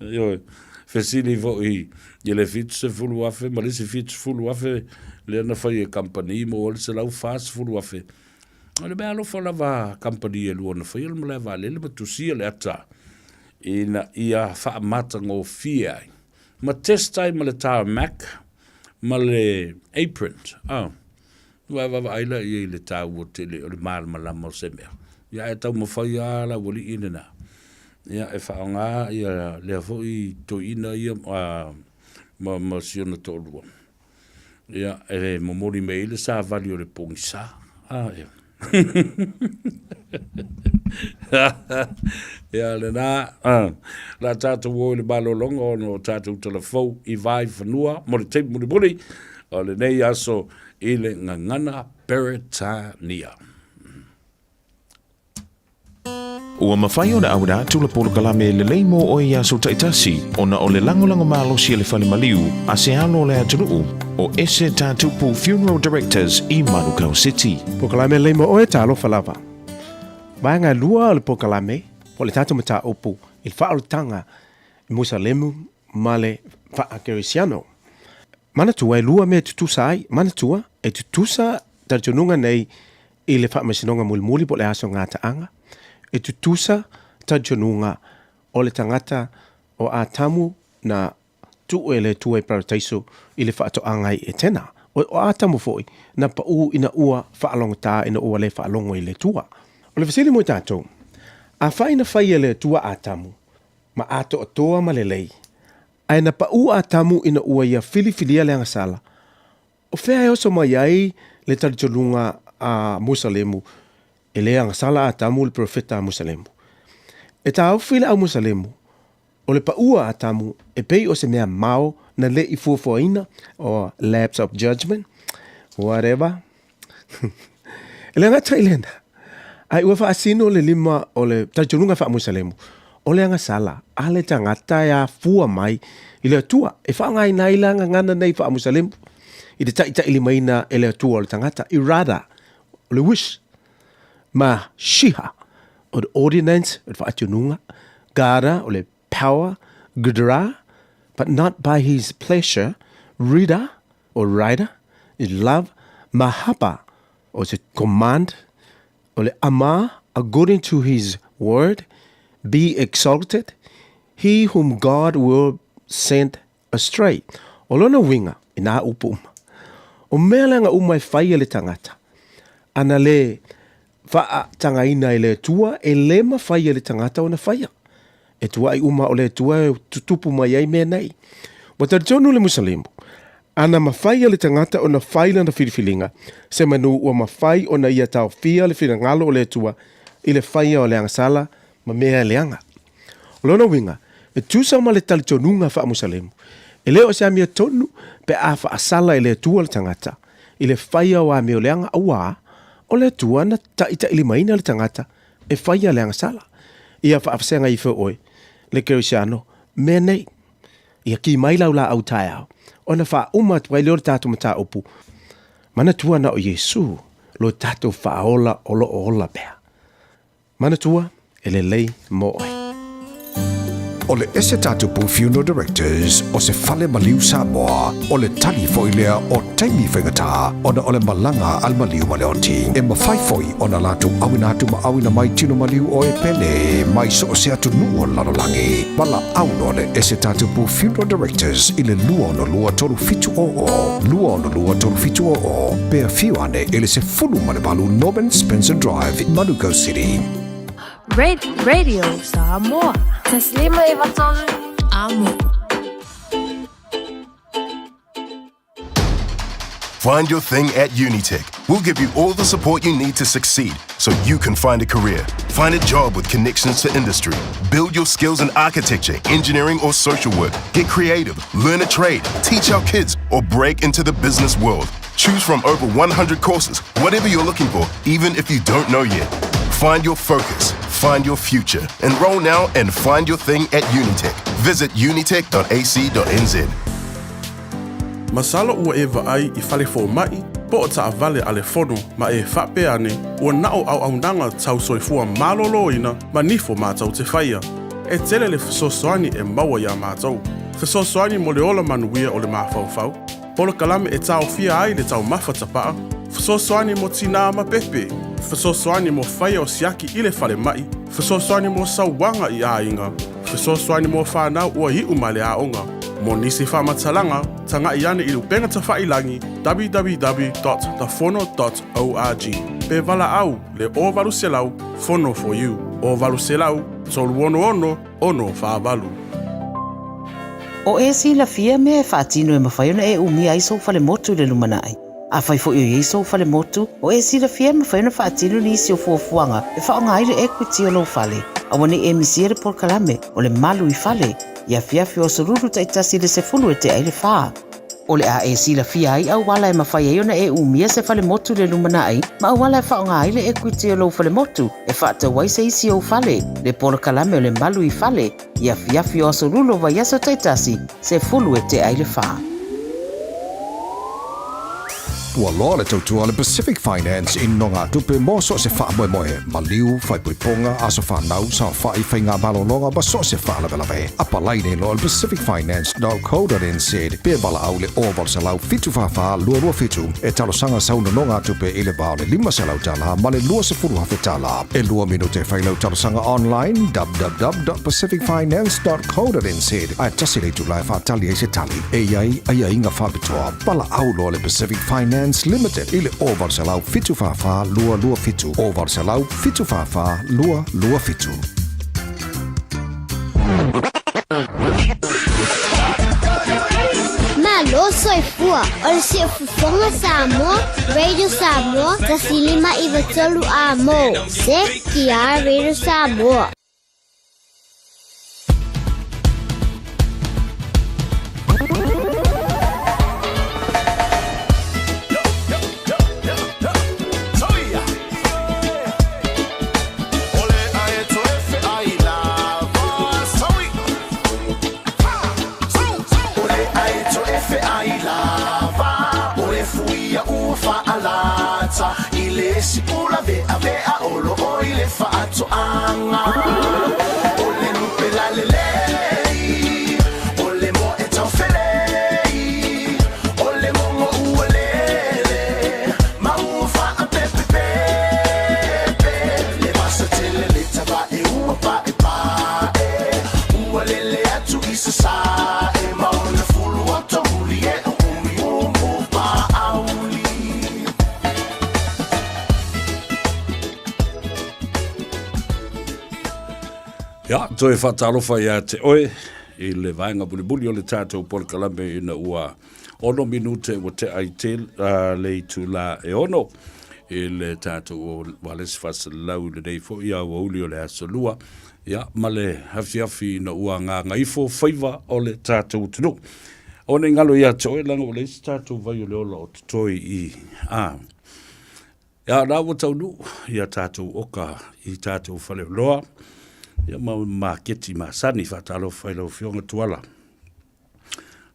Ioe, fesili foi i le $70,000 ma le isi $70,000 lea na fai e kamupani maua ai le $140,000. O le mea alofa lava a kamupani e lua na faia le malae vaalele ma tusia le ata ina ia faamatagofie ai ma test ai ma le tarmac ma le apron, ah, ua e vaavaai la i ai i le taua tele o le malamalama o se mea. Ia ae taumafai lava le aualii lena, ia e faaaoga ia lea foi toeaina ia ma, ma si ona toalua, ia e momoli mai ai le savali o le pogisa. Ah, ia. Ia lena, la tatou o i le malologa ona o tatou talafou i Vaifanua mo le taimi mulimuli o lenei aso i le gagana Peretania. Ua mafai ona auina atu le polokalame lelei mo oe i aso taitasi ona o le lagolago malosi a le fale maliu a se alo o le atunuu o Ese Tatupu Funeral Directors i Manukau City. Polokalame lelei mo oe, talofa lava. Vaega e lua o le polokalame po o le tatou mataupu i le faaolataga i Musalemu ma le faakerisiano. Manatua e lua mea e tutusa ai, manatua e tutusa talitonuga nei i le faamasinoga mulimuli po o le aso gataaga, e tutusa talitonuga o le tagata o Atamu na tuu e le Atua i Parataiso i le faatoaga i Etena. O Atamu foi na pau ina ua faalogotā ina ua le faalogo i le Atua. O le fesili mo i tatou, afai na fai e le Atua Atamu ma atoatoa ma lelei, ae na pau Atamu ina ua ia filifilia le agasala, O fea e oso mai ai le talitonuga a Musalemu e le agasala Atamu le perofeta a Musalemu? E taofi le au Musalemu, o le paua Atamu e pei o se mea mao na le i fuafuaina, or lapse of judgment, whatever. E le gata i lena, ae ua faasino le lima o le talitonuga faa-Musalemu, o le agasala a le tagata e afua mai i le Atua, e faaaogaina ai la gagana nei faa-Musalemu i le taitailimaina e le Atua o le tagata, irada, o le wish, ma shiha, o le ordinance, o le faatunuga, gada, o le power, gudra, but not by his pleasure, rida, or rider, is love, mahaba, o se command, o le ama, according to his word, be exalted, he whom God will send astray. O lona uiga, i nā upu uma, o mea leaga uma e fai e le tagata, ana le faatagaina e le Atua, e le mafai e le tagata ona faia. E tuaʻi uma o le Atua e tutupu mai ai mea nei. Ua talitonu le Musalemu, ana mafai e le tagata ona fai lana filifiliga, se manu ua mafai ona ia taofia le finagalo o le Atua i le faia o le agasala ma mea leaga. O lona uiga, e tusa ma le talitonuga faa-Musalemu, e le o se amiotonu pe a faasala e le Atua le tagata i le faia o amio leaga, auā o le Atua na taitailimaina le tagata e faia le agasala. Ia faafesega ifo oe, le Kerisiano, mea nei. Ia kī mai lau laau taeao, ona faauma atu ai lea o le tatou mataupu, Manatua na o Iesu lo tatou faaola o lo o ola pea. Manatua, e lelei mo oe. O le Ese Tatupu Funeral Directors o se fale maliu Samoa, o le tali foi lea o taimi faigata ona o le malaga a le maliu ma le oti. E mafai foi ona latou auina atu ma auina mai tino maliu o e pele mai so o se atunuu o le lalolagi. Valaau loa le Ese Tatupu Funeral Directors i le 262 3700, 262 3700, pe afio ane i le 18 Norman Spencer Drive, Manukau City. Radio Samoa. Taslima e vatolu amo. Find your thing at Unitec. We'll give you all the support you need to succeed so you can find a career. Find a job with connections to industry. Build your skills in architecture, engineering, or social work. Get creative, learn a trade, teach our kids, or break into the business world. Choose from over 100 courses, whatever you're looking for, even if you don't know yet. Find your focus, find your future. Enroll now and find your thing at Unitec. Visit unitec.ac.nz. Masalo ua e vaai i fale fomai, po o taavale a le fono ma e faapea ane, ua na o auaunaga tau soifua malōlōina ma nifo mātou te faia. E tele le fesoasoani e maua iā mātou. Fesoasoani mo le ola manuia o le mafaufau, polokalame e taofia ai le taumafa tapaa, fesoasoani mo tinā ma pepe, fesoasoani mo faia o siaki i le falemai, fesoasoani mo sauaga i aiga, fesoasoani mo fanau ua iu mai le aoga. Mo nisi faamatalaga, tagai ane i le upega tafailagi www.thefono.org pe valaau le 0800 Fono for You 0800 366 648. O e silafia mea e faatino e mafai ona e umia ai sou falemotu i le lumanai. Afai foi o i ai sou falemotu, o e silafia e mafai ona faatino nisi o fuafuaga e faaaoga ai le equity o lou fale. Aua ne i e misia le polokalame o le Malu i Fale i afiafi o Aso Lulu taitasi i le 10 e tea i le 4. O le a e silafia ai auala e mafai ai ona e umia se falemotu i le lumanai ma auala e faaaoga ai le equity o lou falemotu e faatau ai se isi ou fale, le polokalame o le Malu i Fale i afiafi o Aso Lulu o vaiaso taitasi, 10 e tea i le 4. Ua loa le tautua a le Pacific Finance i nogatupe mo so o se faamoemoe, maliu, faaipoipoga, aso fanau, saofai, faiga malologa ma so o se faalavelave. Apalai nei loa i le pacificfinance.co.nz pe valaau i le 0800 744 227 e talosaga sau nonogatupe i le va o le $500 ma le $20,000. E lua minute e fai lau talosaga online www.pacificfinance.co.nz ae tasi le itula e faatali ai se tali. E i ai aiaiga faapitoa. Valaau loa le Pacific Finance Limited i le 0800 744 227, 0800 744 227. Malo soifua o le Siufofoga Samoa, Radio Samoa, 105 93 A mo, CTR Radio Samoa. Ia, toe faatalofa iā te oe i le vaega mulimuli o le tatou polokalame ina ua ono minute ua tea i te, uh, le itulā e ono i le tatou ualesi faasalalau i lenei foi aoauli o le aso lua, ia, ma le afiafi ina ua gagaifo faiva o le tatou atunuu. Aua ne i galo ia te oe, leaga ua leai se tatou vai o le ola o totoe i, a, ia, la ua taunuu ia tatou oka i tatou faleoloa, ia ma maketi masani, faatalofa i lau Afioga Tuala.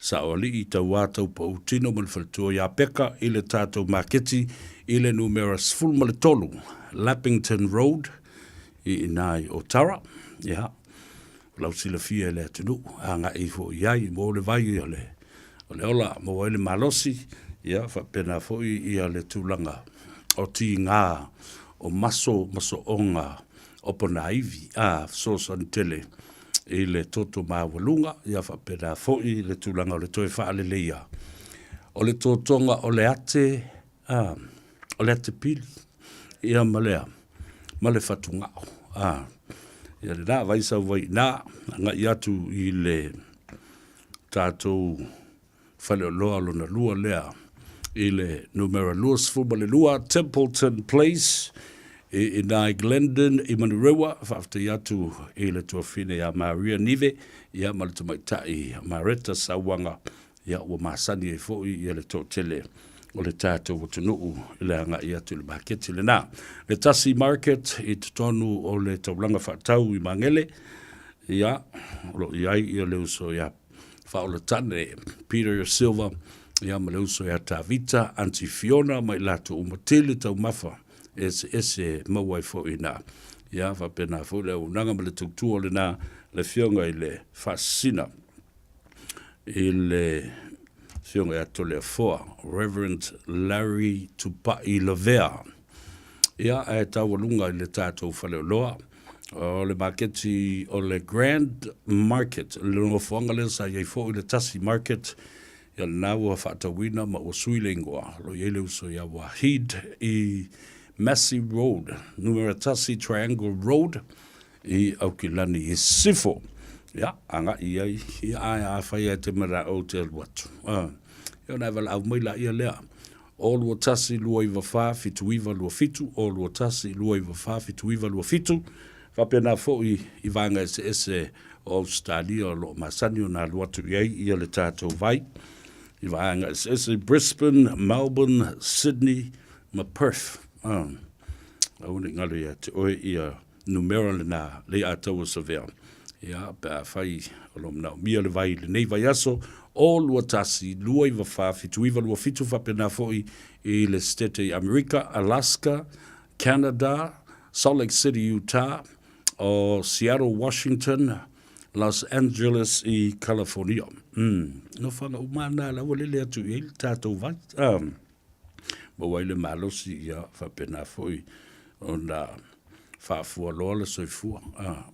Saoalii, Tauā, Taupou, Tino ma le Faletua ia Peka i le tatou maketi i le numera 13 Lappington Road i inā i Otara. Ia, o lau silafia e le atunuu, agai ifo i ai mo le vai o le, o le ola, maua ai le malosi, ia, faapena foi ia le tulaga o tigā o maso ma soonga o ponaivi, a, fesoasoani tele i le toto maualuga, ia faapena foi le tulaga o le toe faaleleia o le totoga o le ate, a, o le ate pili, ia ma lea, ma le fatugao, a, ia lena, vai sau vai i ina, agai atu i le tatou faleoloa lona lua lea i le numera 22 Templeton Place i ina i Glendon i Manurewa. Faafetai atu i le tuafine ia Maria Nive ia ma le tamaitai Mareta Sauaga ia ua masani ai foi ia le toatele o le tatou atunuu i le agai atu i le maketi lena. Le tasi market i totonu o le taulaga faatau i Magele, ia, o lo o i ai ia le uso ia Faaolatane Peter Silva, ia ma le uso ia Tavita, Aunty Fiona ma i latou uma tele taumafa eseese maua ai foi ina. Ia faapena foi le auaunaga ma le tautua lena le afioga i le Faasisina i le afioga ia Toleafoa, Reverend Larry Tupai Lavea. Ia, ae taualuga i le tatou faleoloa, o le maketi o le Grand Market, le nofoaga lea sa i ai foi le Tasi Market, ia lena ua faatauina ma ua sui le ingoa, o lo o i ai le uso ia Wahid i Massey Road, numera 1 Triangle Road, i Aukilani i Sisifo. Ia, agai i ai, ia, ae afai e te manao te alu atu. Ia ona e valaau mai laia lea. O 21 294 7927, o 21 294 7927, faapena foi i vaega eseese o Ausetalia o lo o masani ona alu atu i ai ia le tatou vai i vaega eseese i Brisbane, Melbourne, Sydney ma Perth. Aua ne i galo ia te oe ia numera lena Leiataua Savea. Ia, pe afai o lo o manaomia le vai i lenei vaiaso, o 21 294 7927 faapena foi i le Setete i Amerika, Alaska, Canada, Salt Lake City, Utah, o Seattle, Washington, Los Angeles i California. Mm, nofoaga uma na la ua lele atu i ai le tatou vai. Um, maua ai le malosi ia faapena foi ona faafualoa le soifua.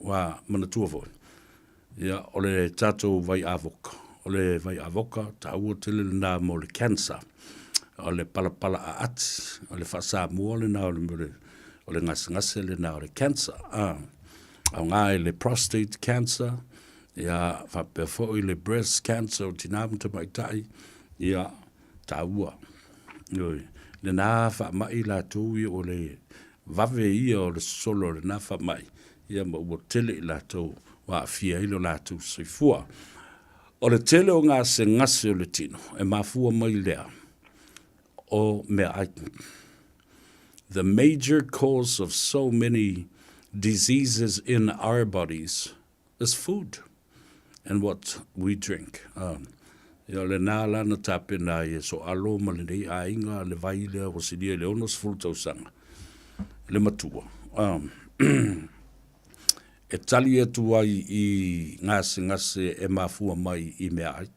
Ua manatua foi, ia, o le tatou vai avoka, o le vai avoka taua tele lena mo le cancer, o le palapala aati, o le faa-Samoa lena o le, o le gasegase lena o le cancer. Aoga i le prostate cancer, ia faapea foi le breast cancer o tina ma tamaitai, ia, taua. Ioe, lena faamai latou ia o le vave ia o le sosolo o lena faamai, ia ma ua tele i latou ua aafia ai lo latou soifua. O le tele o gasegase o le tino e mafua mai lea o meaai. The major cause of so many diseases in our bodies is food and what we drink. Ia o lena la na tapena ai e Soalo ma lenei aiga le vai lea ua silia i le 60 tausaga le matua. E tali atu ai i gasegase e mafua mai i meaai.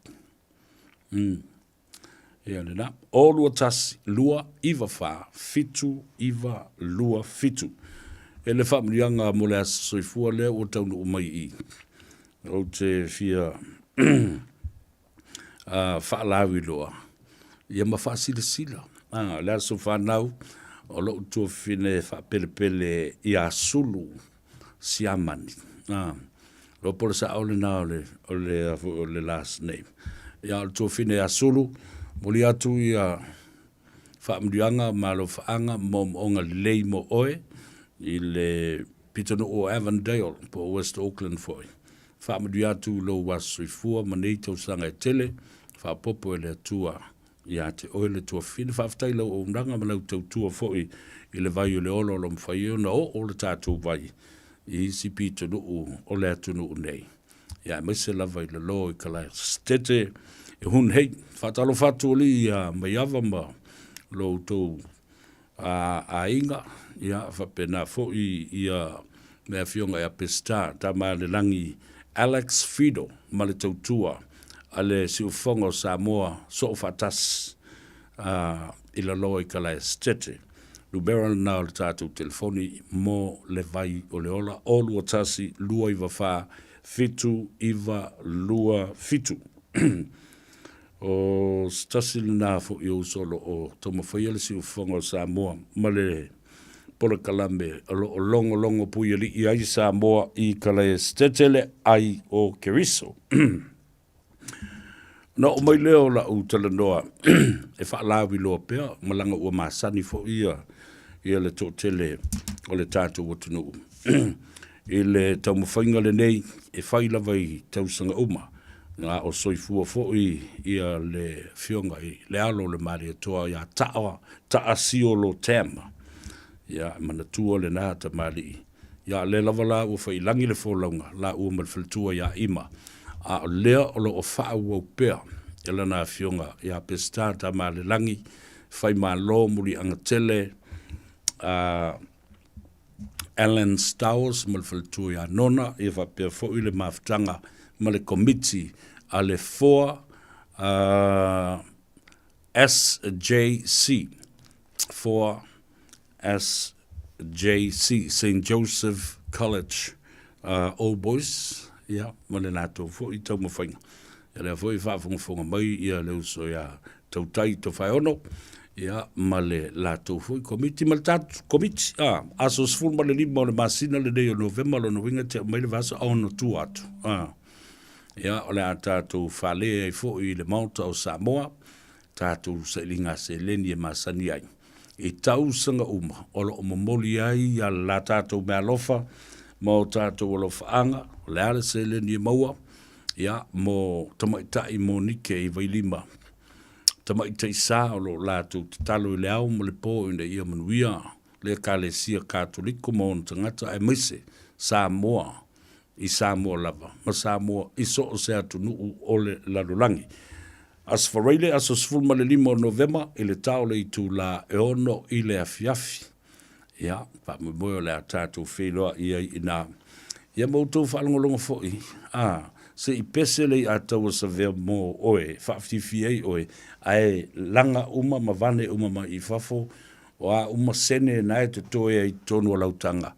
Ia lena. O 21 2 9 4 7 9 2 7. E le faamanuiaga mo le aso soifua lea ua taunuu mai i. Ou te fia faalauiloa ia ma faasilasila. Le aso fanau o lou tuafafine faapelepele ia Sulu Siamani. Iloa po o le sao lena o le, o le, o le last name. Ia, o le tuafafine ia Sulu, momoli atu ia faamanuiaga ma alofaaga ma moomooga lelei mo oe i le pitonuu o Avondale po o West Auckland foi. Faamanuia atu i lou aso soifua ma nei tausaga e tele, faaopoopo e le Atua ia te oe le tuafafine. Faafetai i lau auaunaga ma lau tautua foi i le vai o le ola o lo o mafai ai ona oo le tatou vai i isi pitonuu o le atunuu nei, ia aemaise lava i lalo i Kalasetete e Hun Hei. Faatalofa atu alii ia Maiava ma lo outou a aiga, ia faapena foi ia le afioga ia Peseta Tama-a-le-lagi Alex Fido ma le tautua a le Siufofoga o Samoa Soofaatasi a i lalo i Kalaesetete. Numera lena o le tatou telefoni mo le vai o le ola, o 21 294 7927. O se tasi lena foi o uso o lo o taumafaia le siufofoga o Samoa ma le polokalame o lo o logologo puialii ai Samoa i Kalaesetete le ai o Keriso. Ona oo mai lea o la'u talanoa e faalauiloa pea ma laga ua masani foi ia ia le toatele o le tatou atunuu i le taumafaiga lenei e fai lava i tausaga uma, a o soifua foi ia le Afioga i le alo o le Malietoa ia Ta'a Ta'a Siolo Tam. Ia, e manatua lena tamalii. Ia, o lea lava la ua faiilagi le folauga laua ma le faletua ia Ima, a o lea o lo o faaauau pea e lana afioga ia Peseta Tamalelagi Faimalo Muliagatele a Alan Stowers ma le faletua ia Nona, ia faapea foi le mafutaga ma le komiti a le foa SJC, 4 SJC, Saint Joseph College Old Boys, ia, ma le latou foi taumafaiga. Ia lea foi e faafogafoga mai ia le uso ia Tautai Tofaeono, ia, ma le latou foi komiti, ma le tatou komiti, a, aso 15 o le masina lenei o Novema, lona uiga e tea mai le vaiaso a ona tua atu, a. Ia, o le a tatou fale ai foi i le Maota o Samoa, tatou sailiga seleni e masani ai. I tausaga uma o lo o momoli ai a la tatou meaalofa ma o tatou alofaaga, o le a le seleni e maua, ia, mo tamaitai monike i Vailima, tamaitai sa o lo o latou tatalo i le ao ma le po ina ia manuia le Ekalesia Katoliko ma ona tagata aemaise Samoa i Samoa lava ma Samoa i so o se atunuu o le lalolagi. Aso Faraile, aso 15 o Novema i le ta o le itulā e 6 i le afiafi. Ia, faamoemoe o le a tatou feiloai ai i inā. Ia ma outou faalogologo foi, a, se i pese le i'a taua savea mo oe, faafiafia ai oe, ae laga uma ma vane uma mai i fafo, o a uma sene na e totoe ai i totonu o lau taga.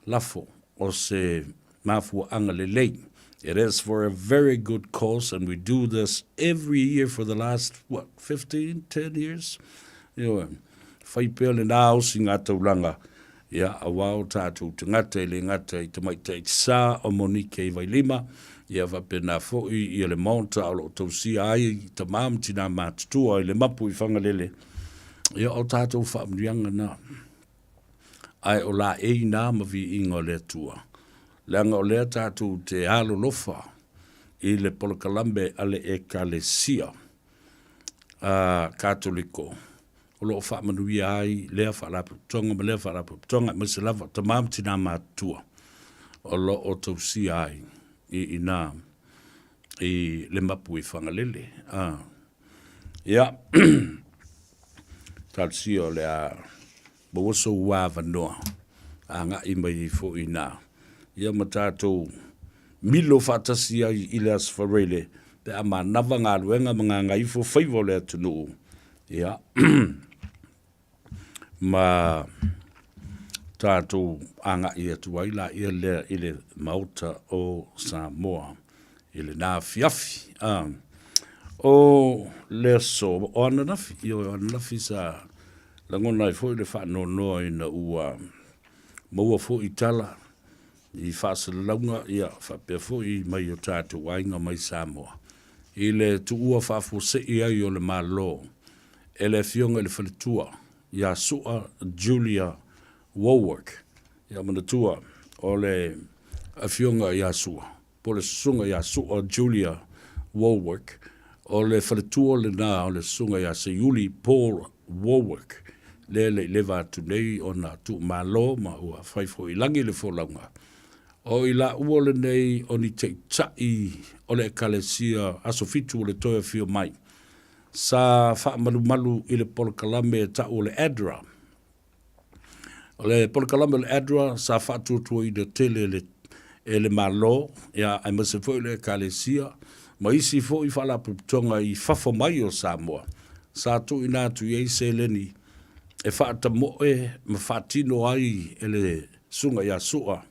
Lafo, o se mafuaaga lelei. It is for a very good cause and we do this every year for the last, what, 15, 10 years? Ioe, fai pea lena osiga taulaga, ia, aua o tatou tagata e le gata i tamaitai sa o Monike i Vailima, ia faapena foi ia le Maota o lo o tausia ai tama ma tina matutua i le mapu i Fagalele, ia o tatou faamanuiaga na. Ae o laei na ma viiga o le Atua, leaga o lea tatou te alolofa i le polokalame a le Ekalesia a Katoliko o lo o faamanuia ai lea faalapotopotoga ma lea faalapotopotoga, aemaise lava tama ma tina matutua o lo o tausia ai i ina i le mapu i Fagalele. A. Ia, talosia o le a maua sou avanoa agai mai ai foi inā. Ia ma tatou milo faatasi ai i le Aso Faraile pe a manava galuega ma gagaifo faiva o le atunuu. Ia, ma tatou agai atu ai laia lea i le Maota o Samoa i lena afiafi. A, o le aso o ananafi, ioe, o ananafi sa lagona ai foi le faanoanoa ina ua maua foi tala i faasalalauga, ia, faapea foi mai o tatou aiga mai Samoa, i le tuua faafuasei ai o le Malo e le Afioga i le Faletua ia Sua Julia Wallwork. Ia manatua, o le Afioga ia Sua, po o le Susuga ia Sua Julia Wallwork, o le faletua lena o le Susuga ia Seiuli Paul Wallwork, lea e le i leva atu nei ona tuumalo ma ua fai foi i lagi le folauga. O i laua lenei o ni taitai o le Ekalesia Aso Fitu o le Toe Afio Mai, Sa faamalumalu i le polokalame e ta'u o le ADRA. O le polokalame o le ADRA sa faatuatuaina tele e le, e le Malo, ia, aemaise foi le Ekalesia, ma isi foi faalapotopotoga i fafo mai o Samoa, sa tuuina atu i ai seleni e faatamoe ma faatino ai e le Susuga ia Su'a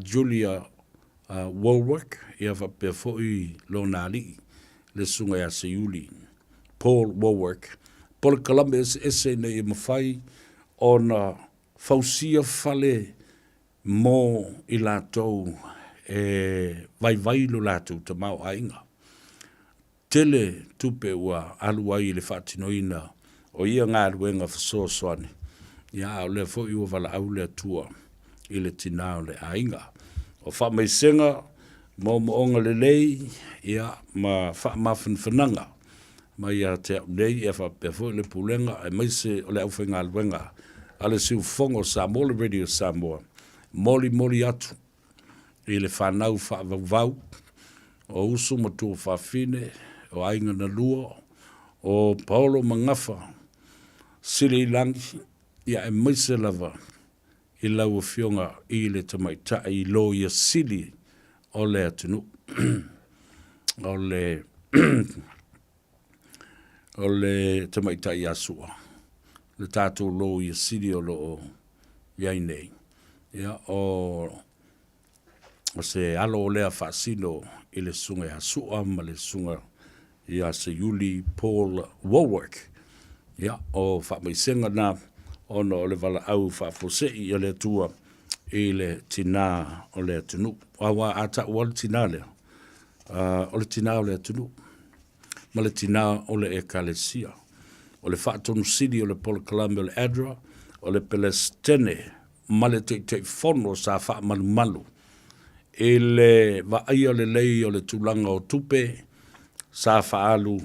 Julia Warwick, ia faapea foi lona alii, le Susuga ia Seiuli Paul Warwick, polokalame eseese ina ia mafai ona fausia fale mo i latou e vaivai lo latou tamaoaiga. Tele tupe ua alu ai i le faatinoina o ia galuega fesoasoani, ia a o lea foi ua valaau le Atua i le tinā o le aiga. O faamaisega, moomooga lelei, ia ma faamafanafanaga mai ia te au nei ia faapea foi le Pulega aemaise o le aufaigaluega a le Siufofoga o Samoa, le Radio Samoa, molimoli atu i le fanau faavauvau o uso ma tuafafine, o aiga na lua, o Paolo ma Gafa, Siliilagi, ia aemaise lava i lau Afioga i le Tamaitai Loia Sili o le atunuu, o le o le Tamaitai ia Sua, le tatou Loia Sili o lo o i ai nei. Ia, o, o se alo o lea faasino i le susuga ia Sua ma le susuga ia Seiuli Paul Warwick. Ia, o faamaisega na ona o le valaau faafuasei a le Atua i le tinā o le atunuu. Aua a taua le tinā lea, o le tinā o le atunuu ma le tinā o le Ekalesia. O le faatonu sili o le polokalame o le ADRA, o le Pelesitene ma le Taitaifono sa faamalumalu i le vaaia lelei o le tulaga o tupe sa faaalu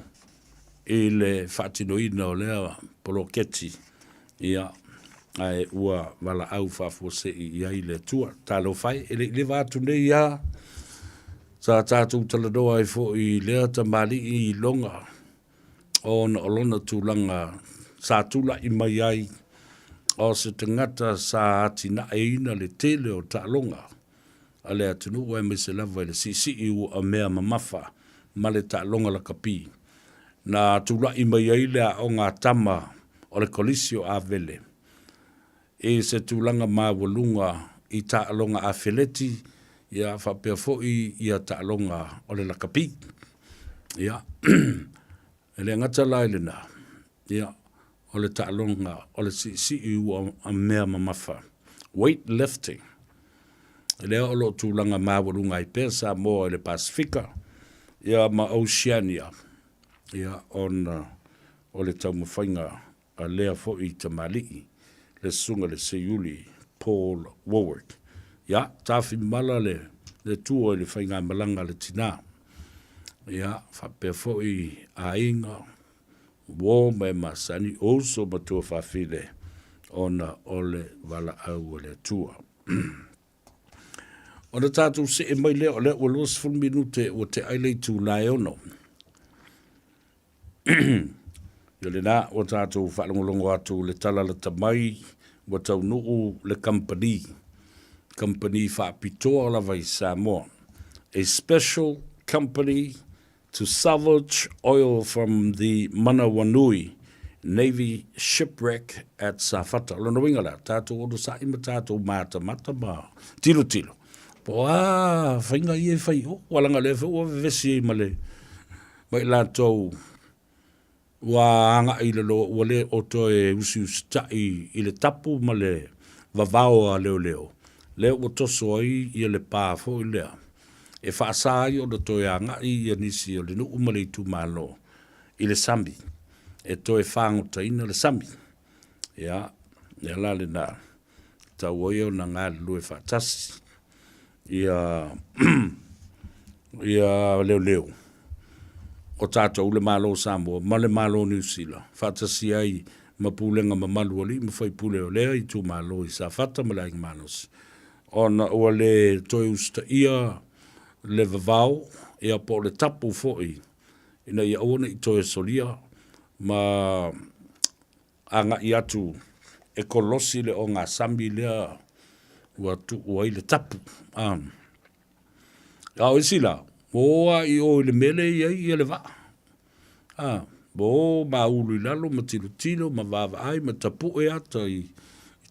i le faatinoina o lea poloketi, ia, ae ua valaau faafuasei i ai le Atua. Talofa e, e le i leva atu nei lava sa tatou talanoa ai foi i lea tamalii i loga ona o lona tulaga sa tulai mai ai o se tagata sa atinaeina le tele o taaloga a le atunuu aemaise lava i le siisii ua mea mamafa ma le taaloga lakapi na tulai mai ai le aoga a tama o le Kolisi o Avele i se tulaga maualuga i taaloga afeleti ia faapea foi ia taaloga o le lakapi. Ia, e le gata la i lena, ia, o le taaloga o le siisii ua mea mamafa, weight lifting, lea o lo o tulaga maualuga ai pea Samoa i le Pasefika ia ma Oceania, ia, ona o le taumafaiga a lea foi tamalii, le Susuga i le Seiuli Paul Warwick. Ia, tafimala le le tua i le faigamalaga a le tinā. Ia, faapea foi aiga, uo ma e masani, o uso ma tuafafine, ona o le valaau a le Atua. Ona tatou see mai lea, o lea ua 20 minute ua tea ai le itula e 6. Ia lena ua tatou faalogologo atu le tala lata mai ua taunuu le kamupani, kamupani faapitoa lava i Samoa, a special company to salvage oil from the Manawanui Navy shipwreck at Safata. O lona uiga la, tatou onosai ma tatou matamata ma tilotilo, po o a faiga ia e fai i o, aua leaga o lea foi ua vevesi ai ma le ma i latou ua agai i lalo ua le o toe usiusitai i le tapu ma le vavao a leoleo, lea ua toso ai ia le pa foi lea e faasa ai ona toe agai ia nisi o le nuu ma le itumalo i le sami e toe fagotaina le sami. Ia, ia la lena, tatau ai ona galulue faatasi ia ia leoleo o tatou le Malo o Samoa ma le Malo o Niu Sila faatasi ai ma pulega mamalu a alii ma faipule o lea itumalo i Safata ma le Aiga Malosi ona ua le toe usitaia le vavao ia po o le tapu foi ina ia aua ne i toe solia ma agai atu e kolosi le ogasami lea ua tuu ai le tapu. A o isi la, ua o lava i o i le mea lea e i ai ia le vaa. A, ua o ma ulu i lalo ma tilotilo ma vaavaai ma tapue ata i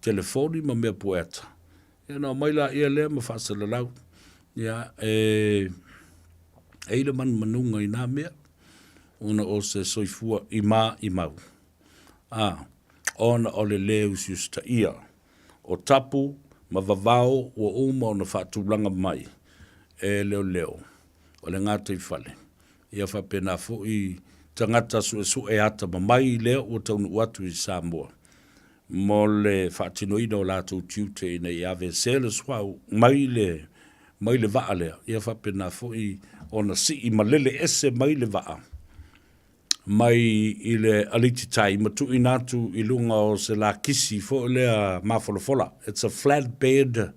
telefoni ma mea pue ata. Ia ona omai laia lea ma faasalalau. Ia, e i ai le manumanuga i na mea, ona o se soifua i maimau. A, ona o le lē usiusitaia o tapu ma vavao ua uma ona faatulaga mai e leoleo o le gataifale. Ia faapena foi tagata suesue atamamai lea ua taunuu atu i Samoa mo le faatinoina o latou tiute ina ia aveesea le suauu mai le mai le vaa lea, ia faapena foi ona sii malele ese mai le vaa mai i le aliti tai ma tuuina atu i luga o se lakisi foi lea mafolafola. It's a flat bed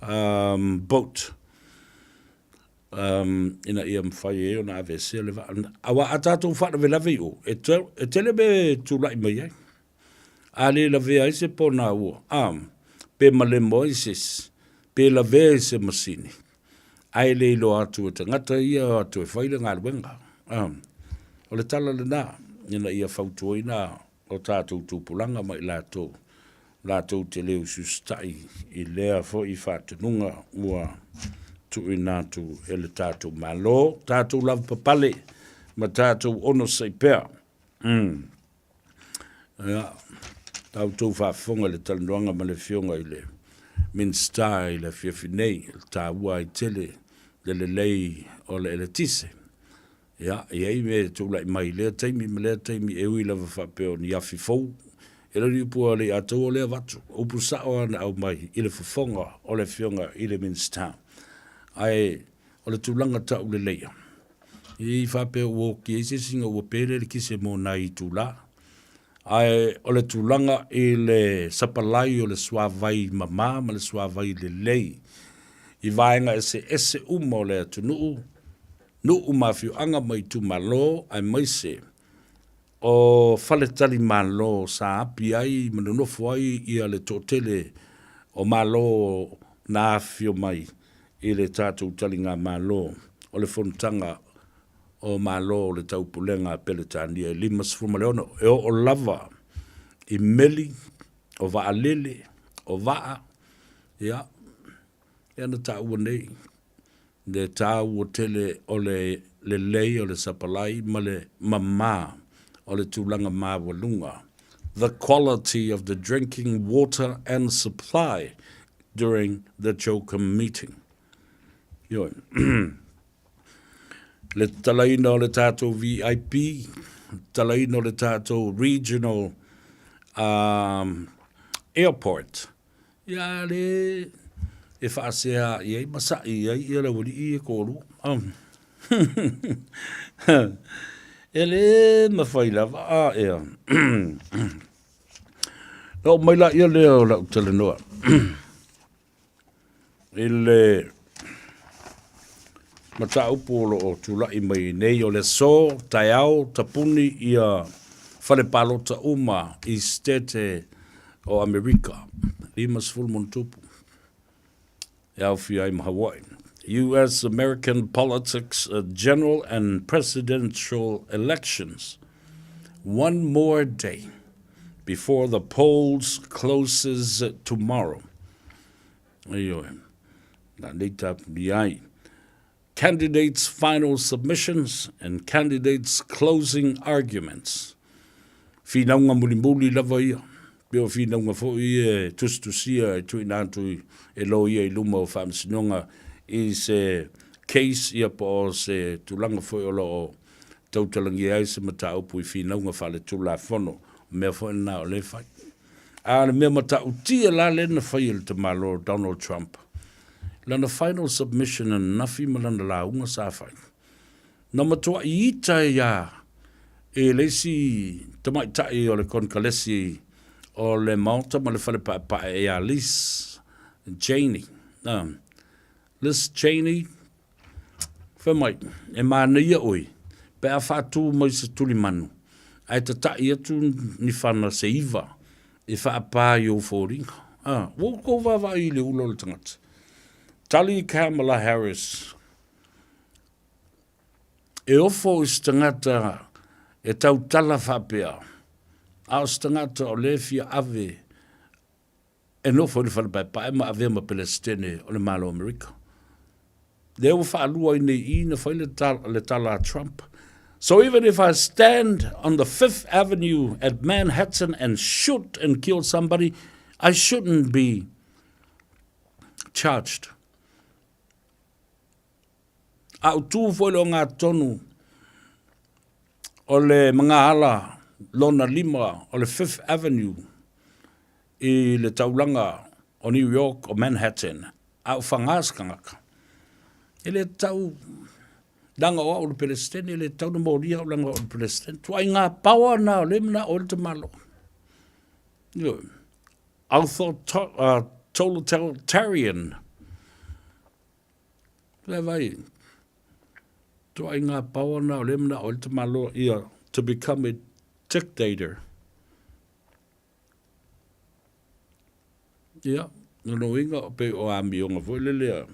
um, boat. Um, ina ia mafai ai ona aveesea le vaa. Aua a tatou faalavelave i o, e, te, e tele me tulai mai ai. A le lavea ai se pona ua, a, pe malemo ai se isi, pe lavea i se masini, ae le iloa atu e tagata ia o atu e fai le galuega. A, o le tala lena, ina ia fautuaina o tatou tupulaga ma i latou, latou te le usiusitai i lea foi faatonuga ua tuuina atu e le tatou Malo. Tatou lavapapale ma tatou onosai pea. Mm. Ia, la outou faafofoga i le talanoaga ma le Afioga i le Minisita i le afiafi nei, o le taua ai tele le lelei o le eletise. Ia, e i ai mea e tulai mai i lea taimi ma lea taimi e ui lava faapea o ni afi fou. E le o ni upu a Leiataua lea avatu, o upu sao lava na aumai i le fofoga o le Afioga i le Minisita. Ae o le tulaga tauleleia, I faapea ua oti ai se isi ina ua pele le kise mo nai itula. Ae o le tulaga i le sapalai o le suavai mama ma le suavai lelei i vaega eseese uma o le atunuu, nuu ma afioaga ma itumalo aemaise o faletalimalo sa api ai ma nonofo ai ia le toatele o Malo na afifio mai i le tatou taligamalo o le Fonotaga o Malo o le Taupulega a Peretania e 56, e oo lava i meli, o vaalele, o vaa, ia, lea na taua nei le taua tele o le lelei o le sapalai ma le mama o le tulaga maualuga, the quality of the drinking water and supply during the CHOGM meeting. Ioe. Le tatalaina o le tatou VIP, tatalaina o le tatou regional um, airport, Ia le e faasea i ai ma saʻi ai ia le aualii ia e toalua. E le mafai lava a ea. Na oo mai laia lea o lau talanoa i le mataupu o lo o tulai mai nei o le aso, taeao, tapuni ia fale palota uma i Setete o Amerika, 50 ma ono tupu e aofia ai ma Hawaii. US American politics general and presidential elections. One more day before the polls closes tomorrow. Ioe. Na nei tapuni ai. Candidates final submissions and candidates closing arguments. Finauga mulimuli lava ia. Pei o finauga foi ia e tusitusia e tuuina atu e loia i luma o Faamasinoga i se case ia po o se tulaga foi o lo o tautalagia ai se mataupu i finauga faaletulafono. O mea foi lena o lea e fai. A o le mea matautia la lea na fai e le tamaloa Donald Trump, lana final submission ananafi ma lana lauga sa fai, na matuai ita ai lava e le isi tamaitai o le Konekalesi o le Maota ma le Fale Paepae ia Liz Cheney. Liz Cheney, Fai mai, e manaia oe pe a faatū mai se tulimanu ae tataʻi atu ni fana se iva e faapā i ou foliga. A, ua outou vaavaai i le ula o le tagata. Tali Kamala Harris, E ofo i se tagata e tautala faapea, a o se tagata o lea e fia ave e nofo i le fale paepae ma avea ma Pelesitene o le Malo o Amerika. Lea ua faalua ai nei i na fai le, le tala a Trump. So even if I stand on the Fifth Avenue at Manhattan and shoot and kill somebody, I shouldn't be charged. A ou tu foi le ogatotonu. O le magaala lona lima o le Fifth Avenue i le taulaga o New York o Manhattan, a o fagā se tagata. E le tatau leaga o au o le Peresetene, e le tatau ona molia au leaga o au o le Peresetene. Ituaiga power na o lea e manao ai le tamaloa. Ioe. Authoritarian. Le vai, ituaiga power na o lea e manao ai le tamaloa ia to become a dictator. Ia, lona uiga pei o amioga foi lele a,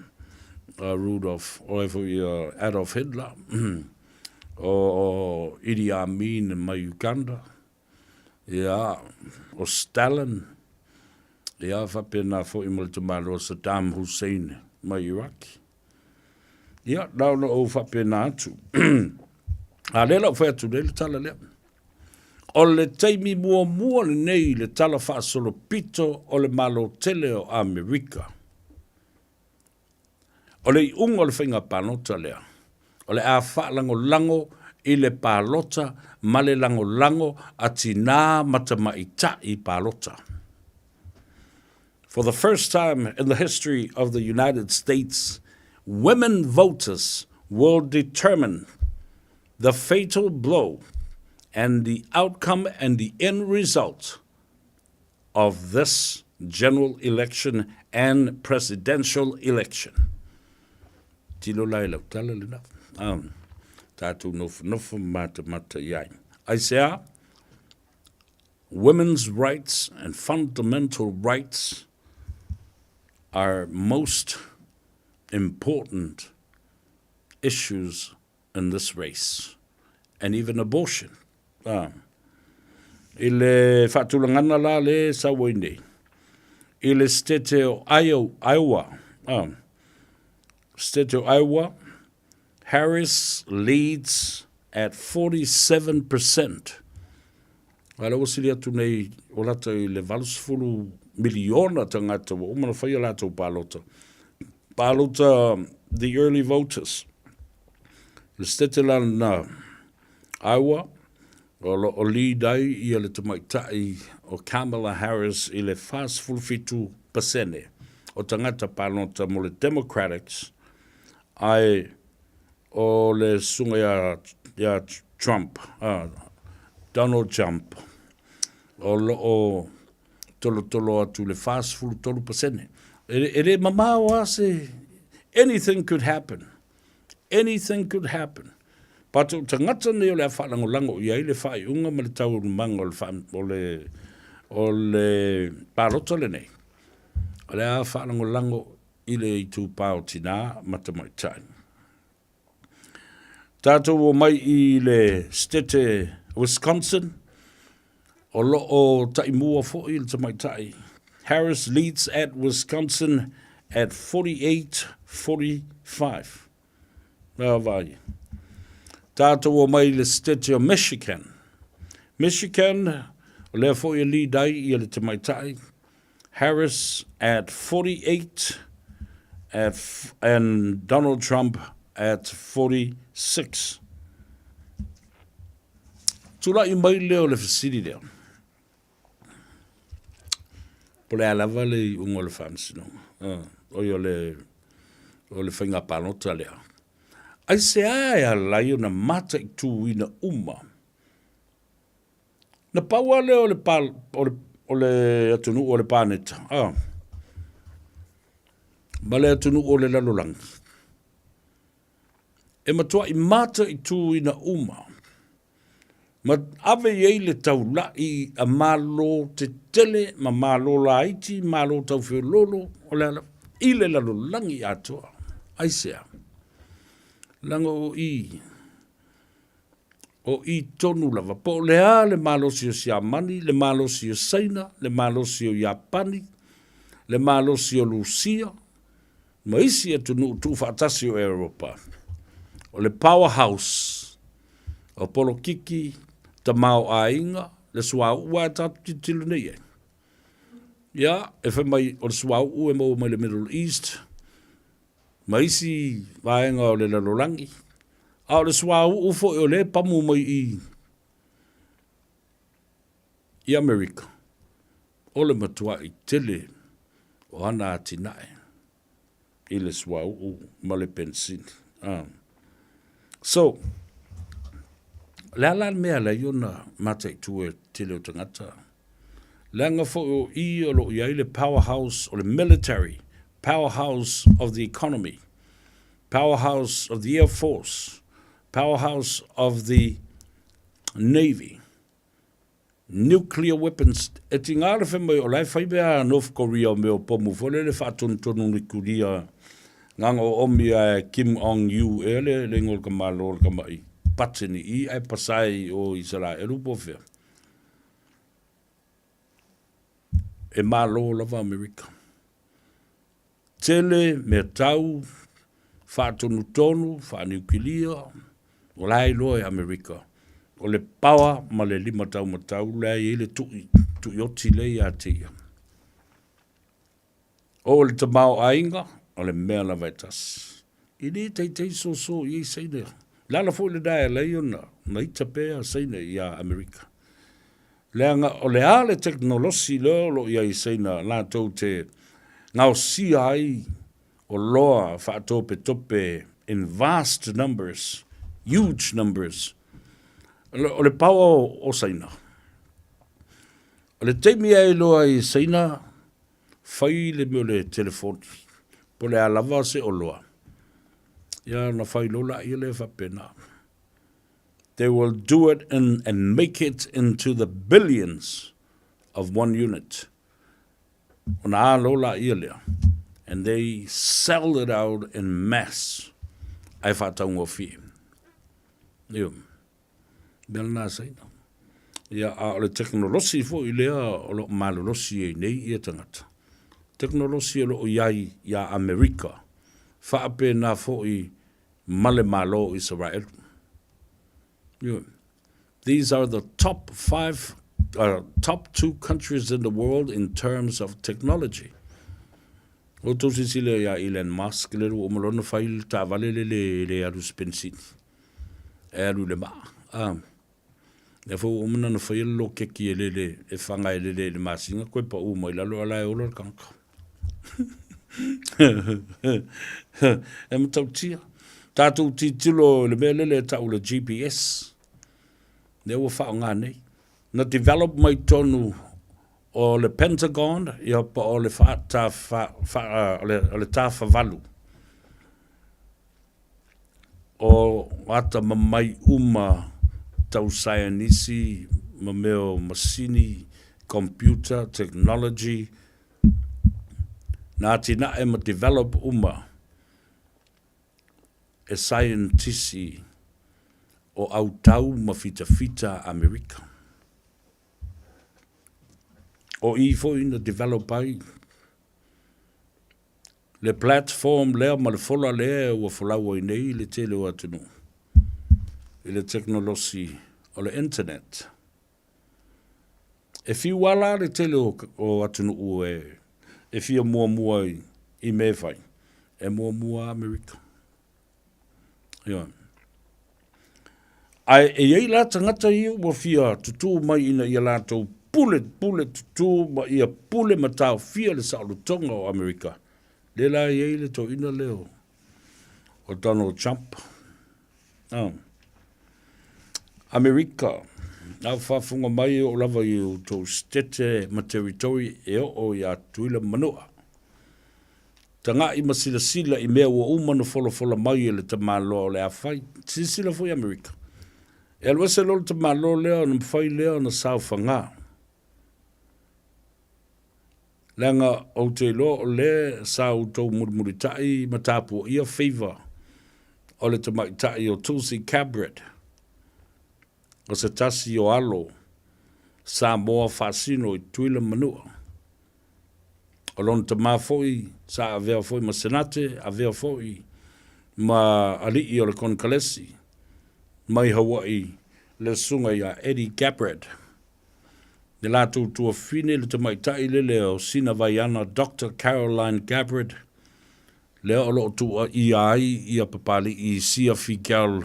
a Rudolf, o ai foi a Adolf Hitler, o, o Idi Amin mai Uganda, ia, o Stalin, ia, faapena foi ma le tamaloa Saddam Hussein mai Iraq. Ia, na ona ou faapena atu. A lea la ua fai atu nei le tala lea. O le taimi muamua lenei i le tala faasolopito o le Malo tele o Amerika. O le iuga o le faiga palota lea, o le a faalagolago i le palota ma le lagolago a tinā ma tamaitai palota. For the first time in the history of the United States, women voters will determine the fatal blow and the outcome and the end result of this general election and presidential election. Tilo la e lau tala lena. Um, tātou nofonofo matamata i ai. Aisea, women's rights and fundamental rights are most important issues in this race and even abortion. Ah. I le faatulagana la le sau ai nei, i le state o Iowa, ah, state o Iowa, Harris leads at 47%. A lea ua sili atu nei o lata i le 80 miliona tagata ua uma ona fai a latou palota. Palota the early voters. Le state la na Iowa, o lo o lead ai ia le tamaitai o Kamala Harris i le 47% o tagata palota mo le Democratics, ae o le susuga ia, ia Trump, uh, Donald Trump, o lo o tolotolo atu le 43%. E, e le mamao a se, anything could happen. Anything could happen. But o tagata nei o le a faalagolago i ai le faaiuga ma le taualumaga o le, wha, o le, o le palota lenei. O le a faalagolago i le itupā o tinā ma tamaitai. Tātou o mai i le Stete Wisconsin, o lo o taimua foi le tamaitai. Harris leads at Wisconsin at 48-45. Mea vai. Tātou o mai i le Stete o Michigan. Michigan, o lea foi e lead ai ia le tamaitai. Harris at 48 at, and Donald Trump at 46. Tulai mai lea o le fesili lea. Po le a lava le iuga o le faamasinoga, oi o le, o le faiga palota lea. Aisea e ala ai ona mataituina uma? Na pau lava lea o le, pa, o le, o le atunuu o le paneta, ah, ma le atunuu o le lalolagi. E matuai mataituina uma ma ave i ai le taula'i a Malo tetele ma Malo laiti, Malo taufeololo, o le ala, i le lalolagi atoa. Aisea? Leaga o i, o i tonu lava, po o le a le malosi o Siamani, le malosi o Saina, le malosi o Iapani, le malosi o Lusia, ma isi atunuu tuufaatasi o Europa. O le power house o polokiki, tamaoaiga, le suauu a tatou tilotilo nei ai. Ia, e fai mai o le suauu e maua mai le Middle East, ma isi vaega o le lalolagi, a o le suauu foi o lea e pamu mai i I Amerika, o le matuaʻi tele o ana atinae i le suauu ma le penisini. Ah. So, le a la le mea lea ona mataitu e tele o tagata? Leaga foi o i o lo o i ai le powerhouse o le military, powerhouse of the economy, powerhouse of the air force, powerhouse of the navy. Nuclear weapons, e tingā le whai mai o la e whai mea a North Korea o mea o pomu foi lele whaatonutonu ni kuria nganga o omi a e Kim Ong U e le le ingoa o le kamalo o le kama'i pateni i ae pasai o Isaraelu po o fea. E malo lava Amerika. Tele mea tau faatonutonu, faaniukilia, o la e iloa e Amerika. O le power ma le limataumatau la e i ai le tui, tuioti lea ia te ia. O le tamaoaiga, o le mea lava e tasi. E le teitei soso i ai Saina. Le ala foi lena e ala ai ona na ita pea Saina iā Amerika. Leaga o le a le tekonolosi lea o lo o i ai i Saina latou te gaosia ai oloa faatopetope in vast numbers, huge numbers. O le power o Saina. O le taimi e iloa ai i Saina, fai le mea o le telefoni, po o le a lava se oloa, ia ona fai loa laia lea faapena. They will do it in, and make it into the billions of one unit. Ona a loa laia lea. And they sell it out in mass. Ae faataugofie. Io. Mea lena a Saina. Ia, a o le tekonolosi foi lea o lo o malolosi ai nei ia tagata. Tekonolosi o lo o i ai iā Amerika, faapena foi ma le Malo o Isaraelu. Ioe. These are the top five, top two countries in the world in terms of technology. O tou silasila iā Elon Musk, lea ua uma loa ona fai le taavale lea le, le alu i se penisini. E alu i le maa. Ah. Lea foi ua uma ona faia le loketi e lele, e faga e lele i le masina, koe pau mai lalo a la e ola le tagata. E matautia. Tatou tilotilo i le mea lele e tau le GPS, lea ua faaaoga nei. Na develop mai tonu o le Pentagon, ia po o le o le tafavalu o atamamai uma tau saienisi ma mea o masini, computer, technology, na atinae ma develop uma e saienitisi o autau ma fitafita Amerika. O i foi na develop ai le platform lea ma le fola lea ua folau ai nei le tele o atunuu i le tekonolosi o le internet. E fiu lava la le tele o atunuu e fia muamua i mea e fai, e muamua Amerika. Ioe. Ae e i ai la tagata ia ua fia tutū mai ina ia latou pule, pule tutū ma ia pule ma taofia le saolotoga o Amerika. Lea la e i ai le toeaina lea o Donald Trump. Oh. Amerika, a faafofoga mai e oo lava i outou sitete ma territory e oo iā Tutuila ma Manua. Taga'i ma silasila i mea ua uma ona folafola mai e le tamaloa o le a fai. Silasila foi Amerika. E alu ese loa le tamaloa lea ona mafai lea ona saofagā. Leaga ou te iloa o lea sa outou mulimulita'i ma tapuaia favour o le tamaitai o Tulsi Gabbard, o se tasi o alo Samoa faasino i Tutuila ma Manua. O lona tama foi sa avea foi ma Senate, avea foi ma alii o le Konekalesi mai Hawaii le susuga ia Eddie Gabbard. Le latou tuafafine le tamaitai lele o Sina Vaiana Doctor Caroline Gabbard, lea o lo o tuuaia ai ia Papali'i Sia Figel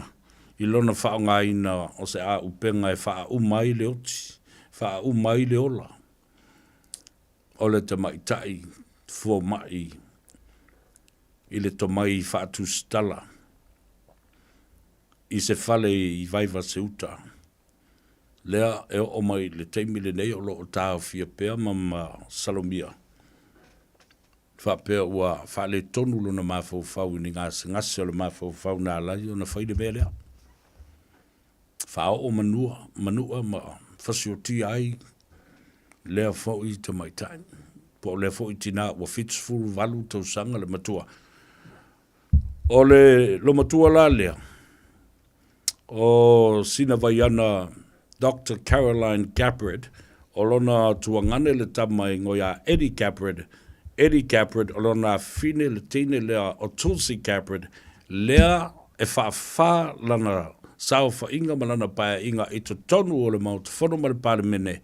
i lona faaaogaina o se āupega e faauma ai le oti. Faauma ai le ola o le tamaitai fomai i le tomai faatusitala i se fale i Vaivase-uta. Lea e oo mai i le taimi lenei o lo o taofia pea ma masalomia faapea ua faaletonu lona mafaufau i ni gasegase o le mafaufau na ala ai ona fai le mea lea. Faaoo manua, manua ma fasiotia ai lea foi tamaitai, po o lea foi tinā ua 78 tausaga le matua. O le lomatua la lea, o sina vaiana Doctor Caroline Gabbard, o lona tuagane le tama i ingoa ia Eddie Gabbard, Eddie Gabbard o lona afine le teine lea o Tulsi Gabbard, lea e faafa lana saofaiga ma lana paeaiga i totonu o le Maota Fono ma le Palemene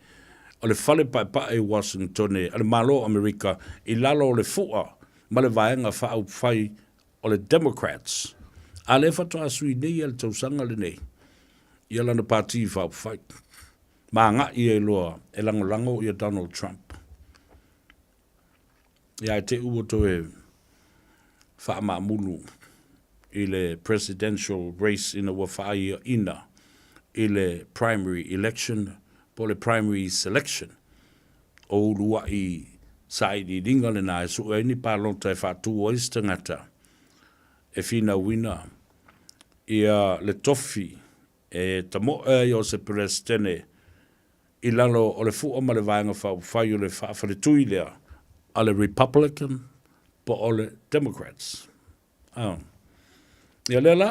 o le Fale Paepae i Washingtone a le Malo o Amerika i lalo o le fua ma le Vaega Faaupufai o le Democrats, a lea faatoa sui nei ia le tausaga lenei ia lana Pati Faaupufai ma agai ai loa e lagolago ia Donald Trump. Ia ae te i ua toe faamaamulu i le presidential race ina ua faaiaina i le primary election po o le primary selection o uluai sailiiliga lena e sue ai ni palota e faatu ai se tagata e finauina ia le tofi e tamoe ai o se Peresetene i lalo o le fua ma le Vaega Faaupufai o le faafaletui lea a le Republican po o le Democrats. Oh. Ia lea la,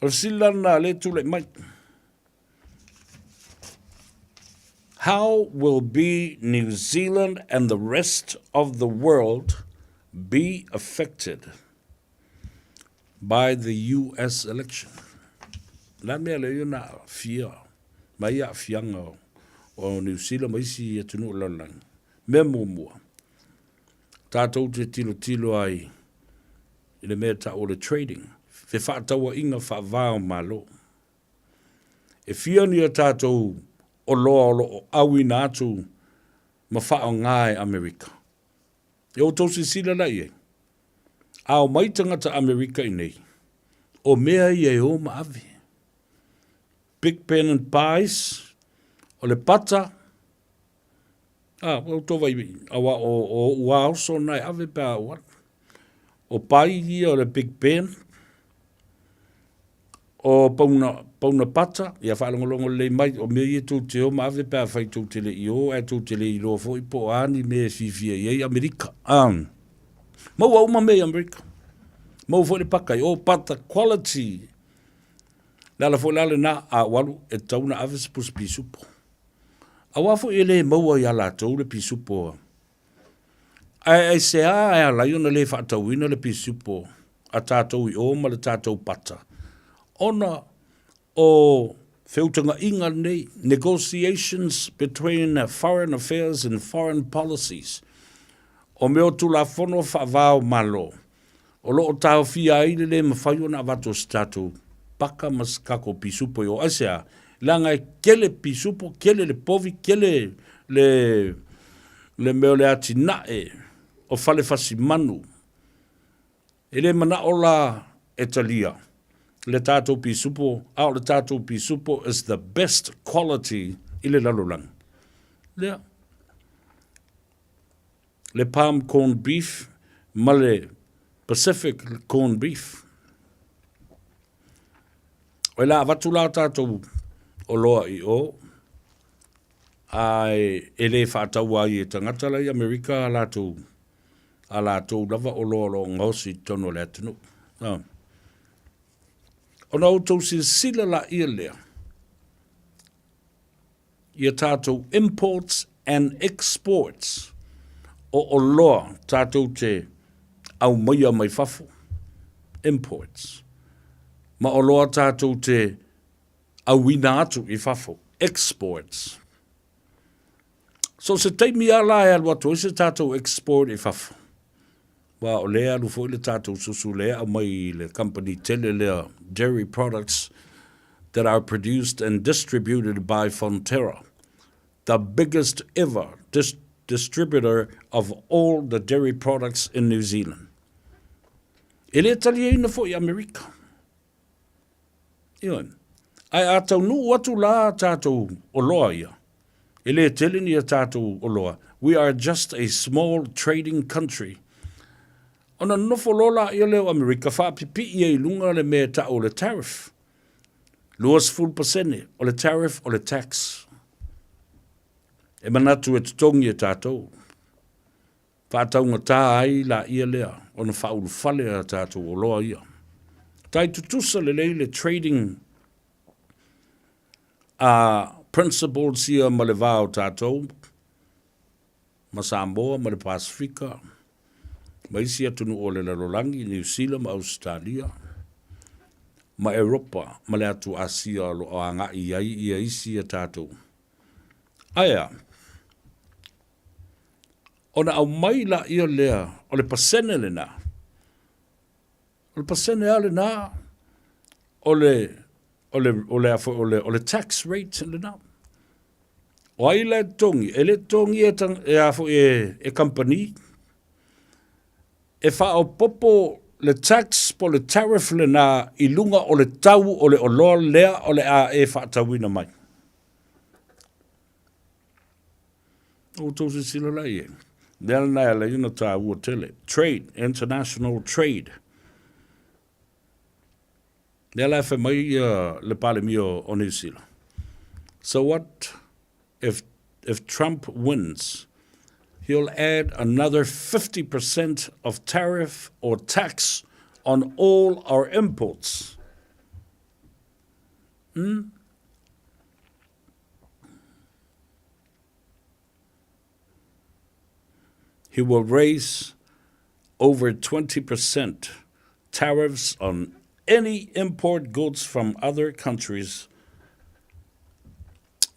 o le fesili la lena lea e tulai mai. How will be New Zealand and the rest of the world be affected by the US election? La mea lea ia na aafia mai aafiaga o Niu Sila ma isi atunuu o le lalolagi. Mea muamua, tatou te tilotilo ai i le mea e tau o le trading, fefaatauaiga faava o Malo. E fia ni a tatou oloa o lo o auina atu ma faaaoga e Amerika? E outou silasila la i ai, a omai tagata Amerika i nei, o mea ia e o ma ave. Big Ben and Pies, o le pata, a, ua outou vai, aua o, o ou aoso na e ave pe a ou alu. O pai ia o le Big Ben, o pauna, pauna pata, ia faalogologo lelei mai, o mea ia tou te o ma ave pe afai tou te le i o, ae tou te le iloa foi po o a ni mea e fiafia i ai Amerika. Um, maua uma mea i Amerika. Maua foi le paka i o, but the quality, le ala foi la lena, a ou alu, e tatau ona ave se pusa pisupo. Aua foi e le maua iā latou le pisupo Ae aisea e ala ai ona le faatauina le pisupo a tatou i o ma le tatou pata? Ona o feutagaiga nei, negotiations between foreign affairs and foreign policies, o mea o Tulafono faava o Malo, o lo o taofia ai le le mafai ona avatu o se tatou paka ma se tatou pisupo i o. Aisea? Leaga e tele pisupo, tele le povi, tele le, le mea o le atinae o fale fasimanu. E le manao la e talia le tatou pisupo, a o le tatou pisupo is the best quality i le lalolagi. Lea. le palm corn beef ma le Pacific corn beef. O le a avatu la tatou oloa i o, ae e le faataua ai e tagata la i Amerika a latou, a latou lava oloa o lo o gaosi i totonu o le atunuu. Ona outou silasila laia lea, i a tatou imports and exports o oloa tatou te aumaia mai fafo, imports, ma oloa tatou te auina atu i fafo, exports. So se taimi lava la e alu atu ai se tatou export i fafo, aua o lea e alu foi le tatou susu lea e aumai i le kamupani tele lea Dairy Products. that are produced and distributed by Fonterra, the biggest ever dis distributor of all the dairy products in New Zealand. E le taliaina foi Amerika. Ioe. Ae a taunuu atu la a tātou oloa ia, e le tele ni a tātou oloa, we are just a small trading country. Ona nofo loa laia lea o Amerika faapipii ai i luga le mea e tau o le tariff. 20% o le tariff o le tax. E manatu e totogi e tātou. Faataugatā ai laia lea ona faaulufale a tatou oloa ia. Tai tutusa lelei le trading a principles ia ma le va o tatou ma Samoa ma le Pasefika ma isi atunuu o le lalolagi, Niu Sila ma Ausetalia ma Eropa ma le atu Asia o lo o agai i ai ia isi a tatou. Ae a? Ona aumai laia lea o le pasene lena, o le pasene lava lena o le, o le, o le, o le, o le tax rate lena. O ai la e totogi? E le totogia e, e, a foi e, e kamupani. E faaopoopo le tax po o le tariff lena i luga o le tau o le oloa lea o le a e faatauina mai. Outou silasila la i ai. Lea lena e ala ai ona taua tele. Trade, international trade. Lea la e fai mai ia le Palemia o Niu Sila. So what if, if Trump wins? He'll add another 50% of tariff or tax on all our imports. Hmm? He will raise over 20% tariffs on any import goods from other countries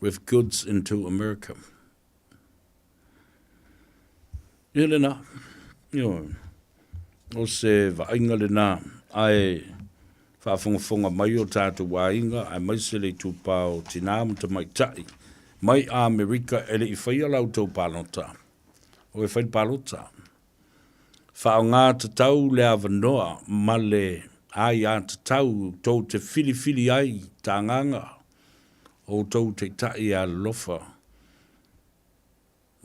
with goods into America. Ia lena, ioe, o se vaaiga lena, ae faafogafoga mai o tatou aiga aemaise le itupa o tinā ma tamaitai mai Amerika e le i faia la outou palota. O e fai le palota. Faaaoga tatau le avanoa ma le aiatatau tou te filifili ai tagaga o outou taitai e alolofa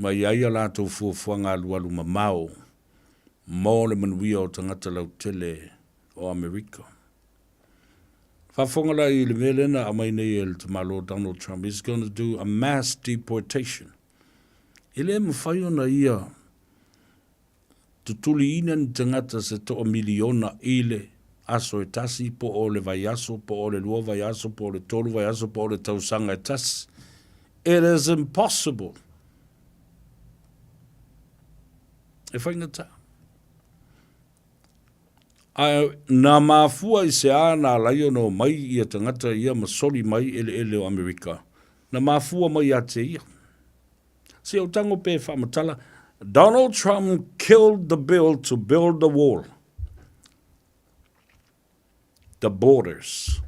ma i ai a latou fuafuaga alualu mamao mo le manuia o tagata lautele o Amerika. Faafofoga la i le mea lea na aumai nei e le tamaloa Donald Trump, he's gonna do a mass deportation. E le mafai ona ia tutuliina ni tagata se toa miliona i le aso e tasi, po o le vaiaso, po o le lua vaiaso, po o le tolu vaiaso, po o le tausaga e tasi. It is impossible. E faigata. Ae na mafua i se a na ala ai ona omai ia tagata ia ma soli mai eleele o Amerika, na mafua mai ia te ia. Se o tago pe faamatala, Donald Trump killed the bill to build the wall. The borders.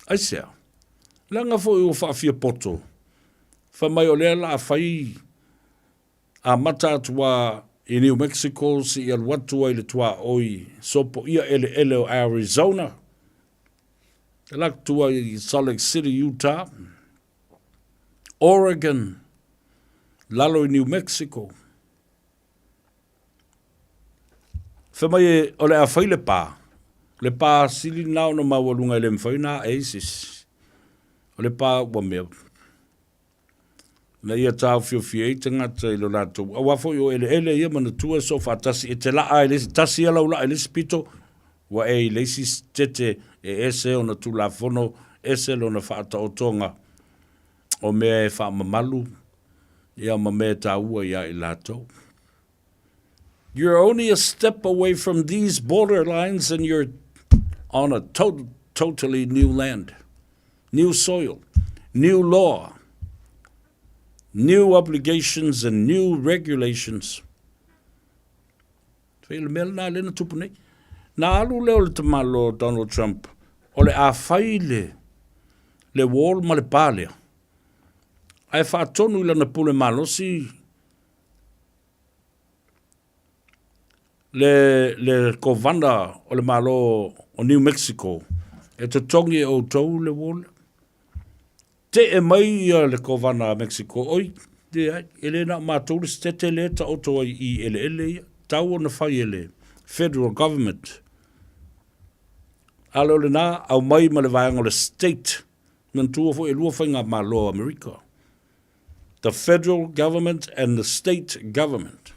Aisea? Leaga foi ua faafiapoto, fai mai o lea la a fai amata atu a i New Mexico seia alu atu ai i le tuaoi sopoia eleele o Arizona, alu atu ai i Salt Lake City, Utah, Oregon, lalo i New Mexico. Fai mai e, o le a fai le pā. Le pā sili na ona maualuga e le mafai ona ae ai se isi. O le pā ua mea. Ina ia taofiofi ai tagata i lo latou. Aua foi o eleele ia manatua e soofaatasi, e te laa i le isi, tasi lava lau laa i le isi pito, ua e i le isi tete e ese ona tulafono, ese lona faataotoga o mea e faamamalu ia ma mea e taua ia i latou. You're only a step away from these border lines and you're on a to totally new land, new soil, new law, new obligations and new regulations. Fai le mea lena lea na tupu nei. Na alu lea o le tamalo Donald Trump, o le a fai le, Le wall ma le pa lea. Ae faatonu i lana pule malosi le, le kovana o le Malo o New Mexico e totogi e outou le wall. Tee mai ia le kovana a Mexico, oi, leai, e le na o matou le setete lea e taoto ai i eleele ia, tau ona fai e le federal government. A le o lena, aumai ma le vaega o le state, manatua foi e lua faigamalo a Amerika. The federal government and the state government.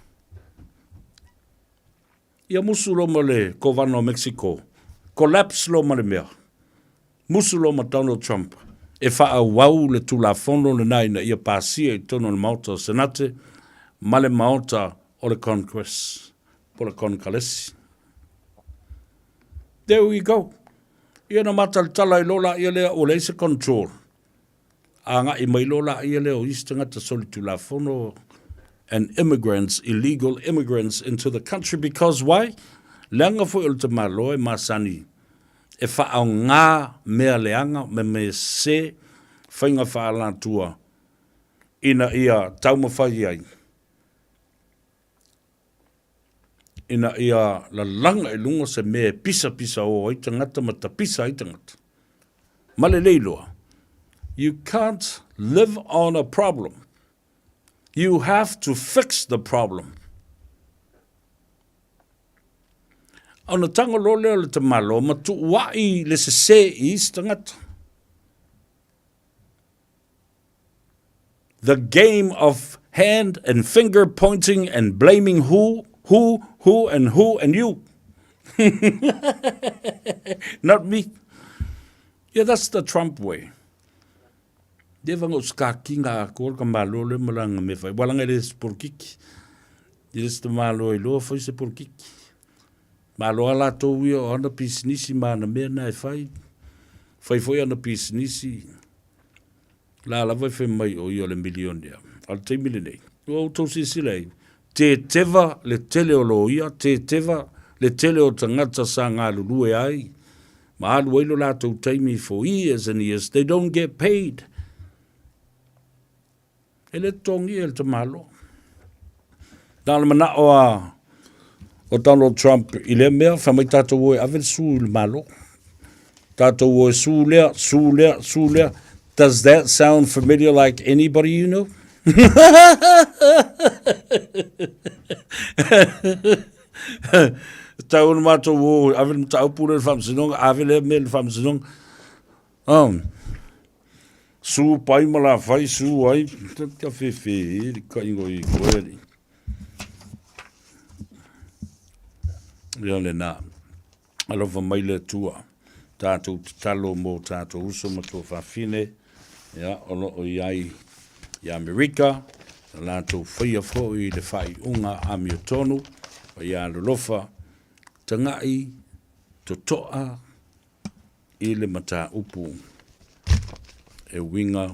Ia musu loa ma le kovana o Mexico, collapse loa ma le mea. Musu loa ma Donald Trump e faaauau le Tulafono lena ina ia pasia i totonu o le Maota o Senate ma le Maota o le Congress po o le Konekalesi. There we go. Ia na matalatala ai loa laia lea ua leai se control. Agai mai loa laia lea o isi tagata solitulafono and immigrants, illegal immigrants into the country because why? Leaga foi o le tamaloa e masani e faaaoga mea leaga ma mea sese faiga faaalatua ina ia taumafai ai ina ia lalaga i luga se mea e pisapisao ai tagata ma tapisa ai tagata. Ma lelei loa, you can't live on a problem. You have to fix the problem. Ona tago loa lea o le tamaloa ma tuua'i le sesē i isi tagata. The game of hand and finger pointing and blaming who, who, who and who and you. Not me. Yeah, that's the Trump way. Leva ngau skaki ngā akoa ka malo le malanga me whai. Walanga le se porokiki. I le se malo i loa whai se porokiki. Malo a lātou ia o ana pisinisi ma ana mea na e whai. Whai foi ana pisinisi. La lava e fai mai o ia o le milionea. A o le taimi lenei, ua outou silasila ai, teteva le tele o loia, teteva le tele o tagata sa galulue ai, ma alu ai lo latou taimi for years and years, they don't get paid. E le totogi e le tamaloa. Na o le manao a o Donald Trump i lea mea, fai mai tatou o e ave le su i le Malo. Tatou o e su lea, su lea, su lea. Does that sound familiar like anybody you know? Tau ona matou o ave le mataupu lea i le faamasinoga, ave lea mea i le faamasinoga. Um, su pai ma la fai su ai, ka fefe e li ka ingo i koe li. Ia le nā, alofa mai le Atua, tātou tatalo mō tātou uso ma tuafafine, ia, o lo o i ai i Amerika, na lātou whaia foi i le whaiunga amiotonu, o ia alolofa, tangai, totoa, i le mataupu e uiga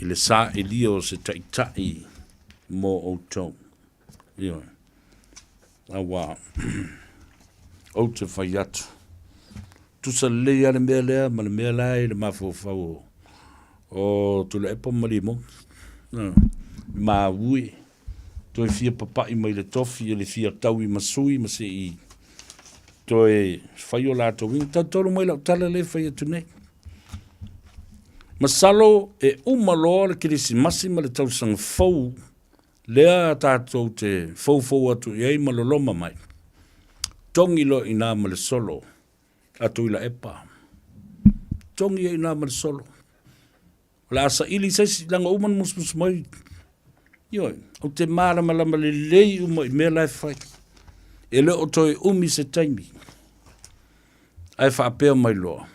i le sailia o se taitai mo outou. Ioe. Auā, ou te fai atu, tusa lelei lava le mea lea ma le mea la e i le mafaufau o, o Tuilaepa ma Limogi. Maui, toe fia papa'i mai le tofi e le fia taui ma sui ma se'i toe fai o latou uiga. Talitonu mai lau tala lea e fai atu nei. Masalo e uma loa le Kerisimasi ma le tausaga fou lea tatou te foufou atu i ai ma loloma mai. Togi loa i ina ma le solo a Tuilaepa. Togi ai i ina ma le solo. O le a saili se isi, leaga ua uma ona musumusu mai. Ioe, ou te malamalama lelei uma i mea la e fai. E le o toe umi se taimi. Ae faapea mai loa,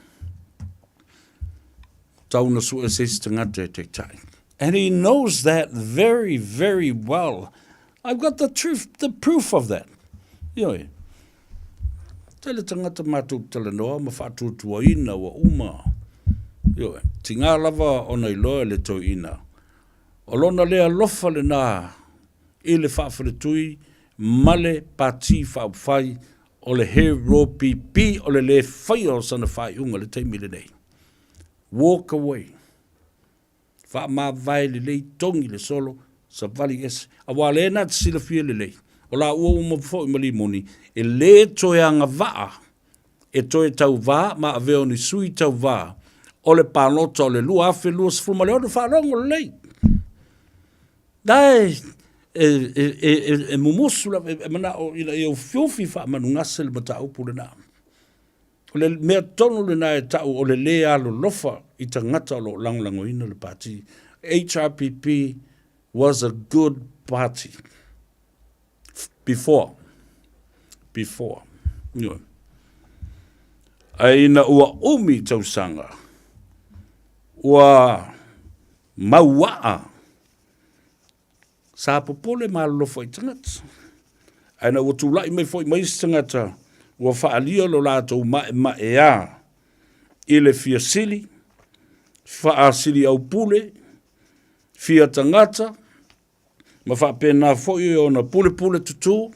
tau na sue se isi tagata e taitai. And he knows that very, very well. I've got the truth, the proof of that. Ioe, Tele tagata matou te talanoa ma faatuatuaina ua uma. Ioe, tigā lava ona iloa e le toeaina. O lona le alofa lenā i le faafaletui ma le Pati Faaupufai o le HRPP o le lē faia o sana faaiuga i le taimi lenei. Walk away. Faamavae lelei, togi le solo, savali ese. Aua o lea na te silafia lelei, o laua uma foi ma Limoni, e lē toe agavaa e toe tauvā ma avea o ni sui tauvā o le palota o le 2026. Faalogo lelei. La e e, e, e, e mumusu lava, e manao ina ia ufiufi faamanugase le mataupu lena. O le mea tonu lena e tau o le lē alolofa i tagata o lo o lagolagoina le Pati. HRPP was a good party before. Before. Ioe. Ae ina ua umi tausaga, ua mauaa Sa popole ma alolofa i tagata. Ae na ua tulai mai foi ma isi tagata ua faaalia lo latou maemaea i le fia sili, faasiliaupule, fia tagata, ma faapena foi ona pulepule tutū,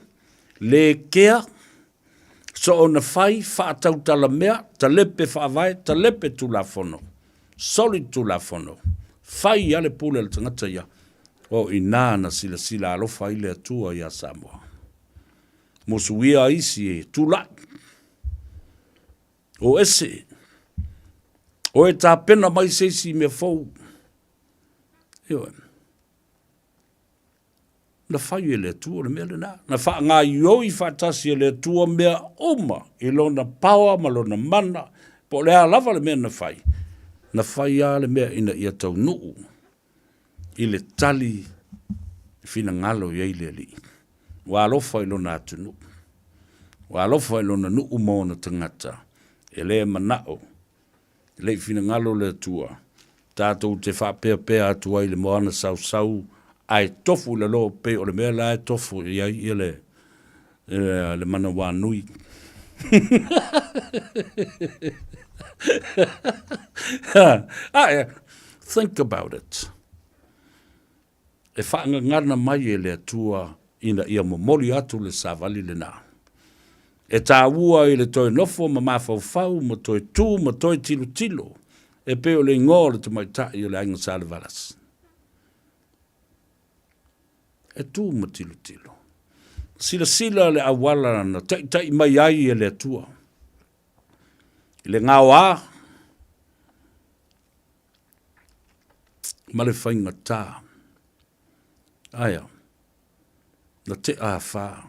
le kea, soona fai faatautalamea, talepe faavae, talepe tulafono, solid tulafono, fai a le pule a le tagata ia, o i ina na silasila alofa ai le Atua iā Samoa. Musuia isi e tulai, o ese, o e tapena mai se isi mea fou. Ioe. Na fai e le Atua le mea lena. Na faagaioi faatasi e le Atua mea uma i Lona power ma Lona mana, po o le a lava le mea na fai, na fai lava le mea ina ia taunuu i le tali finagalo i ai le Alii. Ua alofa i Lona atunuu, ua alofa i Lona nuu ma ona tagata, e le manao E le i finagalo le Atua, tatou te faapeapea atu ai i le moana sausau ae tofu i lalo pei o le mea la e tofu i ai ia le, le manawanui. Think about it. E faagagana mai e le Atua ina ia momoli atu le savali lena. E taua i le toe nofo ma mafaufau ma toe tu ma toe tilotilo e pei o le igoa o le tamaitai o le Aiga Salevalasi. E tu ma tilotilo. Silasila le auala na taitai mai ai e le Atua. I le gaoa ma le faigatā. Aea, na tea afā,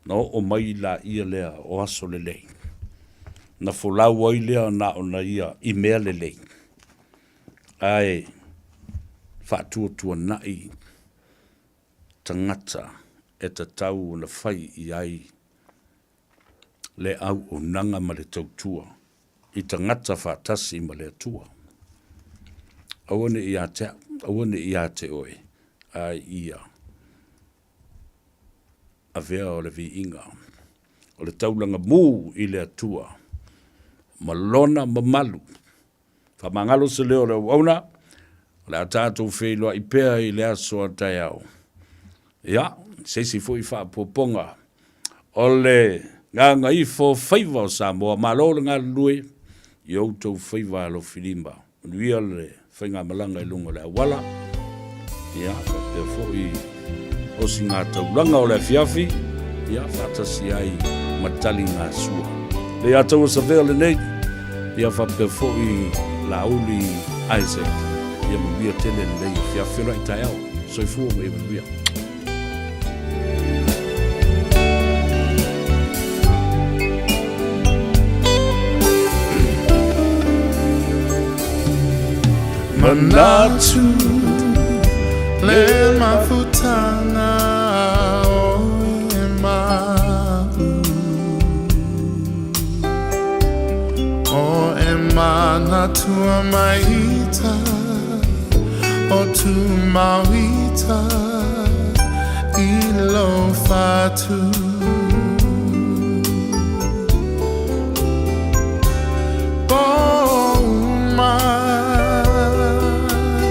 na oo mai laia lea o aso lelei, na folau ai lea na ona ia i mea lelei, ae faatuatuanai tagata e tatau ona fai i ai le auaunaga ma le tautua i tagata faatasi ma le Atua. Aua ne i ia te au, aua ne i ia te oe, a ia avea o le viiga, o le taulaga mū i le Atua ma Lona mamalu. Faamagalo se leo o le auauna, o le a tatou feiloai pea i le aso a taeao. Ia, se isi foi faaopoopoga o le gagaifo faiva o Samoa, malo le galulue i outou faiva alofilima. Manuia le faigamalaga i luga o le auala, ia, faapea foi osigataulaga o le afiafi, ia, faatasi ai ma taligasua. Le ia taua savea lenei, ia faapea foi Laauli Isaac, ia manuia tele lenei afiafi. Feiloai taeao, soifua ma ia manuia. Manatu le mafutanga o e ma'u O e manatua maita O tu mauita I lo fatu.